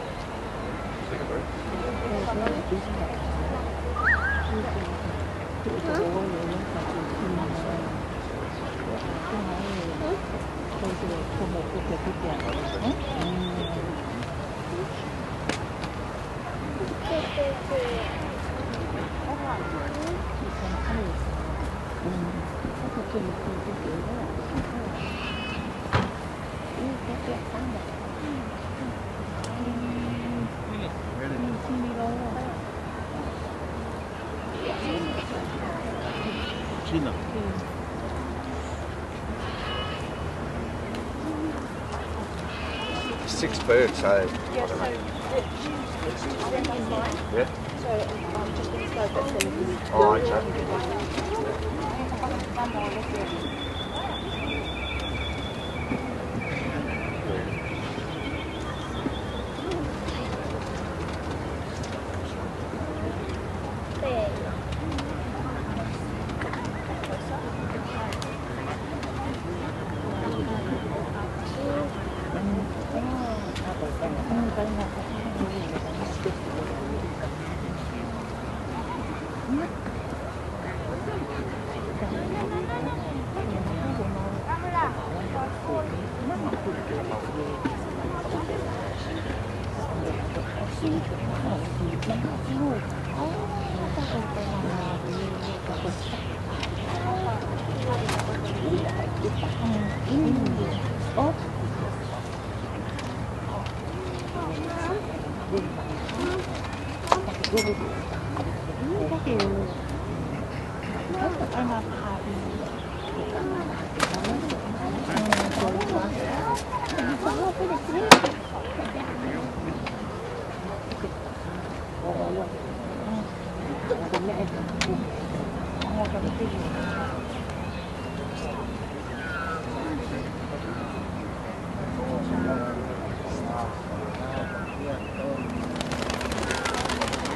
Tina. Six birds, so. Yeah, so, yeah. So, um, just these guys that sell it. Oh, okay.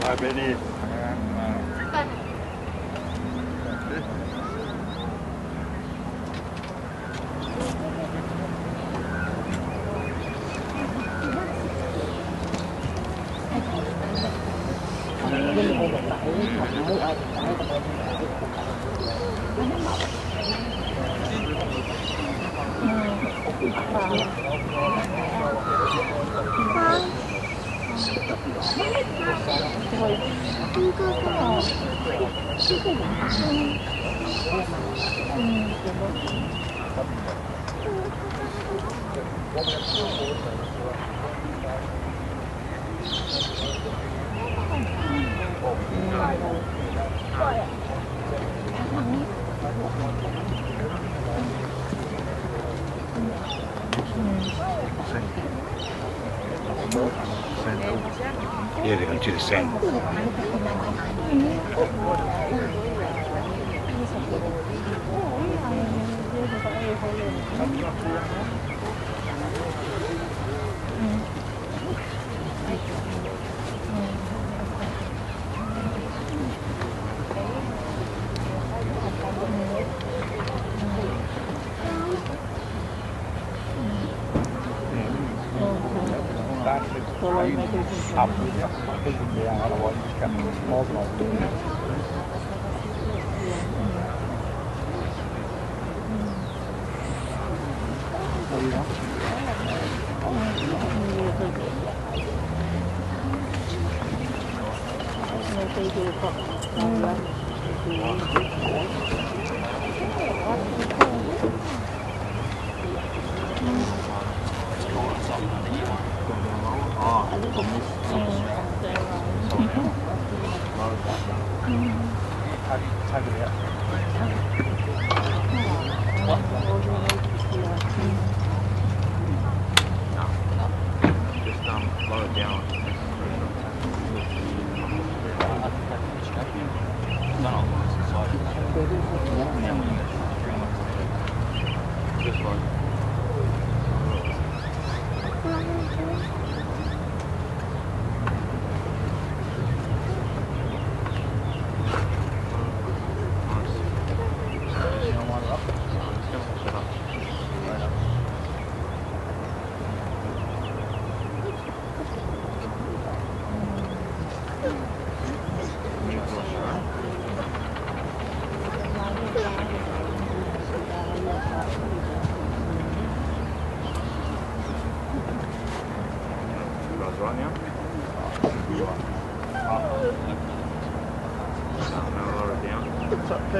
Hi, Benny. Yeah, they're gonna do the same. Just, um, lower it down.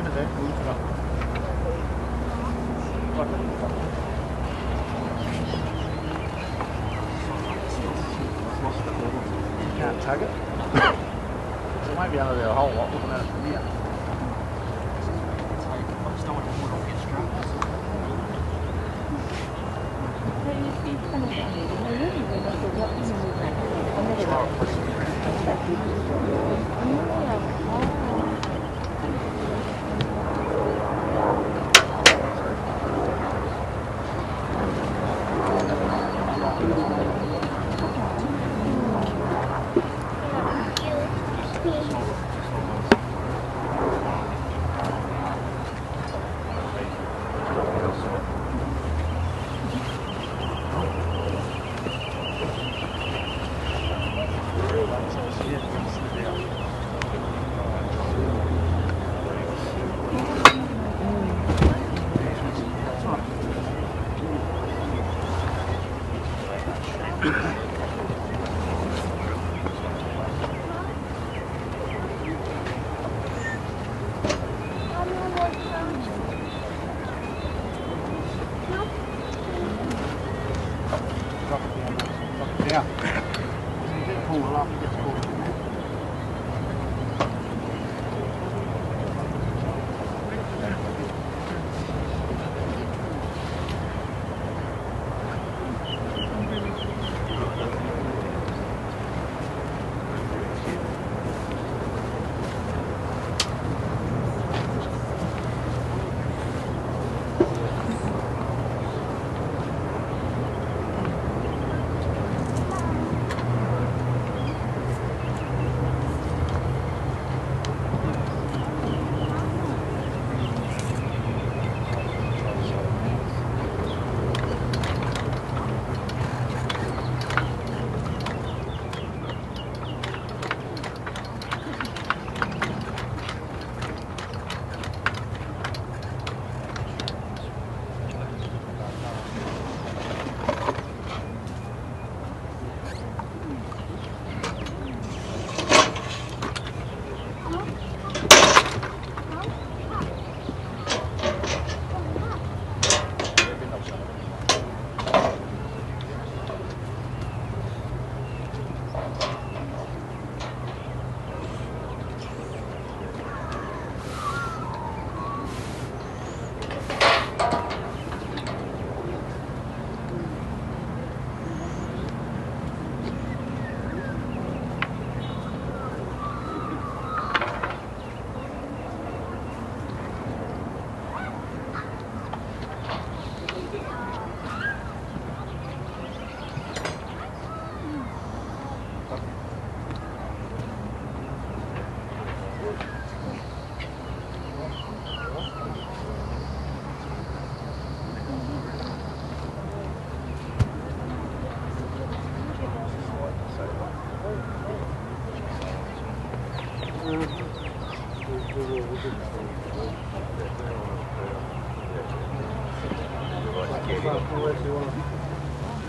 You can't tug it? So it might be under there a whole lot, wouldn't it? Yeah.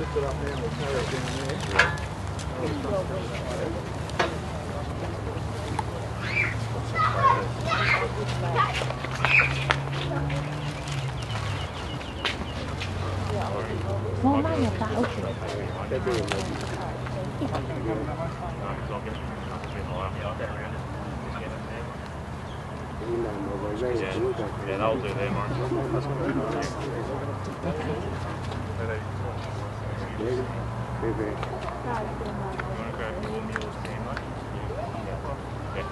Lift it up, man. We'll carry it down there. Yeah, that'll do there, Mark. You wanna grab your meal with me, Mark? Yeah.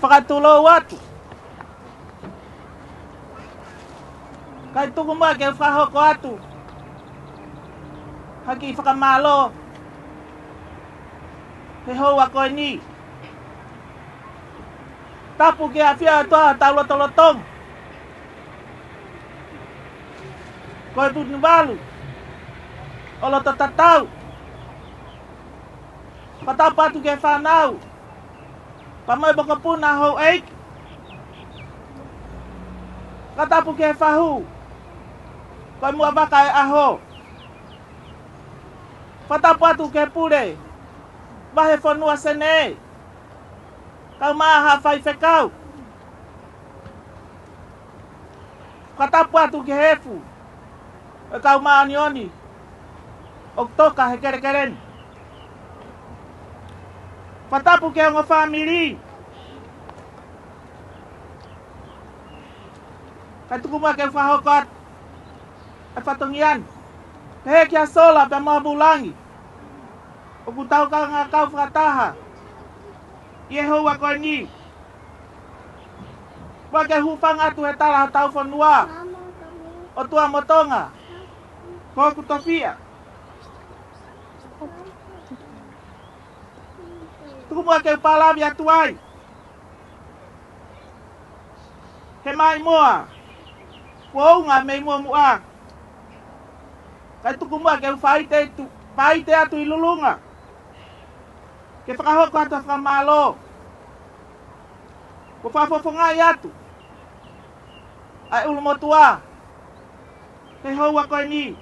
Fakatulou atu. Kae tuku muʻa ke u fakahoko atu ha kiʻi fakamālō he houa ko eni. Tapu ki he ʻafio ʻa e ʻOtua ʻi hotau lotolotonga. Ko e Vunivalu ʻo loto tatau. Fakatapu atu ki he fānau pea mo e mokopuna houʻeiki. Fakatapu ki he fahu ko e muʻa vaka e ʻaho. Fakatapu atu ki he pule vahefonua Senē, kae ʻumaʻā haʻa faifekau. Fakatapu atu ki he efu ʻo e kau māʻoniʻoni ʻoku toka he kelekele ni. Fakatapu ki he ongo fāmili. Kae tuku muʻa ke u fakahoko atu e fatongia ni. Pehē kia Sola pea mo Abulangi, ʻoku tau kaungā kau fakataha ʻi he houa ko eni. Muʻa ke u hūfanga atu he tala hotau fonua, ʻOtua mo Tonga, ko hoku tofiʻa. Tuku muʻa ke u pālavi atu ai he maʻimoa kuo unga mei muʻomuʻa. Kae tuku muʻa ke u faite atu, faite atu ʻi Lulunga ke fakahoko atu ha fakamālō. Kuo fakafofongaʻi atu ʻa e ʻulumotuʻa he houa ko eni.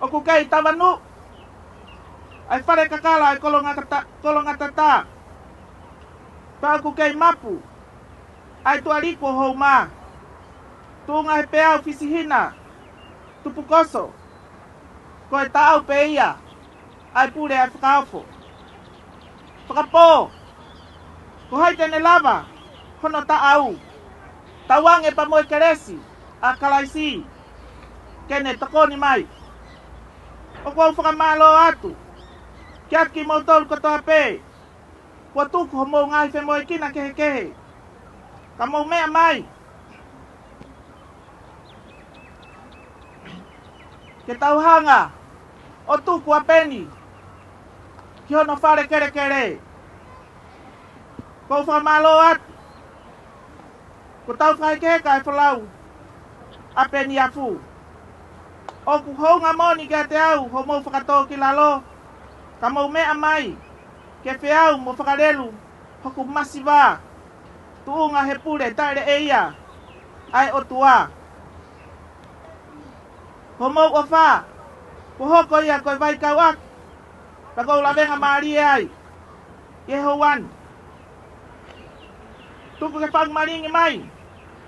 ʻOku kei tavanuʻu ʻa e fale kakala ʻa e Kolongatata, Kolongatata. Pea ʻoku kei mapu ʻa e tuʻa liku ʻo Houma, tuʻunga he peau fisihina tupukoso. Ko e taʻau pē ia ʻa e pule ʻa e fakaofo. Fakapō, ko hai te ne lava hono taʻau? Tauange pea mo e kelesi ʻa Kalaisi ke ne tokoni mai. ʻOku ou fakamālō atu kiate kimoutolu kotoa pē kuo tuku homou ngaahi femoʻuekina kehekehe, ka mou meʻa mai ke tau hanga ʻo tuku ʻa Peni ki hono fale kelekele. ʻOku ou fakamālō atu kuo tau fakahekeheka e folau ʻa Peni Afu. ʻOku hounga moʻoni kiate au hoʻomou fakatōkilalo, ka mou meʻa mai ke feau mo fakalelu hoku masiva, tuʻunga he pule taʻeleʻeia ʻa e ʻOtua. Hoʻomou ʻofa kuo hoko ia ko e vaikauʻaki, pea ʻoku ou lavengamālie ai ʻi he houa ni. Tuku ke fakamalanga mai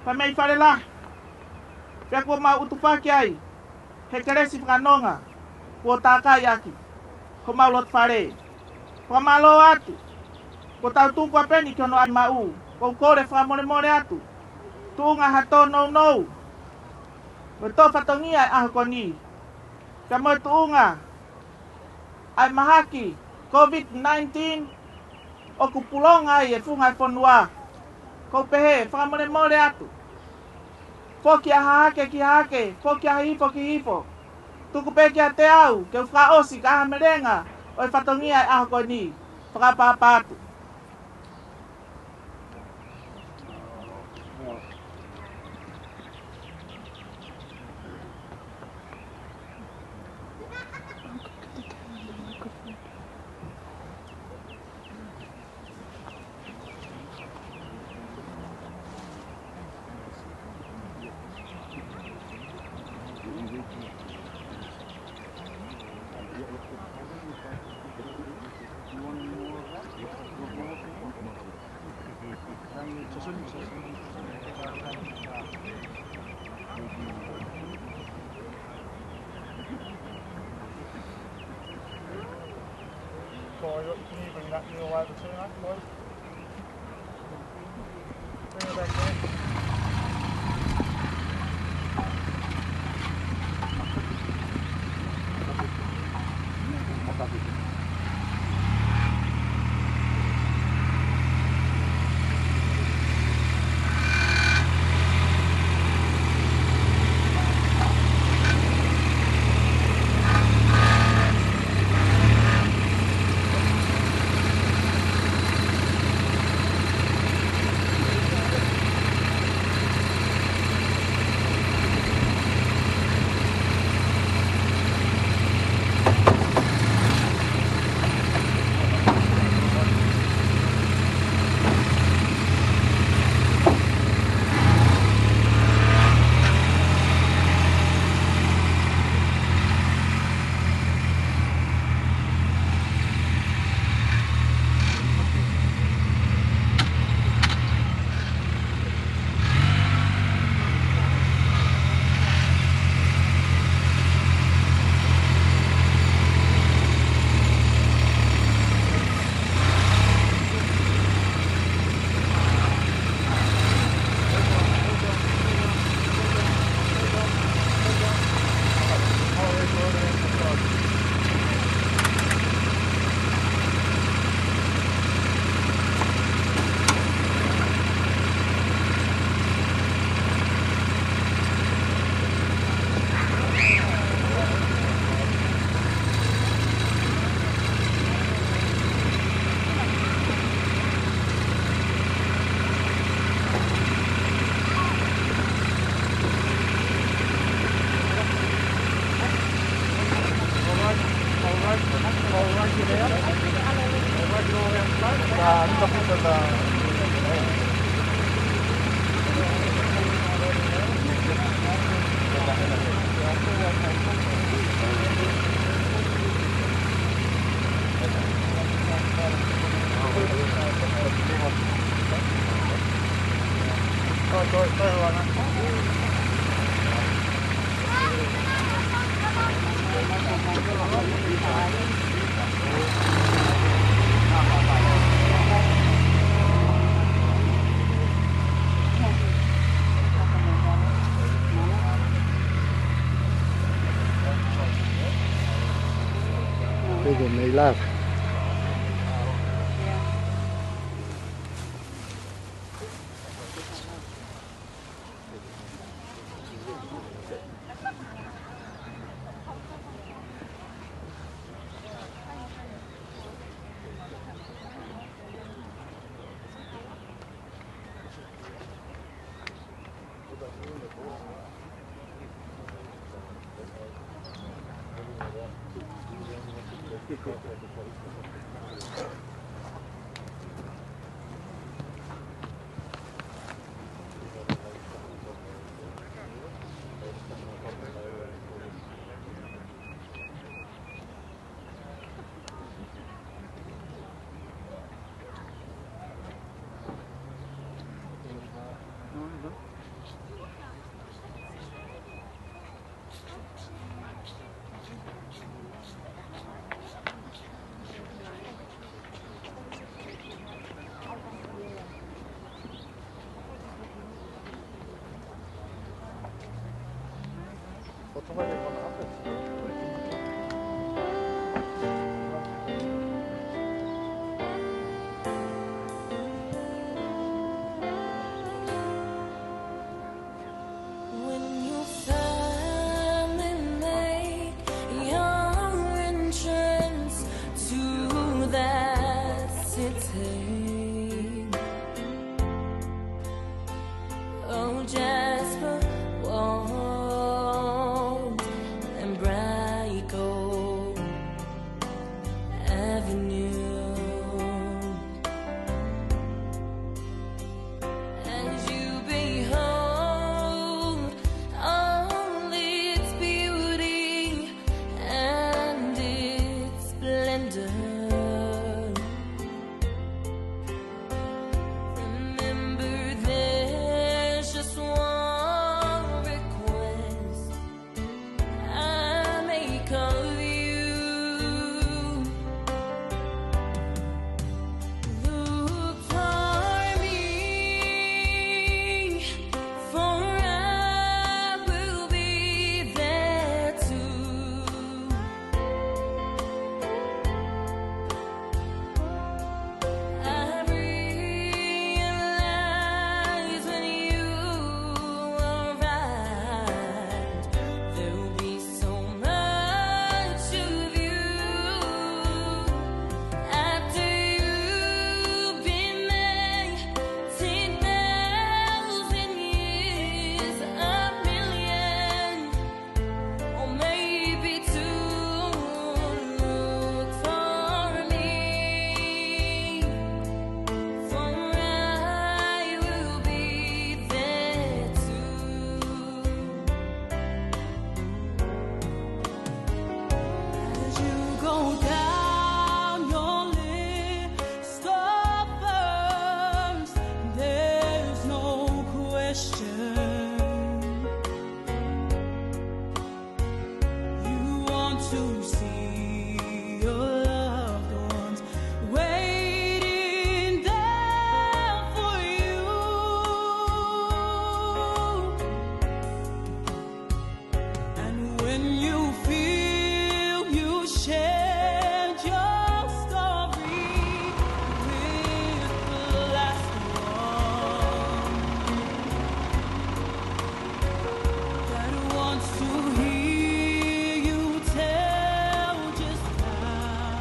pea mei fale lahi, pea kuo mau utufaki ai he kelesi fakanonga kuo tākai ʻaki homau loto fale. Fakamālō atu kuo tau tuku ʻa Peni ki hono ʻai maʻu. ʻOku ou kole fakamolemole atu tuʻunga ha tōnounou ʻo e tō fatongia ʻo e ʻaho ko eni. Ka mo e tuʻunga ʻa e mahaki COVID nineteen ʻoku pulonga ai e funga ʻo e fonua. ʻOku ou pehē, fakamolemole atu. Foki ʻa Hahake ki Hahake, foki ʻa Hihifo ki Hihifo. Tuku pē kiate au ke u fakaʻosi ka ʻi ai ha melenga ʻo e fatongia ʻo e ʻaho ko eni. Fakaʻapaʻapa atu. Sorry, can you bring that wheel over to me, mate, please? Bring it back there. Pego mei lava. When you finally make your entrance to that city, oh, Jasper, walled and bright gold avenue. As you behold all its beauty and its splendor, remember there's just one request I make of you. Look for me, for I will be there too. I realize when you arrive, there'll be so much of you. After you've been there ten thousand years, a million, or maybe two, look for me, for I will be there too. As you go down your list of firms, there's no question you want to see your loved ones waiting there for you. And when you feel you shared your story with the last one that wants to hear you tell just how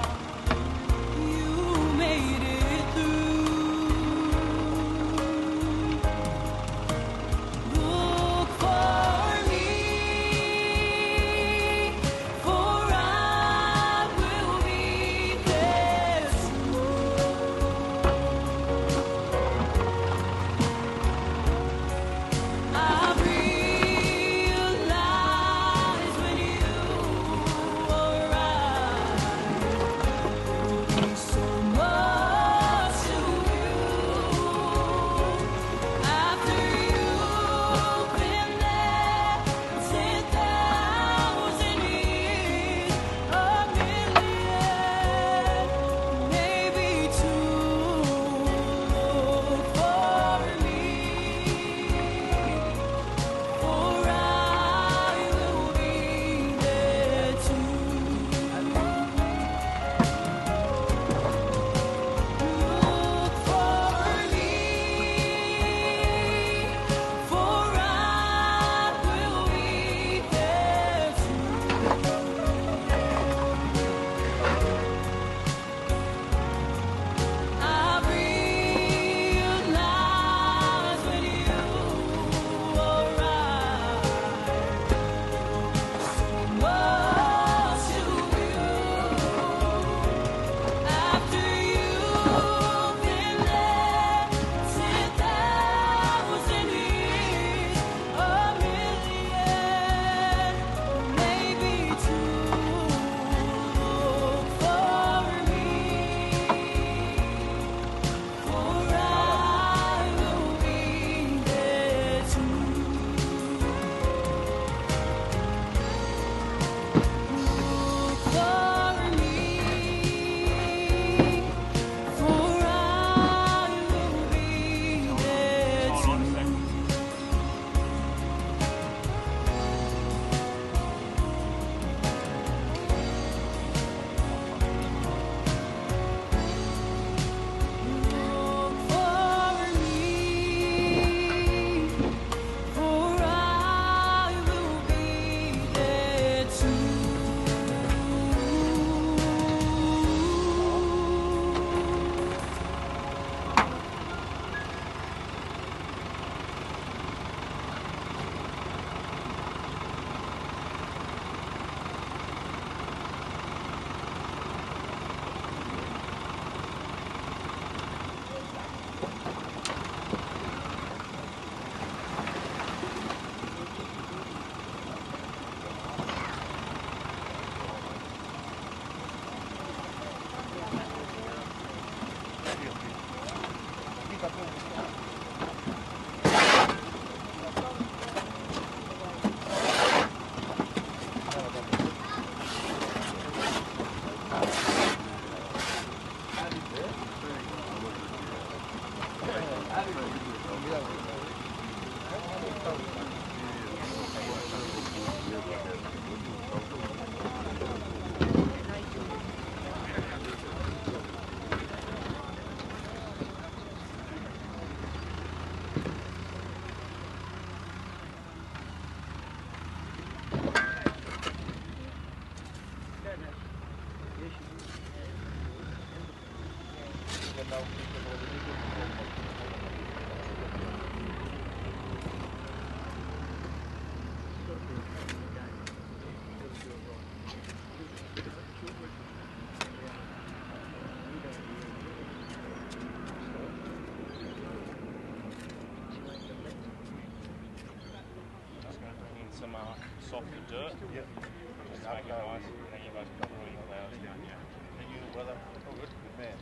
Some uh, softer dirt. Yep. Just make it nice, and then you guys can put all your flowers down here. Thank you, brother. All good. Good man.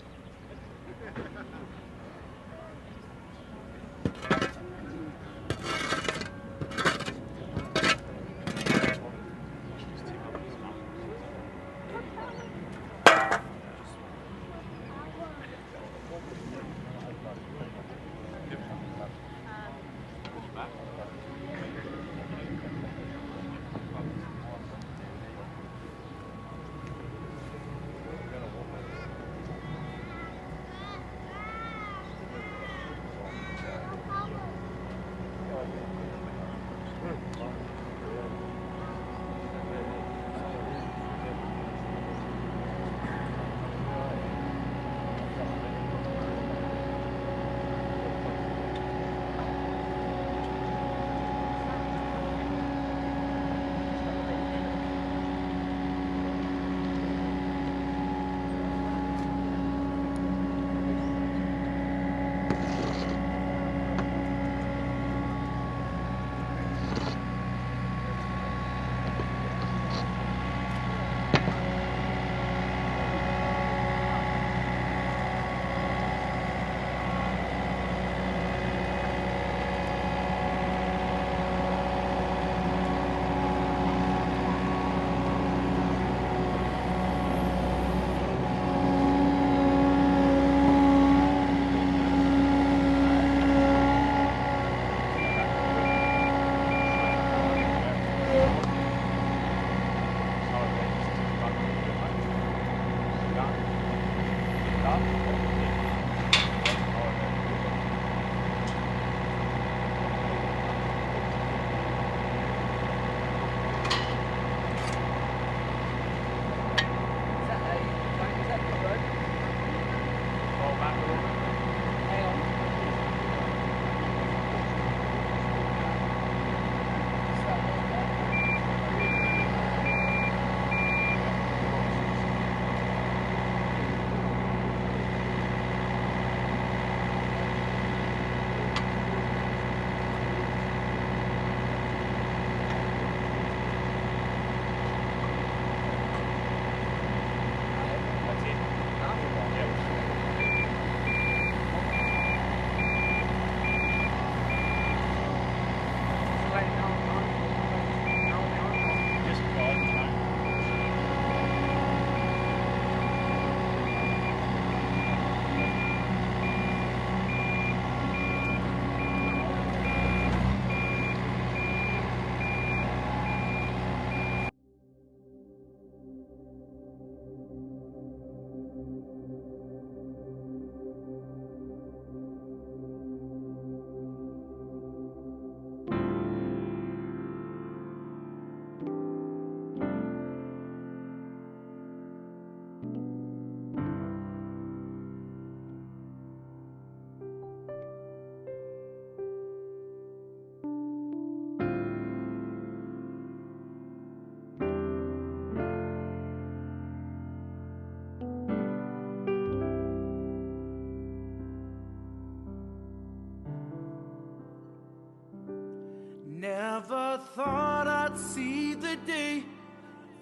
Never thought I'd see the day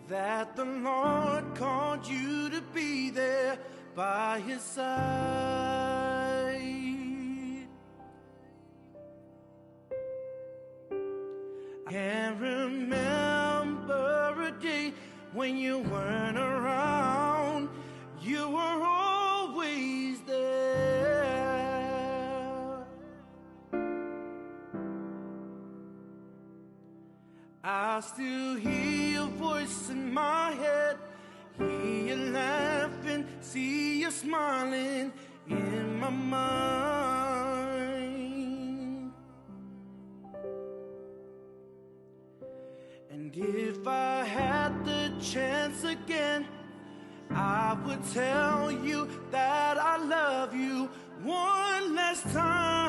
that the Lord called you to be there by his side. I can't remember a day when you weren't around. You were always there. I still hear your voice in my head, hear you laughing, see you smiling in my mind. And if I had the chance again, I would tell you that I love you one last time.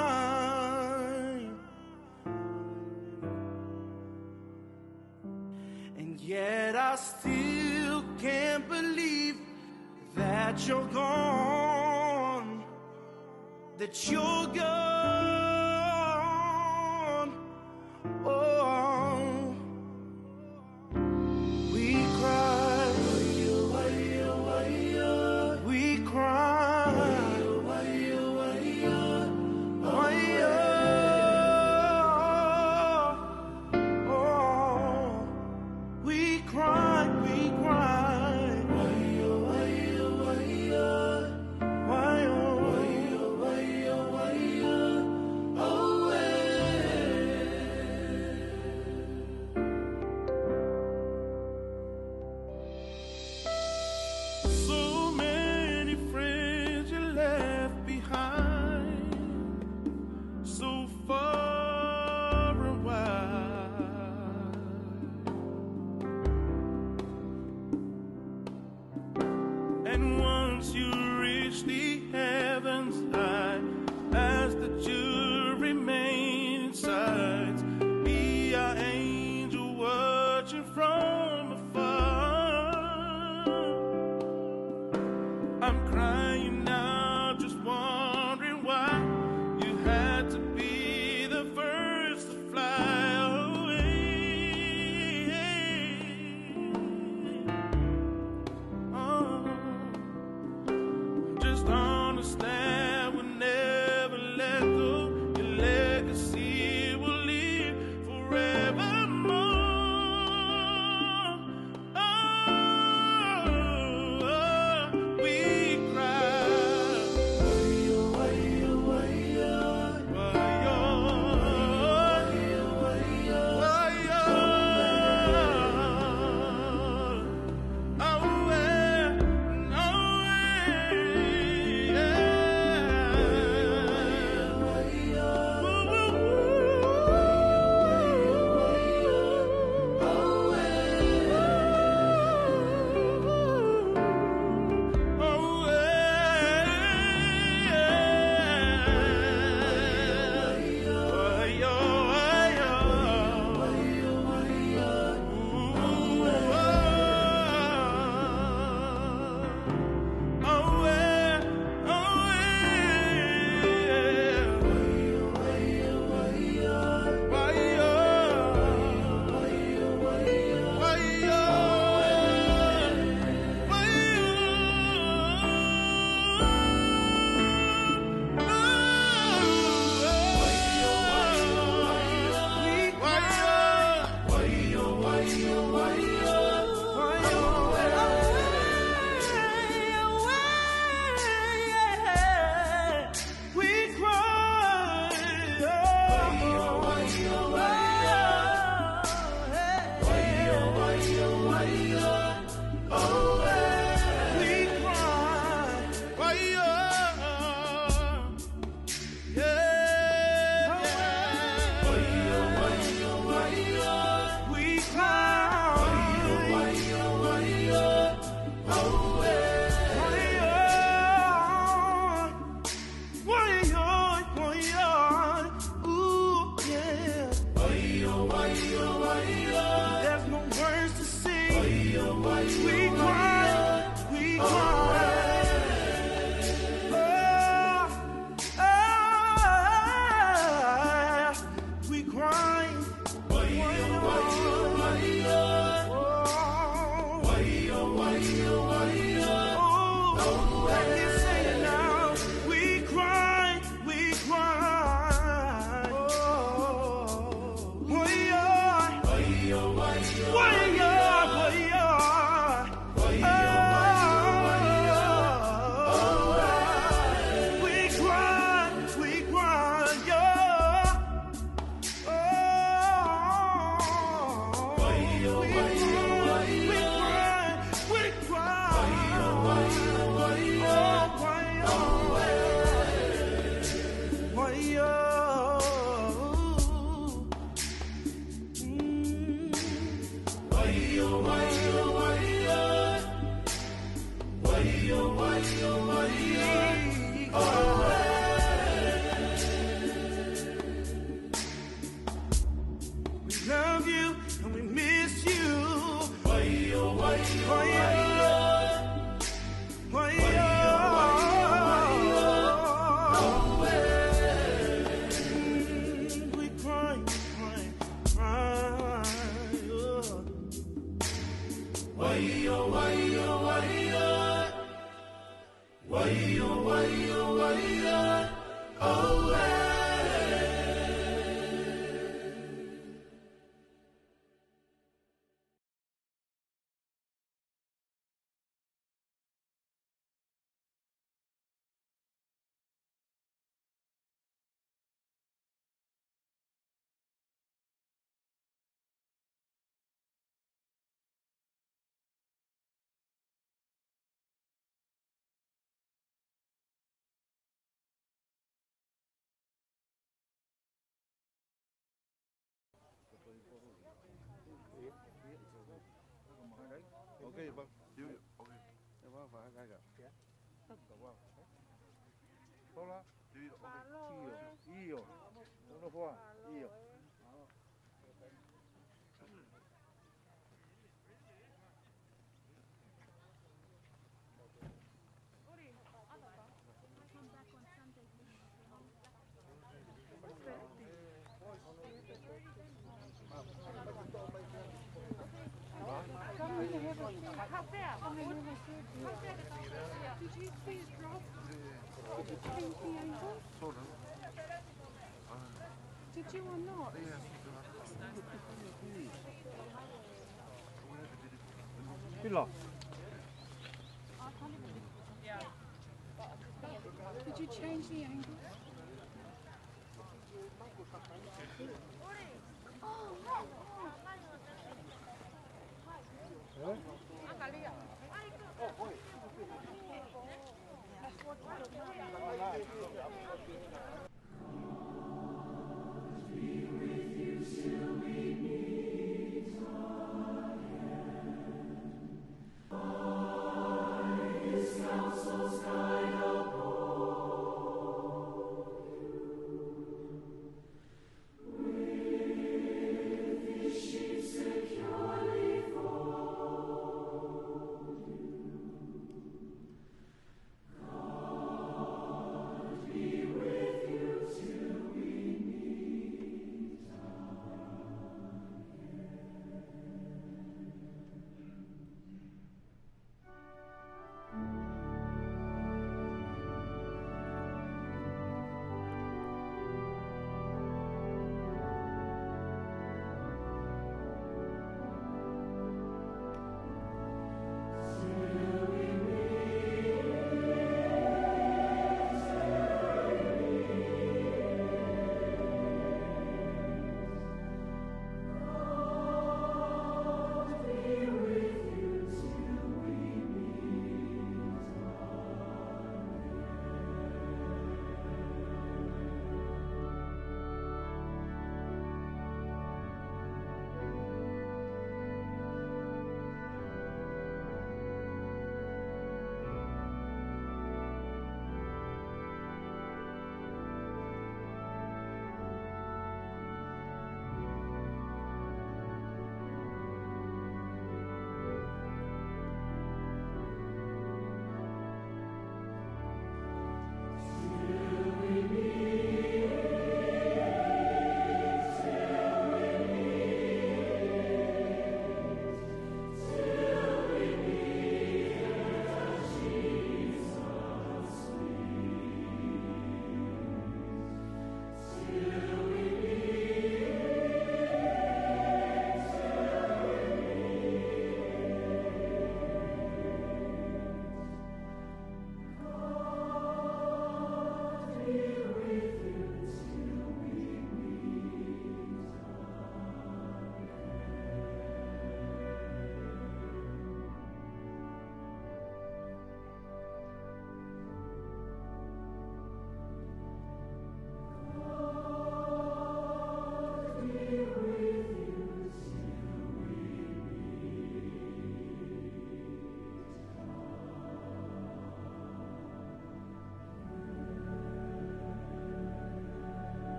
And yet I still can't believe that you're gone, that you're gone. Oh, We love you and we miss you. We cry, cry, cry. Okay, bang. Yuk, yuk. Okay. Hola. Yuk, yuk. Okay. ʻIo. ʻIo. Hola, hola. ʻIo. Did you see it drop? Did you change the angle? Sort of. Did you or not? Pila. Did you change the angle?